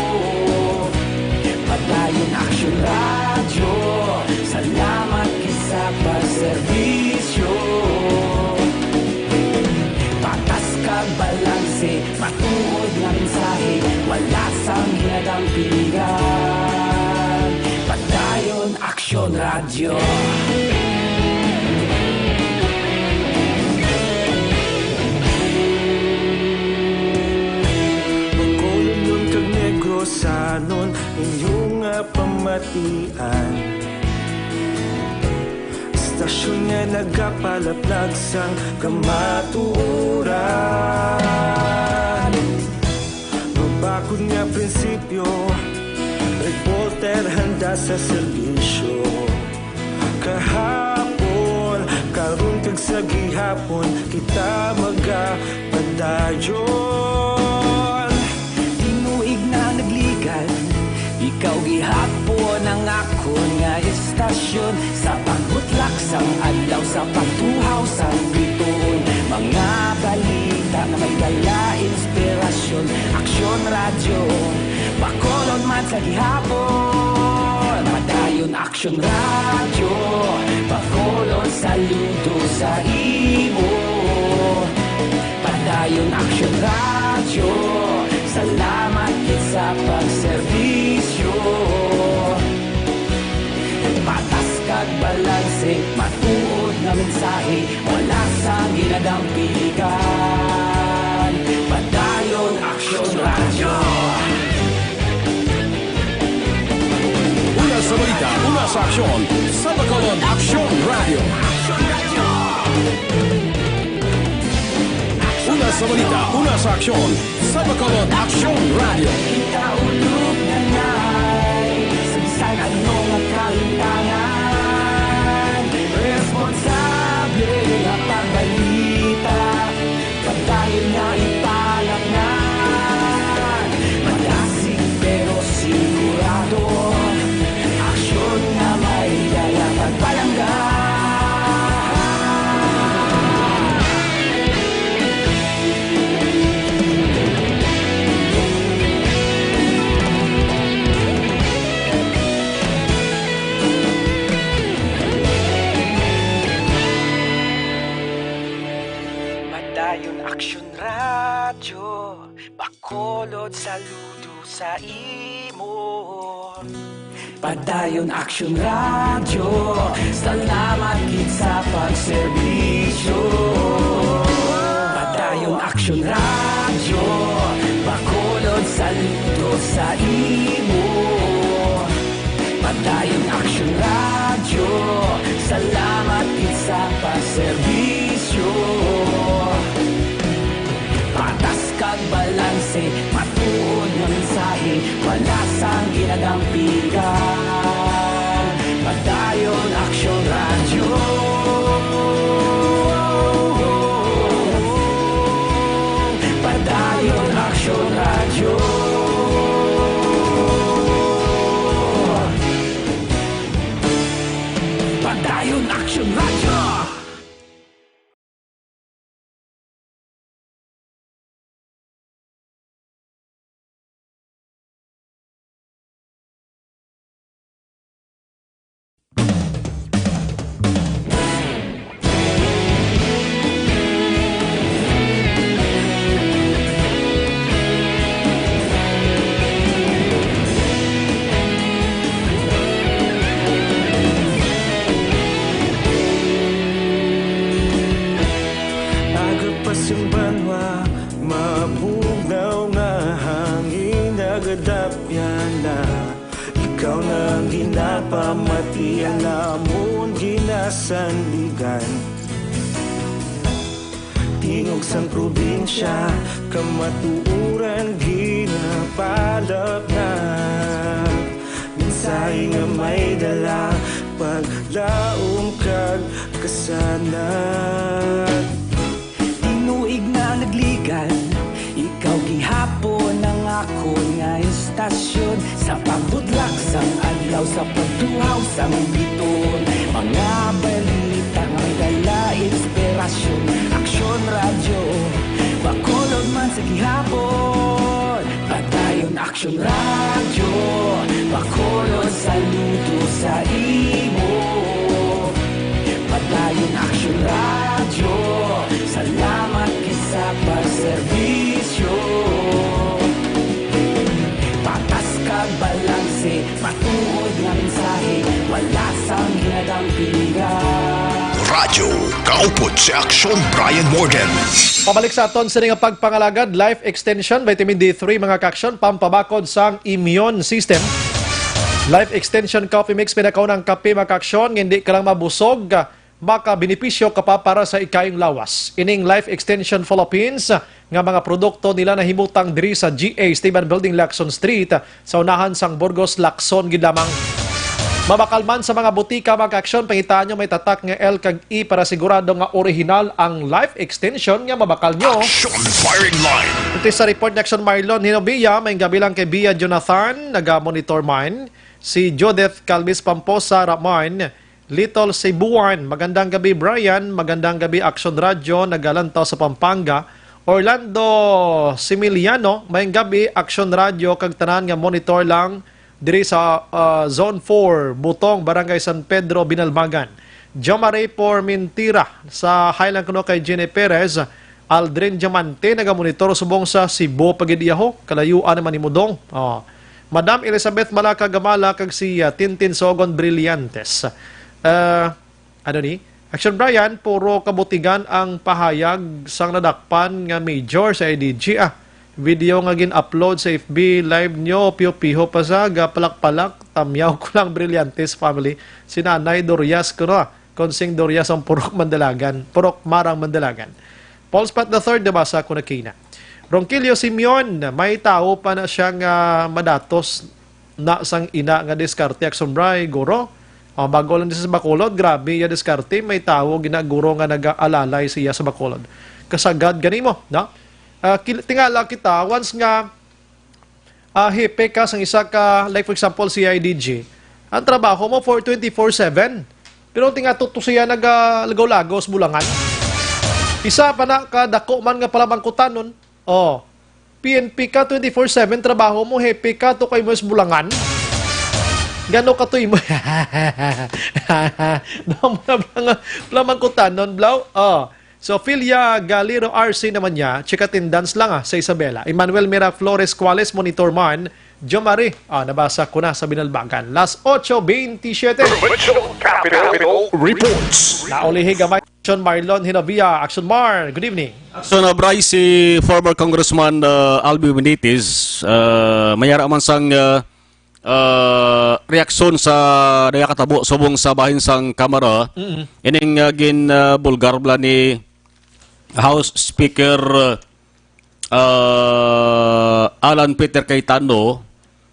Padayon Aksyon Radyo, salamat gid sa pagserbisyo. Patas kag balanse, matuod nga mensahe, wala sang ginadampigan. Padayon Aksyon Radyo. Bacolodnon kag Negrosanon, inyo nga pamatian. Istasyon nga nagapalaplag sang kamatuoran. Mabakod nga prinsipyo, reporter handa sa serbisyo. Kahapon, karon kag sa gihapon, kita magapadayon. Tinuig na nagligad, ikaw gihapon ang akon nga istasyon. Sa pagbutlak sang adlaw, sa pagtuhaw sang bituon, mga balita nga may dala inspirasyon. Aksyon Radyo, Bacolod man sa gihapon. Padayon Aksyon Radyo, Bacolod, saludo sa imo. Padayon Aksyon Radyo, salamat gid sa pagserbisyo. Patas kag balanse, matuod nga mensahe, wala sang ginadampigan. Sa aksyon, sa Bacolod Aksyon Radio. Una sa balita, una sa aksyon, sa Bacolod Aksyon Radio. Kita ulog na ngay, sa bisan ano nga kalintangan, responsable nga pagbalita. Padayon nga ipalaknag, malasig pero sigurado, aksyon nga may dala pagpalangga. Padayon Aksyon Radyo, Bacolod, saludo sa imo. Padayon Aksyon Radyo, salamat gid sa pagserbisyo. Padayon Aksyon Radyo, Bacolod, saludo sa imo. Padayon Aksyon Radyo, salamat gid sa pagserbisyo. Patas kag balanse, matuod nga mensahe, wala sang ginadampigan. Padayon Aksyon Radyo. Padayon Aksyon Radyo. Padayon Aksyon Radyo. Aga pa sing banwa, mabugnaw nga hangin, nagadapyan na. Ikaw na ang ginapamati, ang amon ginasandigan. Tingog sang probinsya, kamatuoran ginapalapnag. Mensahe nga may dala, paglaom kag kasanag. Tinuig na nagligan, ikaw gihapon ang akon nga istasyon. Sa pagbudlak sang adlaw, sa pagtuhaw sang biton, mga balita nga may dala inspirasyon. Aksyon Radyo, Bacolod man sa gihapon. Padayon Aksyon Radyo, Bacolod, saludo sa imo. Padayon Aksyon Radyo, salamat gid sa pagserbisyo. Patas kag balanse, matuod nga mensahe, wala sang ginadampigan. Radyo Kaupod si Aksyon, Brian Morgan. Pabalik sa aton sini nga pagpangalagad, Life Extension, Vitamin D three, mga kaaksyon, pampabakod sang immune system. Life Extension Coffee Mix, pinakaunang kape, mga kaaksyon, nga hindi ka lang mabusog, makabenepisyo ka pa para sa ikayong lawas. Ining Life Extension Philippines nga mga produkto nila nahimutang diri sa G A Esteban Building, Lacson Street, sa unahan sang Burgos, Lacson gid lamang. Mabakal man sa mga butika, mga kaaksyon, pangitaan nyo may tatak nga L kag E para sigurado nga orihinal ang Life Extension nga mabakal nyo. Action Firing Line. Iti sa report ni Aksyon Marlon Hinobia, may gabi lang kay Bia Jonathan, naga-monitor man. Si Judith Calvis Pamposa Raman, Little Cebuan, magandang gabi, Brian. Magandang gabi, Action Radio, nagalantaw sa Pampanga. Orlando Similiano, mayong gabi, Action Radio, kag tanan nga monitor lang diri sa, ah, Zone four, Butong, Barangay San Pedro, Binalbagan. Jomare Pormintira, sa hi lang kuno kay Jenny Perez. Aldrin Diamante, nagamonitor subong sa Cebu pa gid iya ho. Kalayuan naman ni Mudong. Oh. Madam Elizabeth Malaka Gamala kag si, ah, Tintin Sogon Brillantes. Ah, ano ni? Action Brian, puro kabutigan ang pahayag sang nadakpan nga major sa I D G, ah. Video nga gin-upload sa F B live nyo, piho-piho pa sa gapalak-palak. Tamyaw ko lang, Brillantes family. Si Nanay Dorias ko na. Konsing Dorias ang Purok Mandalagan. Purok Marang Mandalagan. Paul Spot the third, nabasa ko na kina. Ronquillo Simeon, may tao pa na siya nga madatos na sang ina nga diskarte, Action Bray, guro. Oh, bago lang sa Bacolod, grabe ya diskarte, may tao ginaguro nga nagaalalay siya sa Bacolod. Kasagad gani mo, no? Ah, kil- tingala kita, once nga ah, hepe ka sang isa ka, like, for example, C I D G, ang trabaho mo for twenty-four seven. Pero tingato to siya nagalagaw-lagaw sa bulangan. Isa pa na ka dako man nga palabangkutanon. Oh, P N P ka, twenty-four seven trabaho mo, hepe ka, to kay mo sa bulangan. Gano ka to imo? Damo na mga palabangkutanon, blaw. Oh. So, Philia Galero R C naman niya, check attendance lang, ah, sa Isabela. Emmanuel Mira Flores Cuales, monitor man. Jomari, ah, nabasa ko na sa Binalbagan. Las ocho veintisiete. Provincial Capitol Reports. Naulihi gamay. Action Marlon Hinovia. Action Mar, good evening. So, na Bryce, si former Congressman, uh, Albi Benitez, uh, mayara man sang, uh, uh, reaksyon sa nagakatabo subong sa bahin sang Kamara, Mm-mm. ining, uh, gin, uh, bulgar bala ni House Speaker, uh, Alan Peter Cayetano,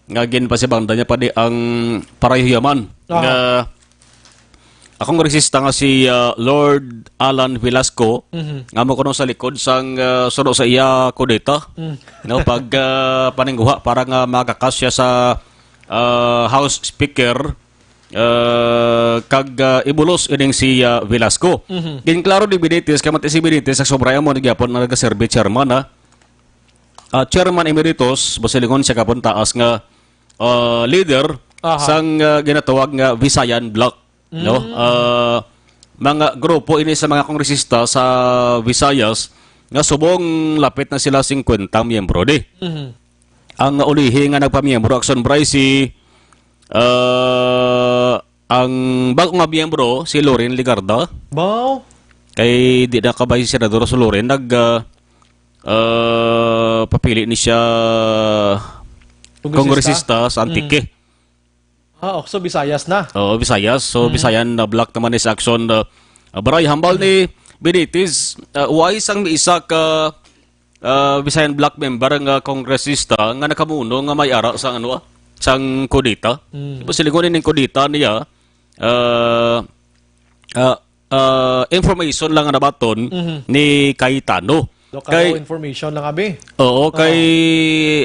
nga ginpasibangda niya pa di ang parahiyaman Ah. nga akong resista nga si, uh, Lord Alan Velasco, Mhm. nga mo kuno sa likod sang, uh, suno sa iya kudeta, Mm. no, pag, uh, paningguha para nga makakas siya sa, uh, House Speaker, uh, kag, uh, ibulos ining si, uh, Velasco. Mhm. Ginklaro ni Benitez, kay mati si Benitez, sa sobra mo na gyapon na nagaserbi chairman, ha? Ah, Chairman Emeritus, basilingon siya kapon taas nga, ah, leader Aha. sang, ah, ginatawag nga Visayan Bloc, no? Mm. Ah, mga grupo ini sa mga kongresista sa Visayas nga subong lapit na sila singkwenta miyembro di. Mhm. Ang ulihi nga nagpamiyembro, Action Bryce, si, ah, ang bago nga miyembro, si Loren Legarda. Baw? Kay di na kabay si Senador Loren, nag, ah, ah, papili ni siya Kongresista? kongresista sa Antique. Mm. Ah, oh, so Visayas na. Oo, Visayas. So, Mm. Visayan na bloc naman is Action, ah, ah, Bray. Hambal ni Benitez, ah, why sang may isa ka, ah, Visayan bloc member nga kongresista nga nakamuno nga may ara sang ano, ah, sang kudeta? Mm. Di ba, silingon ning kudeta niya, ah, ah, ah, information lang nga nabaton Mhm. ni Cayetano. Lokal Kay information lang, abi. Oo, kay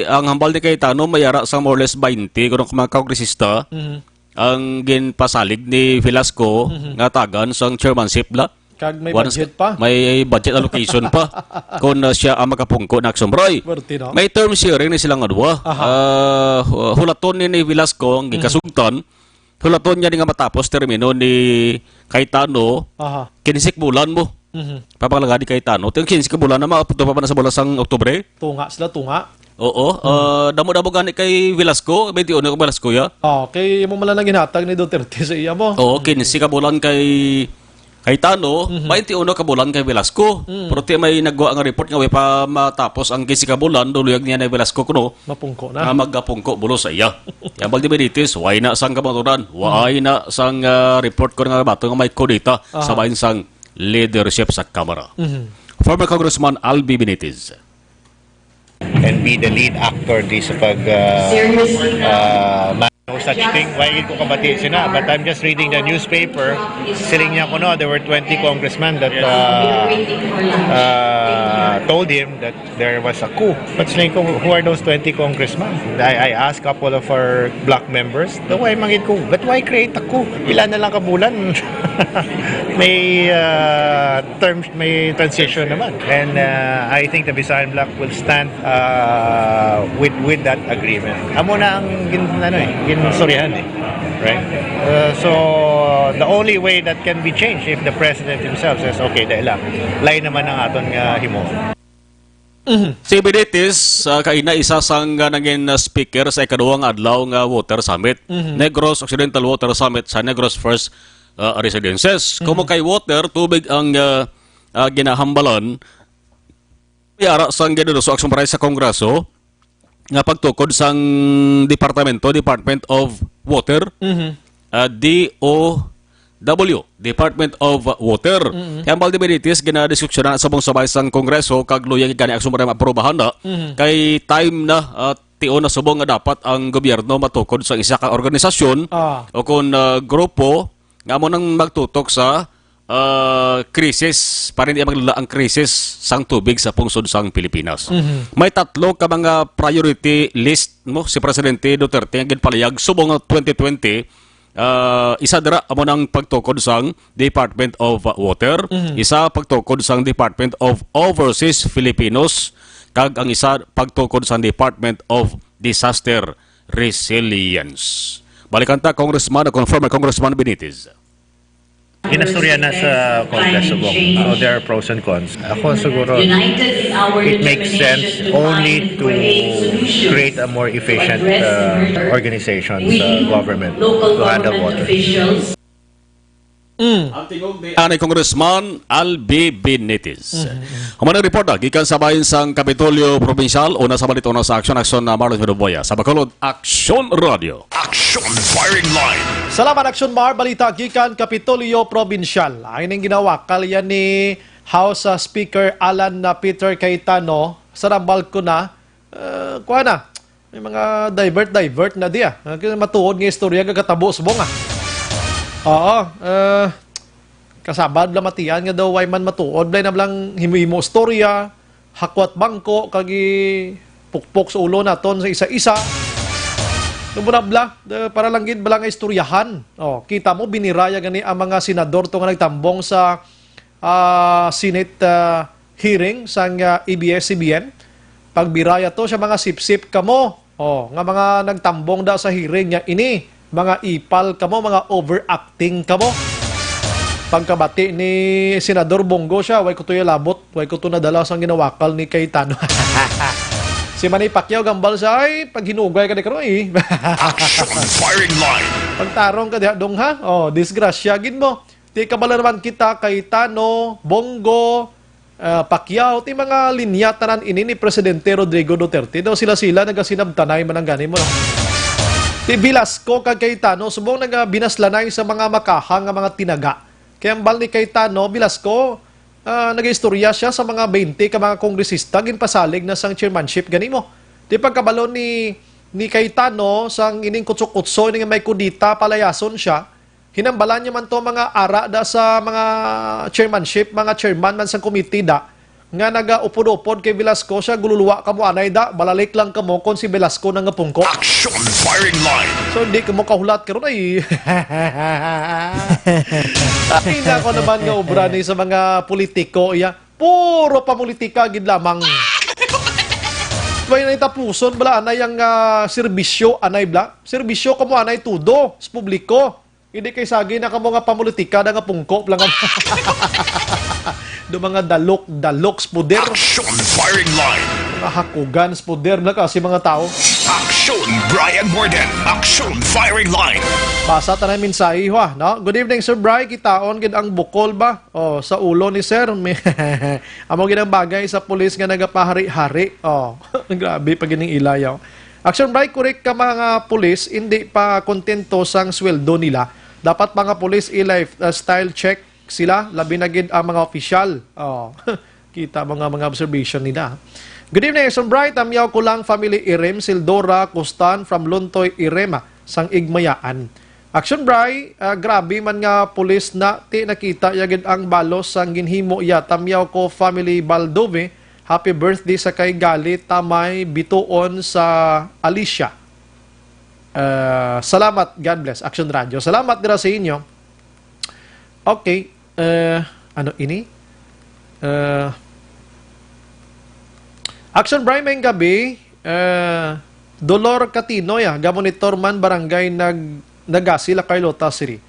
Ah. ang hambal ni Cayetano, may ara sa more or less twenty, kung mga kongresista, Mhm. ang ginpasalig ni Velasco Mhm. nga tagan sang chairmanship la. Kag may Once budget pa. may budget allocation pa. Kung, ah, siya ang makapungko na Action Bray. Pwerte, no? May term sharing ni sila nga duha. Aha. Ah, hu-, hulaton ni, ni Velasco ang Mhm. gikasugtan. Hulaton niya ni nga matapos termino ni Cayetano, Aha. kinse ka bulan mo. Mhm. Papangalaga ni Cayetano. Ting kinse ka bulan na, maabot pa man sa bulan sang Oktubre. Tunga sila, tunga. Oo. Hmm. Ah, damo-damo gani kay Velasco, twenty-one ka Velasco, ya. Oh, kay mo man lang ginhatag ni Duterte sa iya mo. Oo, Hmm. kinse ka bulan kay Cayetano, Mhm. twenty-one ka bulan kay Velasco. Hmm. Pero ti may nagwa nga report nga way pa matapos ang kinse ka bulan, duluyag niya na Velasco kuno. Mapungko na. Nga magapungko bulos sa iya. Hambal ni Benitez, way na sang kamaturan, way na sang, ah, report ko nga bato nga may kudeta sa Aha. bahin sang leadership sa Kamara. Mhm. Former Congressman Albi Benitez. And be the lead actor di sa pag, ah, Seriously? ah, ma-, no such thing. Why gid ko kabati sina? But I'm just reading the newspaper. Siling niya ko, no, there were twenty congressmen that, ah, ah, told him that there was a coup. But siling ko, who are those twenty congressmen? I, I asked couple of our bloc members, the why mangit ko, but why create a coup? Pila na lang ka bulan? May, uh, term, may transition naman. And, uh, I think the Visayan Bloc will stand, uh, with, with that agreement. Amo na ang gin-, ano eh, ginsurihan eh. Right? Uh, so, the only way that can be changed if the president himself says, "Okay, dahil lang, lain naman ang aton nga himo." Mhm. Si Benitez, ah, kaina isa sang, ah, nangin, ah, speaker sa ikaduha nga adlaw nga water summit, Mhm. Negros Occidental Water Summit sa Negros First, ah, Residences. Kumo Mhm. kay water, tubig ang, ah, ah, ginahambalan. Yara sang ginuduso aksyon para sa Kongreso, nga pagtukod sang departamento, Department of Water, Mhm. ah, D O W, Department of Water. Mhm. Kay hambal ni Benitez, ginadiskusyonan subong sa balay sang Kongreso kag luyag gani ang sumara maaprobahan na. Mhm. Kay time na, ah, tion na subong nga dapat ang gobyerno matukod sa isa ka organisasyon Ah. o kon, ah, grupo nga amo nang magtutok sa, ah, krisis, para hindi maglala ang krisis sang tubig sa pungsod sang Pilipinas. Mhm. May tatlo ka mga priority list mo si Presidente Duterte nga ginpalayag subong nga twenty twenty. Ah, isa dira amo nang pagtukod sang Department of Water, Mhm. isa pagtukod sang Department of Overseas Filipinos, kag ang isa pagtukod sang Department of Disaster Resilience. Balikan ta, Congressman, o former Congressman Benitez. Ginastorya na sa Congress subong. So, there are pros and cons. Ako siguro, it makes sense only to create a more efficient, uh, organization sa government to handle water. Mm. Ang tingog ni anay Congressman Albi Benitez. Mm, mm. Human ang report, ah, gikan sa bahin sang Kapitolyo Probinsyal, una sa balita, una sa aksyon, aksyon na Marlon Medoboya. Sa Bacolod, Aksyon Radio. Action Firing Line. Salamat, Action Mar. Balita gikan Kapitolyo Probinsyal. Ay ning ginawakal yan ni House, ah, Speaker Alan na Peter Cayetano sa nambal ko na, ah, kuha na. May mga divert-divert na di, ah. Ah, kaya matuod nga istorya gagkatabo subong, ah. Oo, ah, kasabad bala matian nga daw way man matuod, blay na blang himo-himo istorya, hakwat bangko, kag ipukpok sa ulo naton sa isa-isa. Nabunabla, eh, para lang gid bala nga istoryahan. Oh, kita mo, biniraya gani ang mga senador to nga nagtambong sa, ah, Senate, ah, hearing sang, ah, A B S C B N. Pagbiraya to sa mga sipsip kamo. Oh, nga mga nagtambong da sa hearing nga ini, mga ipal kamo, mga overacting kamo. Pagkabati ni Senador Bong Go siya, "Way ko to yalabot, way ko to nadala sang ginawakal ni Cayetano." Si Manny Pacquiao gambal sa, "Ay, paghinugay ka di karon, eh." Action Firing Line. Pagtarong ka diha, dong, ha? Oh, disgrasya gid mo. Di ka bala naman kita, Cayetano, Bong Go, ah, Pacquiao, ti mga linya tanan ini ni Presidente Rodrigo Duterte. Daw sila-sila nagasinabtanay man ang gani mo, no? Ti Velasco kag Cayetano, subong nagabinaslanay sa mga makahang nga mga tinaga. Kay hambal ni Cayetano, Velasco, ah, nagaistorya siya sa mga twenty ka mga kongresista ginpasalig na sang chairmanship gani mo. Ti pagkabalo ni, ni Cayetano, sang ining kutso-kutso, ining may kudita, palayason siya. Hinambalan niya man to mga ara da sa mga chairmanship, mga chairman man sang committee da, nga nagaupod-upod kay Velasco siya, "Gululuwa kamo anay da, balalik lang kamo kon si Velasco na nga pungko." Action Firing Line. So, hindi kamo kahulat karon ay. Ay, nako naman nga obra ni sa mga politiko, iya. Puro pamulitika gid lamang. May natapuson bala anay ang, ah, serbisyo, anay bla? Serbisyo kamo anay tudo sa publiko. Hindi kay sagi na kamo nga pamulitika na nga pungko lang. Do mga dalok, dalok sa poder. Action Firing Line. Mga hakugan sa poder na kasi mga tao. Action Brian Morden. Action Firing Line. Basa ta na yung mensahe, ha, no? Good evening, Sir Bry. Kitaon gid ang bukol ba? Oh, sa ulo ni Sir. May amo gid ang bagay sa pulis nga nagapahari-hari. Oh, grabe pa gining ilayaw. Action Bry, correct ka, mga pulis, hindi pa kontento sang sweldo nila. Dapat mga pulis i-lifestyle check sila, labi na gid ang mga opisyal. Oh, kita mo nga mga observation nila. Good evening, Action Bry. Tamyaw ko lang family Irim, Sildora, Kustan, from Luntoy, Irim, sang Igmayaan. Action Bry, ah, grabe man nga pulis na, ti nakita ya gid ang balos sang ginhimo ya. Tamyaw ko family Baldove. Happy birthday sa kay Gali Tamay Bituon sa Alicia. Ah, salamat, God bless. Action Radio. Salamat dira sa inyo. Okay. Eh, ano ini? Eh, Action Bry, may gabi. Eh, Dolor Catino, ya, gamonitor man, barangay Nag-, Nagasi, La Carlota City.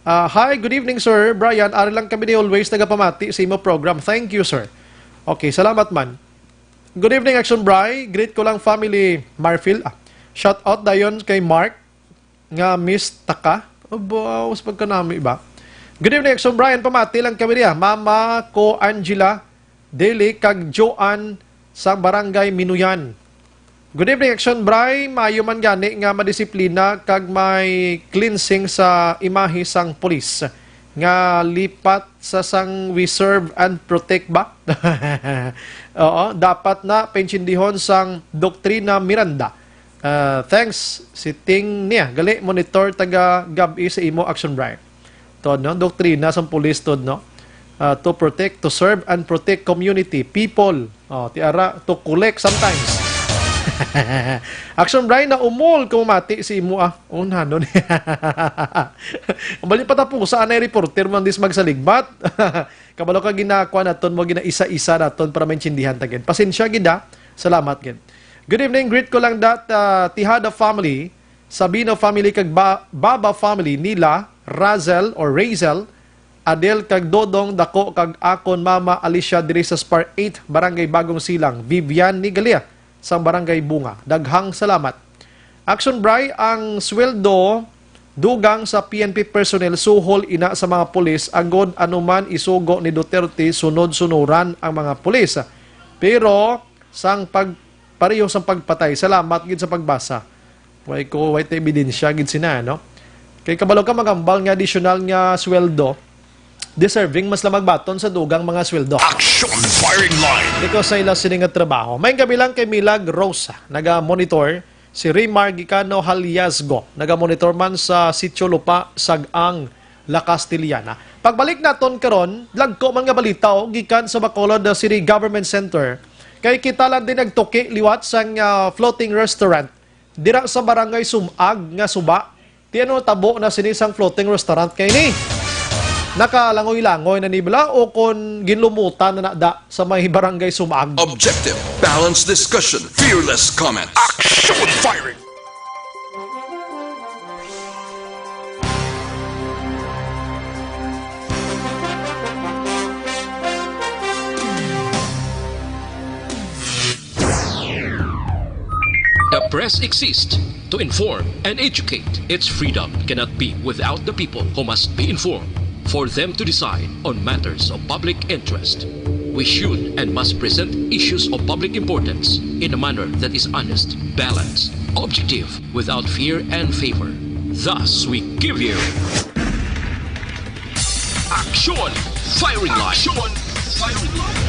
Ah, hi, good evening, Sir Brian. Ari lang kami ni always nagapamati sa imo program. Thank you, sir. Okay, salamat man. Good evening, Action Bry. Greet ko lang family Marfil. Ah, shout out dayon kay Mark nga Miss Taka. Aba, sa pagkanami ba? Good evening, Action Brian. Pamati lang kami niya. Mama ko, Angela Deli, kag Joanne sa Barangay Minuyan. Good evening, Action Bri. Maayo man gani nga madisiplina kag may cleansing sa imahe sang pulis nga lipat sa sang "We serve and protect" ba? Oo, dapat na paintindihon sang doktrina Miranda. Ah, thanks, si Ting niya. Gali, monitor taga gab-i sa imo, Action Bri. Tod, no? Doktrina sang pulis, tod, no? Ah, to protect, to serve and protect community, people. Oh, ti ara, to collect sometimes. Action Bri, naumol ko mati si imo, ah. Unhanon. Ang bali patapusa, anay reporter man dis magsaligbat. Kabalo ka, ginakuha naton mo, ginaisa-isa naton para maintindihan ta gid. Pasensya gid, ah. Salamat gid. Good evening, greet ko lang that, ah, Tejada family, Sabino family kag Ba-, Baba family nila, Razel or Razel, Adel kag Dodong Dako kag akon mama Alicia diri sa Spar eight, Barangay Bagong Silang, Vivian ni Galia sang Barangay Bunga. Daghang salamat. Action Bri, ang sweldo dugang sa P N P personnel suhol ina sa mga pulis, agod ano man isugo ni Duterte, sunod-sunuran ang mga pulis. Pero sang pag-, pareho sang pagpatay. Salamat gid sa pagbasa. Way ko, way ta ebidensya gid sina, no? Kay kabalo ka, magambal nga additional nga sweldo, deserving mas la magbaton sa dugang mga sweldo. Action Firing Line. Ikaw sa ila sini nga trabaho. May gabi lang kay Milag Rosa, naga-monitor. Si Rimar Gicano Haliasgo, naga-monitor man sa Sitio Lupa, Sag-ang, La Castellana. Pagbalik naton karon, dagko man nga balita, oh, gikan sa Bacolod City Government Center. Kay kita lang din nagtuki liwat sang, ah, floating restaurant dira sa Barangay Sumag nga suba. Ti ano tabo na sini sang floating restaurant kay ni? Nakalangoy-langoy na ni bala o kon ginlumutan na na da sa may Barangay Sumag? Objective, balanced discussion, fearless comment, action firing. The press exists to inform and educate. Its freedom cannot be without the people, who must be informed for them to decide on matters of public interest. We should and must present issues of public importance in a manner that is honest, balanced, objective, without fear and favor. Thus, we give you Action Firing Line. Action Firing Line.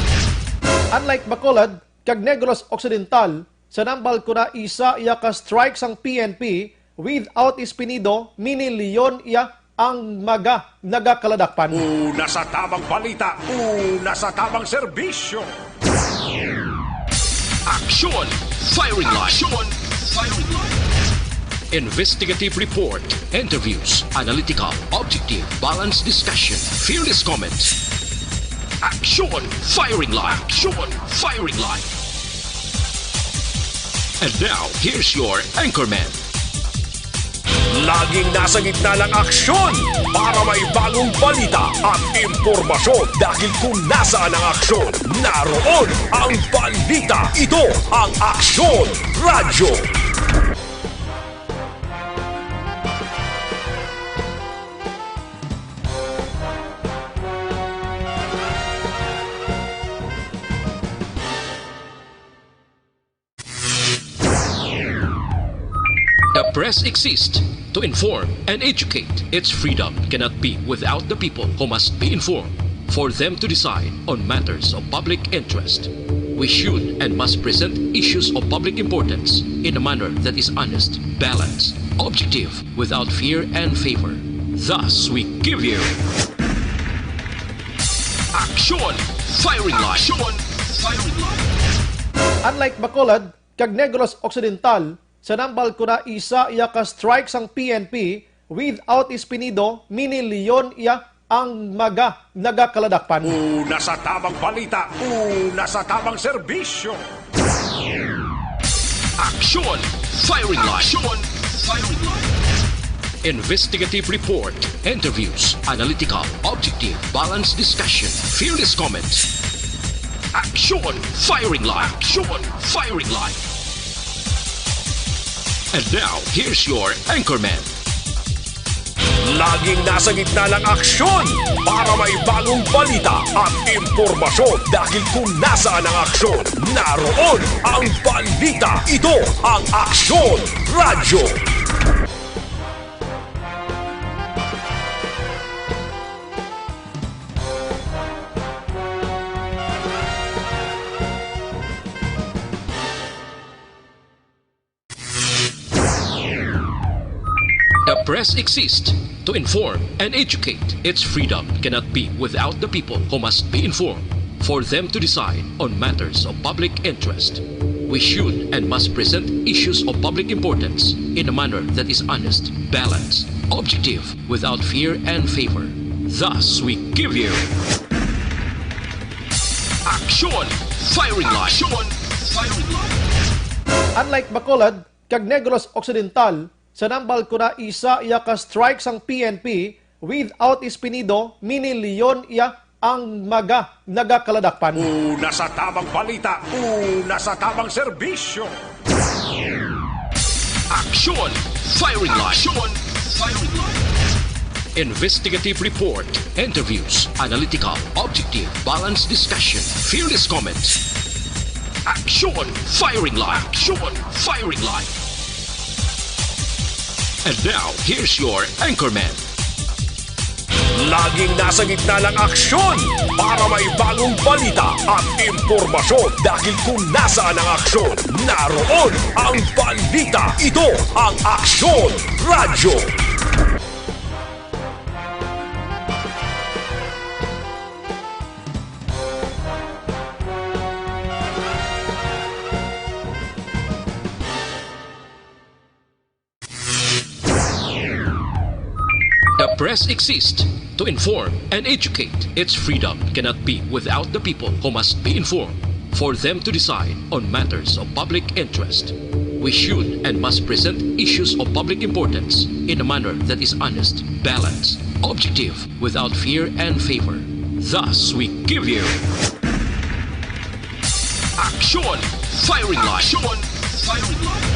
Unlike Bacolod kag Negros Occidental, sa nambal ko na isa iya ka strike sang P N P, without Espinido, mini Leon iya ang mga nagakaladakpan. Una sa tamang balita, una sa tamang serbisyo. Action Firing Line. Action Firing Line. Investigative report, interviews, analytical, objective, balanced discussion, fearless comments. Action Firing Line. Action Firing Line. And now, here's your anchorman. Laging nasa gitna ng aksyon para may bagong balita at impormasyon. Dahil kung nasaan ang aksyon, naroon ang balita. Ito ang Aksyon Radyo. The press exists to inform and educate. Its freedom cannot be without the people, who must be informed for them to decide on matters of public interest. We should and must present issues of public importance in a manner that is honest, balanced, objective, without fear and favor. Thus, we give you Action Firing Line. Action Firing Line. Unlike Bacolod kag Negros Occidental, sa nambal ko na isa iya ka strike sang P N P, without Espinido, mini Leon iya ang mga nagakaladakpan. Una sa tamang balita, una sa tamang serbisyo. Action Firing Line. Action Firing Line. Investigative report, interviews, analytical, objective, balanced discussion, fearless comments. Action Firing Line. Action Firing Line. And now, here's your anchorman. Laging nasa gitna ng aksyon para may bagong balita at impormasyon, dahil kung nasaan ang aksyon, naroon ang balita. Ito ang Aksyon Radyo. The press exists to inform and educate. Its freedom cannot be without the people, who must be informed for them to decide on matters of public interest. We should and must present issues of public importance in a manner that is honest, balanced, objective, without fear and favor. Thus, we give you Action Firing Line. Action Firing Line. Unlike Bacolod kag Negros Occidental, sa Nambal ko na isa iya ka strike sang P N P, without Espinido, minilyon iya ang mga nagakaladakpan. Una sa tamang balita, una sa tamang serbisyo. Action Firing Line. Action Firing Line. Investigative report, interviews, analytical, objective, balanced discussion, fearless comments. Action Firing Line. Action Firing Line. And now, here's your anchorman. Laging nasa gitna ng aksyon para may bagong balita at impormasyon, dahil kung nasaan ang aksyon, naroon ang balita. Ito ang Aksyon Radyo. The press exists to inform and educate. Its freedom cannot be without the people, who must be informed for them to decide on matters of public interest. We should and must present issues of public importance in a manner that is honest, balanced, objective, without fear and favor. Thus, we give you Action Firing Line. Action Firing Line.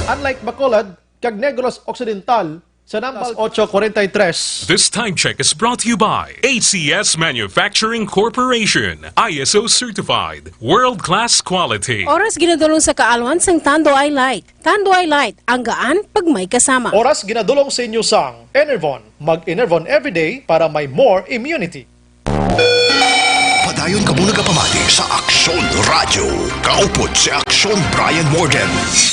Unlike Bacolod kag Negros Occidental, sa Nambal, ocho forty-three. This time check is brought to you by A C S Manufacturing Corporation, I S O certified, world-class quality. Oras ginadulong sa kaalwan sang Tanduay Light. Tanduay Light, ang gaan pag may kasama. Oras ginadulong sa inyo sang Enervon. Mag-Enervon everyday para may more immunity. Padayon kamo nagapamati sa Aksyon Radyo. Kaupod si Aksyon Brian Morgan.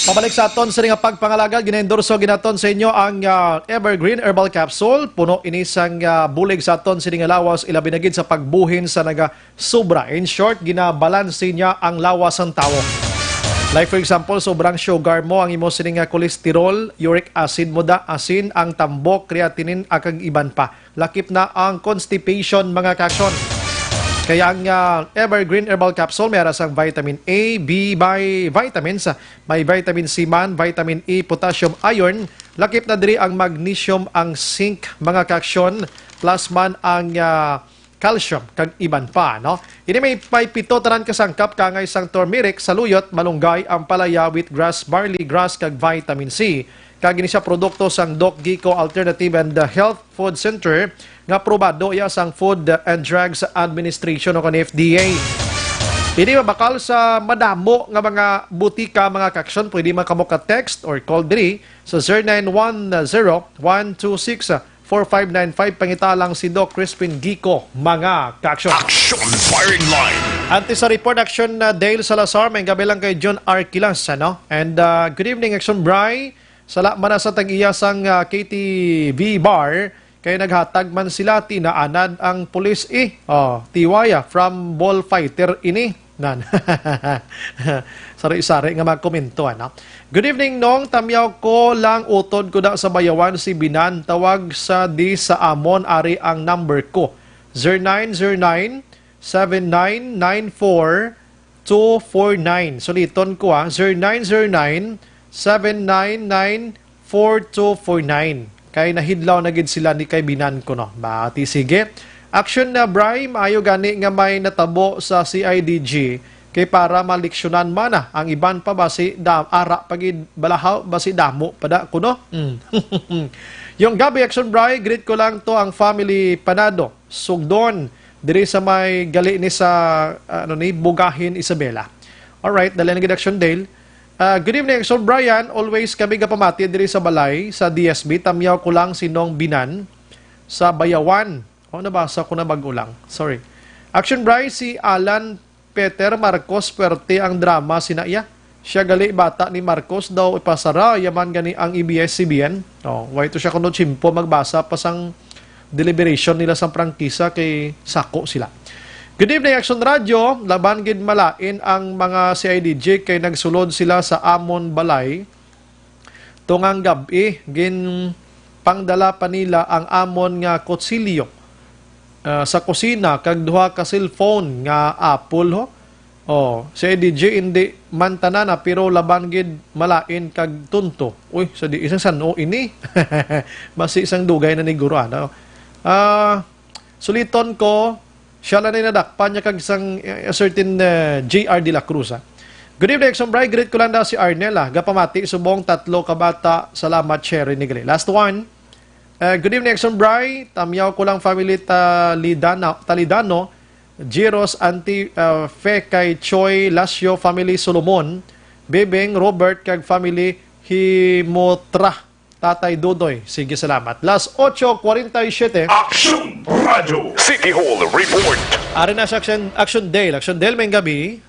Pabalik sa aton sa nga pagpangalagad, ginaendorso ginaton sa inyo ang, ah, Evergreen Herbal Capsule. Puno ini sang, ah, bulig sa aton sini nga lawas, ilabi na gid sa pagbuhin sa naga sobra. In short, ginabalanse niya ang lawas sang tawo. Like for example, sobrang sugar mo, ang imo sini nga cholesterol, uric acid mo da, asin, ang tambok, creatinine, kag iban pa. Lakip na ang constipation, mga ka-aksyon. Kaya ang, ah, Evergreen Herbal Capsule may ara sang vitamin A, B, bi-, vitamins, may vitamin C man, vitamin E, potassium, iron. Lakip na diri ang magnesium, ang zinc, mga ka-aksyon, plus man ang, ah, calcium, kag iban pa, no? Ini may, may pito tanan ka sangkap, kaangay sang turmeric, saluyot, malunggay, ampalaya, wheatgrass, barley grass, kag vitamin C. Kag ini siya produkto sang Doc Gico Alternative and, uh, Health Food Center nga aprobado iya sang Food and Drugs Administration o kon F D A. Ini mabakal sa madamo nga mga butika, mga ka-aksyon. Pwede man kamo ka-text or call diri sa zero nine one zero, one two six, four five nine five. Pangita lang si Doc Crispin Gico, mga ka-aksyon. Action Firing Line. Antes sa report, Action, uh, Dale Salazar, may gabi lang kay John Arquilas, ano? And, uh, good evening, Action Bry. Sala man na sa tag-iya sang, ah, K T V bar, kay naghatag man sila, tinaanad ang pulis, eh. Oh, T Y, ah, from ball fighter ini. Nan. Sari-sari nga mga komento, ano? Good evening, Nong. Tamyaw ko lang, utod ko da sa Bayawan, si Binan. Tawag sa di sa amon, ari ang number ko. Zero nine zero nine, seven nine nine four, two four nine. Suliton ko, ah, zero nine zero nine, seven nine nine, four two four nine. Kay nahidlaw na gid sila ni kay Binan ko, no? Bati, sige. Action na, Bry. Maayo gani nga may natabo sa C I D G. Kay para maliksyonan man na ang iban pa, basi da-, ara pa gid balahaw, basi damo pa da kuno. Mm. Yung gabi, Action Bri, greet ko lang to ang family Panado, Sugdon, diri sa may gali ni sa, ano ni, Bugahin, Isabela. Alright, dali na gid, Action Dale. Ah, good evening, Action Brian. Always kami gapamati diri sa balay, sa D S B. Tamyaw ko lang si Nong Binan sa Bayawan. Oh, nabasa ko na bag-o lang. Sorry. Action Bri, si Alan Peter Marcos, puwerte ang drama sina iya. Siya gali bata ni Marcos daw ipasara, yaman gani ang A B S C B N. Oh, why to siya kuno tsimpo magbasa pa sang deliberation nila sang prangkisa kay sako sila. Good evening, Action Radio. Laban gid malain ang mga C I D G kay nagsulod sila sa amon balay. Tungang gab-i, ginpangdala pa nila ang amon nga kutsilyo, ah, sa kusina kag duha ka cellphone nga Apple, ho. Oh, si D J, hindi man tanana, pero laban gid malain kag tunto. Uy, sa di isang san-o ini. Basi isang dugay na ni Guru, ano? Ah, suliton ko, siya lang ni nadakpan niya kag isang, eh, certain, eh, J R de la Cruz, ah. Good evening, Action Bri. Greet ko lang daw si Arnel, ah. Gapamati subong tatlo ka bata. Salamat, Cherry Negre. Last one. Eh, good evening, Action Bri. Tamyaw ko lang family Talidana-, Talidano, Giros, Auntie, uh, Fe kay Choi, Lasio, family Solomon, Bebeng, Robert, kag family Himotra, Tatay Dodoy. Sige, salamat. Las ocho cuarenta y siete. Action Radio City Hall Report. Ari na sa Action, Action Dale. Action Dale, may gabi.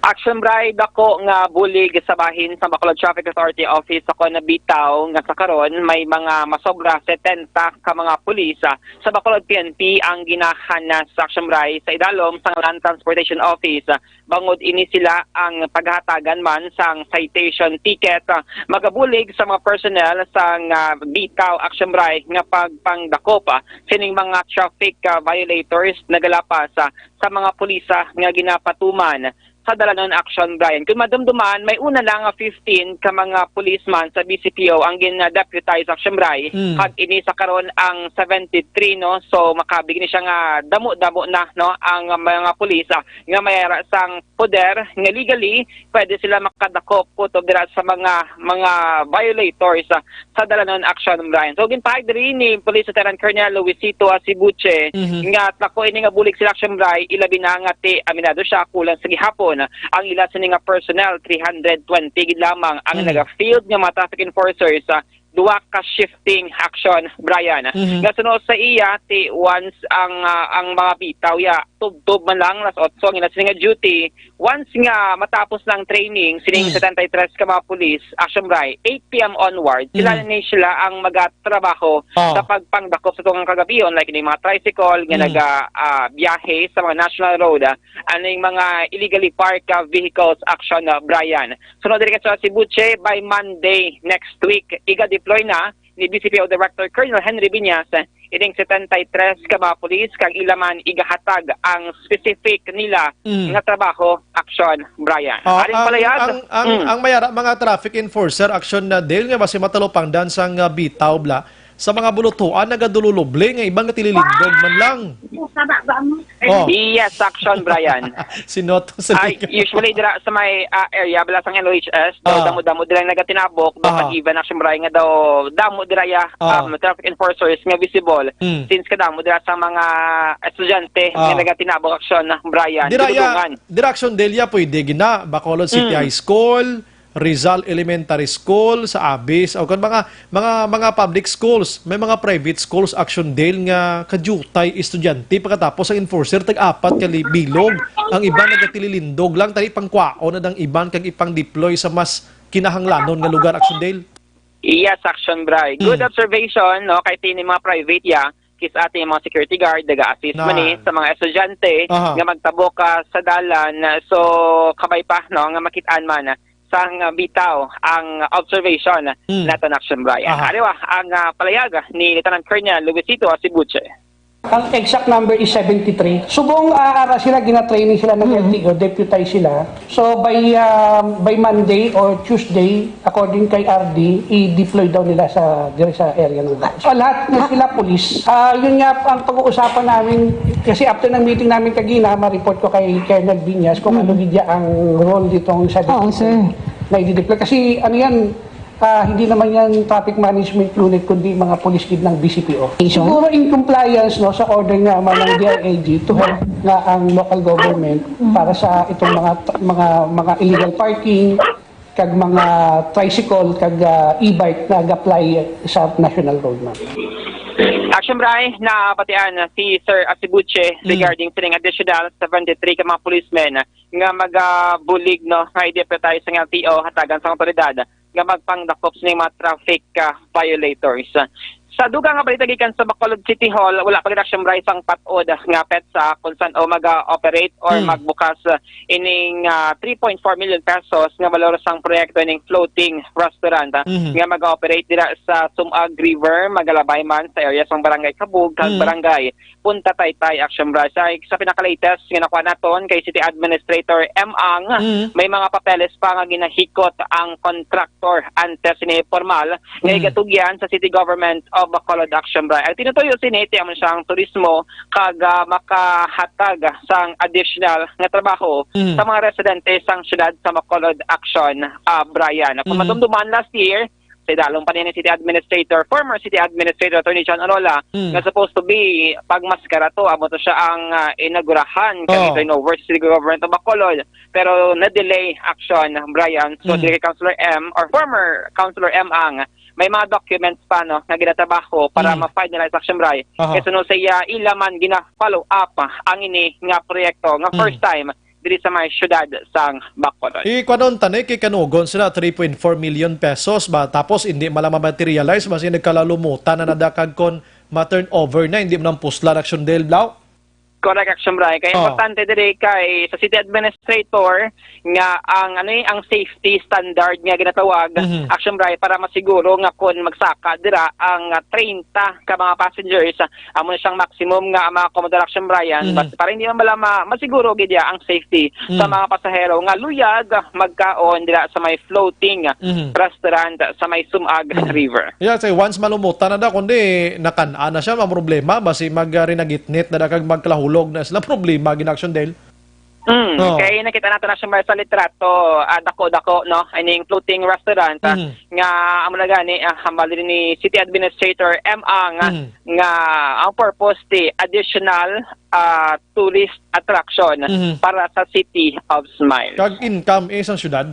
Action Bri, dako nga bulig sa bahin sa Bacolod Traffic Authority Office sa Conabitaw nga sa karon may mga masobra setenta ka mga pulis, ah, sa Bacolod P N P ang ginahanas, Action Bri, sa idalom sang Land Transportation Office, ah, bangod ini sila ang paghatagan man sang citation ticket, ah, magabulig sa mga personnel sang, ah, Bitaw, Action Bri, nga pagpangdakop, ah, sining mga traffic, ah, violators nagalapas, ah, sa mga pulis, ah, nga ginapatuman sa dalanon, Action Brian. Kung madumduman, may una lang nga fifteen ka mga policeman sa B C P O ang gin-deputize, Action Bri, Mm. kag ini sa karon ang seventy-three, no? So, makabig ni siya nga damo-damo na, no, ang mga pulis, ah, nga may ara sang poder nga legally pwede sila makadakop kutob dira sa mga, mga violators, ah, sa dalanon, Action Brian. So, ginpahayag diri ni Police Lieutenant Colonel Luisito Asibuche Mhm. nga dako ini nga bulig sila, Action Brian, ilabi na nga ti aminado siya kulang sa gihapon ang ila sini nga personnel, three hundred twenty gid lamang ang Mhm. naga-field nga mga traffic enforcers, ah, duha ka shifting, Action Brian. Mhm. Nga suno sa iya, ti once ang, ah, ang mga bitaw ya, tubtob man lang, las otso ang ila sini nga duty, once nga matapos na ang training, sining Mm. setenta y tres ka mga pulis, Action Bri, eight P M onward, sila Mm. na ni sila ang magatrabaho Ah. sa pagpangdakop sa tungang kagabion, like ni mga tricycle nga Mm. naga, ah, biyahe sa mga national road, ah, aning mga illegally parked, ah, vehicles, Action, ah, Brian. Sunod diri ka sa Sibuche, by Monday next week, iga-deploy na ni B C P O Director Colonel Henry Viñas, ining setenta y tres ka mga pulis kag ila man igahatag ang specific nila Mm. nga trabaho, Action Brian. Ah, Aring ang, palayag, ang, ang, mm. ang may ara mga traffic enforcer, Action na Dale, nga basi matalupangdan sang, ah, bitaw bala. Sa mga bulutuan, nagadululubli, nga iban nga tililindog man lang. Oh. Yes, Action Brian. Sinoto sa Ay, liga. Usually dira sa may, ah, area bala sang L O H S, daw Ah. damo-damo dira nagatinabok, daw Ah. pag-even, Action Brian, nga daw damo dira ya, Ah. um, traffic enforcers nga visible Mm. since kadamo dira sa mga estudyante Ah. nga nagatinabok, Action Brian. Dira ya, Dudungan. Dira, Action Delia, pwede gina, Bacolod City Mm. High School, Rizal Elementary School, sa Abis, o kung mga, mga, mga public schools, may mga private schools, Action Dale, nga kadiyutay estudyante, pagkatapos ang enforcer, tag-apat ka li-, bilog, ang iban nagatililindog lang, tali pangkwaon na dang iban kag ipang-deploy sa mas kinahanglanon nga lugar, Action Dale. Yes, Action Bri. Good Mm. observation, no, kay tini mga private ya, kis ating mga security guard, naga-assist Na. man ni sa mga estudyante Aha. nga magtabok, ah, sa dalan. So, kabay pa, no, nga makitaan man sang, ah, bitaw ang observation Mm. naton, Action Bri. Aha. Ari wa, ang, ah, palayag ni Lieutenant Colonel Luisito Asibuche. Ang exact number is seventy-three. Subong, ah, ara sila, gina-training sila ng Mm. L T O, deputize sila. So, by, ah, by Monday or Tuesday, according kay R D, i-deploy daw nila sa, dire sa area ng Bacolod. So, lahat na sila pulis. Ah, yun nga ang pag-uusapan namin, kasi after ng meeting namin kagina, ma-report ko kay Colonel Viñas kung Mm. ano gid ang role ditong sa Oo, sir. na i-deploy. Kasi, ano yan, Ah, hindi naman yan traffic management unit, kundi mga pulis gid ng B C P O. Station? Siguro in compliance, no, sa order nga man ng D I L G to help nga ang local government para sa itong mga, mga, mga illegal parking, kag mga tricycle, kag, ah, e-bike na nag-apply sa national road, ma'am. Action Bray, napatian si Sir Asibuche Mm. regarding sining additional seventy-three ka mga policemen nga magabulig, no, nga i-deputize sang L T O hatagan sang awtoridad nga magpangdakop sining mga traffic, ah, violators. Sa dugang nga balita gikan sa Bacolod City Hall, wala pa gid, Action Bray, sang pat-od nga petsa kung san-o maga-operate or Mm. magbukas, ah, ining, ah, three point four million pesos nga balor sang proyekto ining floating restaurant, ah, Mhm. nga maga-operate dira sa Sumag River, magalabay man sa area sang Barangay Kabug kag Mm. Barangay Punta Taytay, Action Bray. Sa, sa pinaka-latest nga nakuha naton kay City Administrator M. Ang, Mm. may mga papeles pa nga ginahikot ang contractor antes ni formal nga Mm. igatugyan sa City Government of Bacolod, Action Bray. Ang tinutuyo sini, ti amo siyang turismo kag, ah, makahatag sang additional nga trabaho Mm. sa mga residente sang siyudad sa Bacolod, Action, ah, Brian. Kung Mm. madumduman last year, sa idalom pa niya ni City Administrator, former City Administrator Attorney John Orola, Mm. nga supposed to be pagmaskara to, amo to siya ang, ah, inaugurahan kay Oh. turnover sa City Government of Bacolod, pero na-delay, Action Brian. So, Mm. diri kay Councilor M or former Councilor M. Ang, may mga documents pa, no, nga ginatrabaho para Mm. ma-finalize, Action Bray. Aha. Kay suno sa iya, ila man gina-follow up ang ini nga proyekto nga Mm. first time diri sa may siyudad sang Bacolod. Ikwanon ta ni, kay kanugon sila three point four million pesos ba, tapos hindi man lang ma-materialize, basi nagkalalumutan na nada kag kon ma-turnover na, hindi man ang puslan, Action Del Blau. Correct, Action Bray. Kay Oh. importante diri kay sa city administrator nga ang, ano eh, ang safety standard nga ginatawag, Mhm. Action Bray, para masiguro nga kon magsaka dira ang, ah, treinta ka mga passengers, ah, amo na siyang maximum nga ma-accommodate, Action Brian, Mhm. but para hindi man bala ma-, masiguro gid ya ang safety sa Mhm. mga pasahero nga luyag magkaon dira sa may floating Mhm. restaurant sa may Sumag Mhm. River. Yeah, say once malumutan na daw, kundi nakan-an na siya, maproblema, basi mag, ah, rinagitnit na daw kag magkalahulog na sila, problema gid, Action Del. Mm, Oh. kay nakita nato na siya sa litrato, ah, dako-dako, no? Ining floating restaurant, ah, Mhm. nga amo na gani, ah, hambal din ni City Administrator M. Ang, ah, Mhm. nga ang purpose ti additional, ah, tourist attraction Mhm. para sa City of Smiles. Kag income, eh, sang syudad.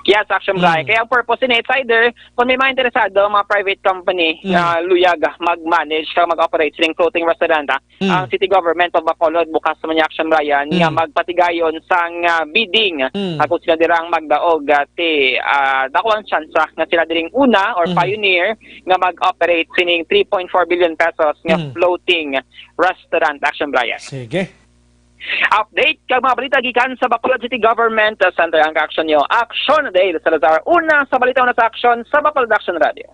Yes, Action Bray. Mm. Kaya ang purpose ni, it's either kung may mga interesado, mga private company Mm. na luyag mag-manage kag mag-operate sining floating restaurant, ah, Mm. ang city government of Bacolod bukas man ni, Action Brian, nga Mm. magpatigayon sang, ah, bidding. Mm. Ah, kung sino dira ang magdaog, ah, ti, ah, dako ang tsansa nga sila diring una or Mm. pioneer nga mag-operate sining three point four billion pesos nga Mm. floating restaurant, Action Brian. Sige. Update kag mga balita gikan sa Bacolod City Government Center, ang ka-action nyo, Action Dale Salazar. Una sa balita, una sa action sa Bacolod Action Radio.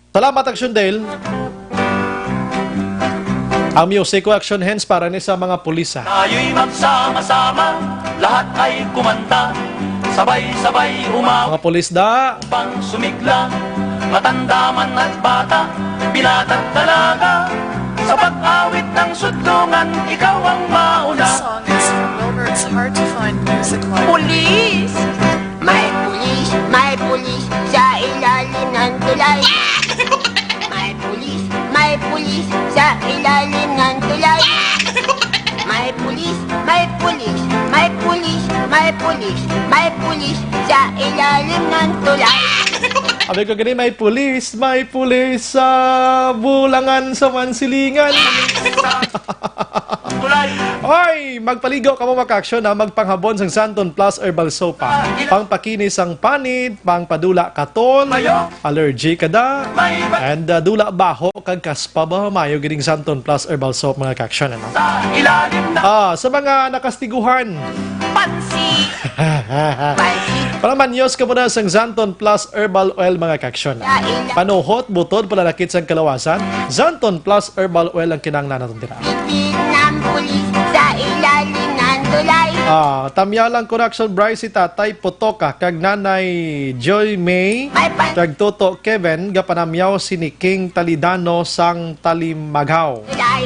Salamat, Action Dale. Ang music ko, Action Hands, para ni sa mga pulis, ah. Tayo'y magsama-sama, lahat ay kumanta, sabay-sabay umawit. Mga pulis da. Upang sumigla, matanda man at bata, binata't dalaga, sa pag-awit ng sudlungan, ikaw ang mauna. This song is from Wilbur. It's hard to find music like Pulis! May pulis, may pulis sa ilalim ng tulay. May pulis, may pulis sa ilalim ng tulay. May pulis, may pulis, may pulis, may pulis, may pulis sa ilalim ng tulay. Abi ko gani, may pulis, may pulis sa bulangan sa Mansilingan. Tulay. Oy, magpaligo kamo, mga ka-action, ha, magpanghabon sang Xanthone Plus Herbal Soap, ha. Pangpakinis sang panit, pangpadula katon, allergy ka da, and, uh, dula baho kag kaspa ba, maayo gid ang Xanthone Plus Herbal Soap, mga ka-action, ano? Sa ilalim ng Ah, sa mga nakastiguhan. Pansi. Pansi. Para manyos ka muna sang Xanthone Plus Herbal Oil, mga ka-action. Sa ilalim. Panuhot, butod, pananakit sang kalawasan, Xanthone Plus Herbal Oil ang kinahanglan naton dira. Bibig ng pulis sa ilalim ng tulay. Ah, tamyaw lang, correction, Bryce, si Tatay Putoka kag Nanay Joy May, May pa- kag Toto Kevin, gapanamyaw si ni King Talidano sang Talimaghaw. Tulay.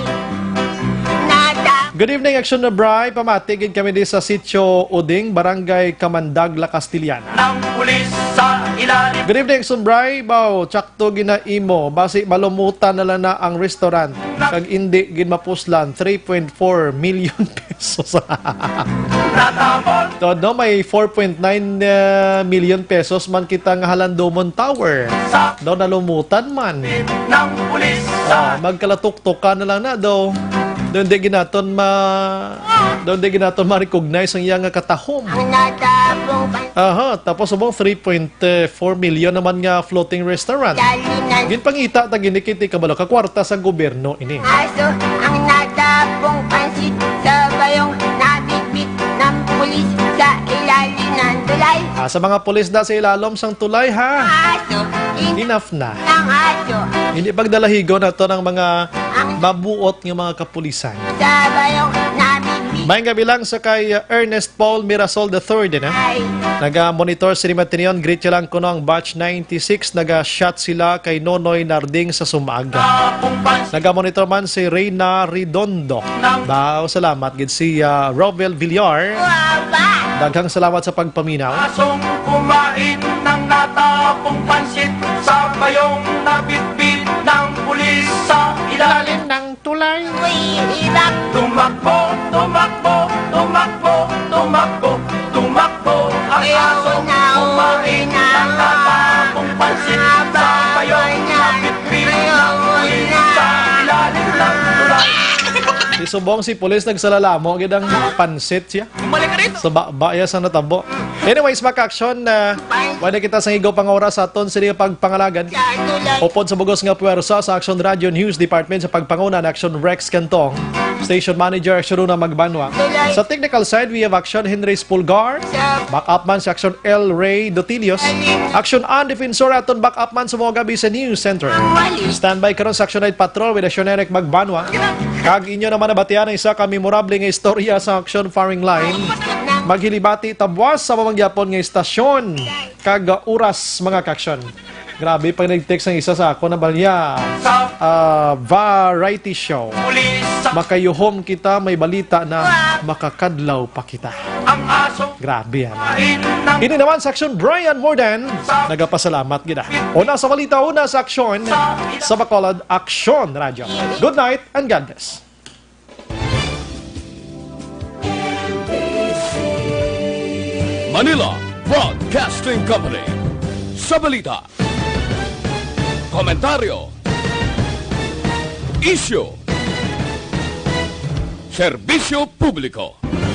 Nada. Good evening, Action na Bray. Pamati gid kami di sa Sitio Uding, Barangay Kamandag, La Castellana. Ng pulis sa ilalim. Good evening, Action Bray. Baw, tsakto ginaimo. Basi malumutan na lang na ang restaurant. Kag indi gid mapuslan, three point four million pesos. Natapon. So, no, may four point nine, uh, million pesos man kita nga Halandomon Tower. Sa No, nalumutan man. Ng pulis. Ah, sa magkalatuktukan na lang na daw. Daw hindi ginaton ma-, daw hindi ginaton ma-recognize ang iya nga katahom. Ang natapong pan- Aha, tapos subong three point four million naman nga floating restaurant. Dali na. Ginpangita ta gini kay kabalo ka kwarta sa gobyerno ini. Aso ang natapong pansit sa bayong nabitbit ng pulis sa ilalim ng tulay. Ah, sa mga pulis na sa ilalom sang tulay, ha? Aso, in- Enough na. Ang aso. Hindi pagdalahigon nato ng mga Ang mabuot nga mga kapulisan. Sa bayong nabitbit. Maayong gabi lang sa kay, uh, Ernest Paul Mirasol the third, eh, na? Ay. Naga-monitor si Rimatinion, greet niya lang kuno ang batch ninety-six, naga-shot sila kay Nonoy Narding sa Sumag. Naga-monitor man si Reyna Redondo. Baw, salamat gid si, ah, Rovel Villar. Daghang salamat sa pagpaminaw. Asong kumain ng natapong pansit sa bayong nabitbit ng pulis sa ilalim ng tulay. Uy, ibak. Tumakbo, tumakbo, tumakbo, tumakbo, tumakbo. Ang aso kumain ng natapong pansit sa bayong nabitbit ng pulis sa ilalim ng tulay. Si Subong, si pulis, nagsalalamo gid ang pansit siya. Bumalik ka rito. Sa baba ya sa natabo. Anyways, mga ka-aksyon, ah, wala kita sa igo pang oras sa aton sini pagpangalagad. Upod sa bugos nga puwersa sa Action Radio News Department sa pagpanguna ni Action Rex Cantong, Station Manager Action Una Magbanwa. Sa technical side, we have Action Henry Spulgar. Back up man si Action El Rey Dotilios. Action An Defensor aton back up man sa mga gabi sa News Center. Standby karon sa Action Night Patrol with Action Eric Magbanwa. Kag inyo naman nabatian ang isa ka memorable nga istorya sa Action Firing Line. Maghilibati ta buwas sa mamanggihapon nga istasyon kag oras, mga ka-aksyon. Grabe, pag nag-text ang isa sa ako na balya, ah, variety show. Makayuhom kita, may balita na makakadlaw pa kita. Grabe yan. Ini naman sa Action, Brian Morden. Nagapasalamat gid, ah. Una sa balita, una sa aksyon sa Bacolod Aksyon Radyo. Good night and God bless. Manila Broadcasting Company. Sa balita, komentaryo, isyu, serbisyo publiko.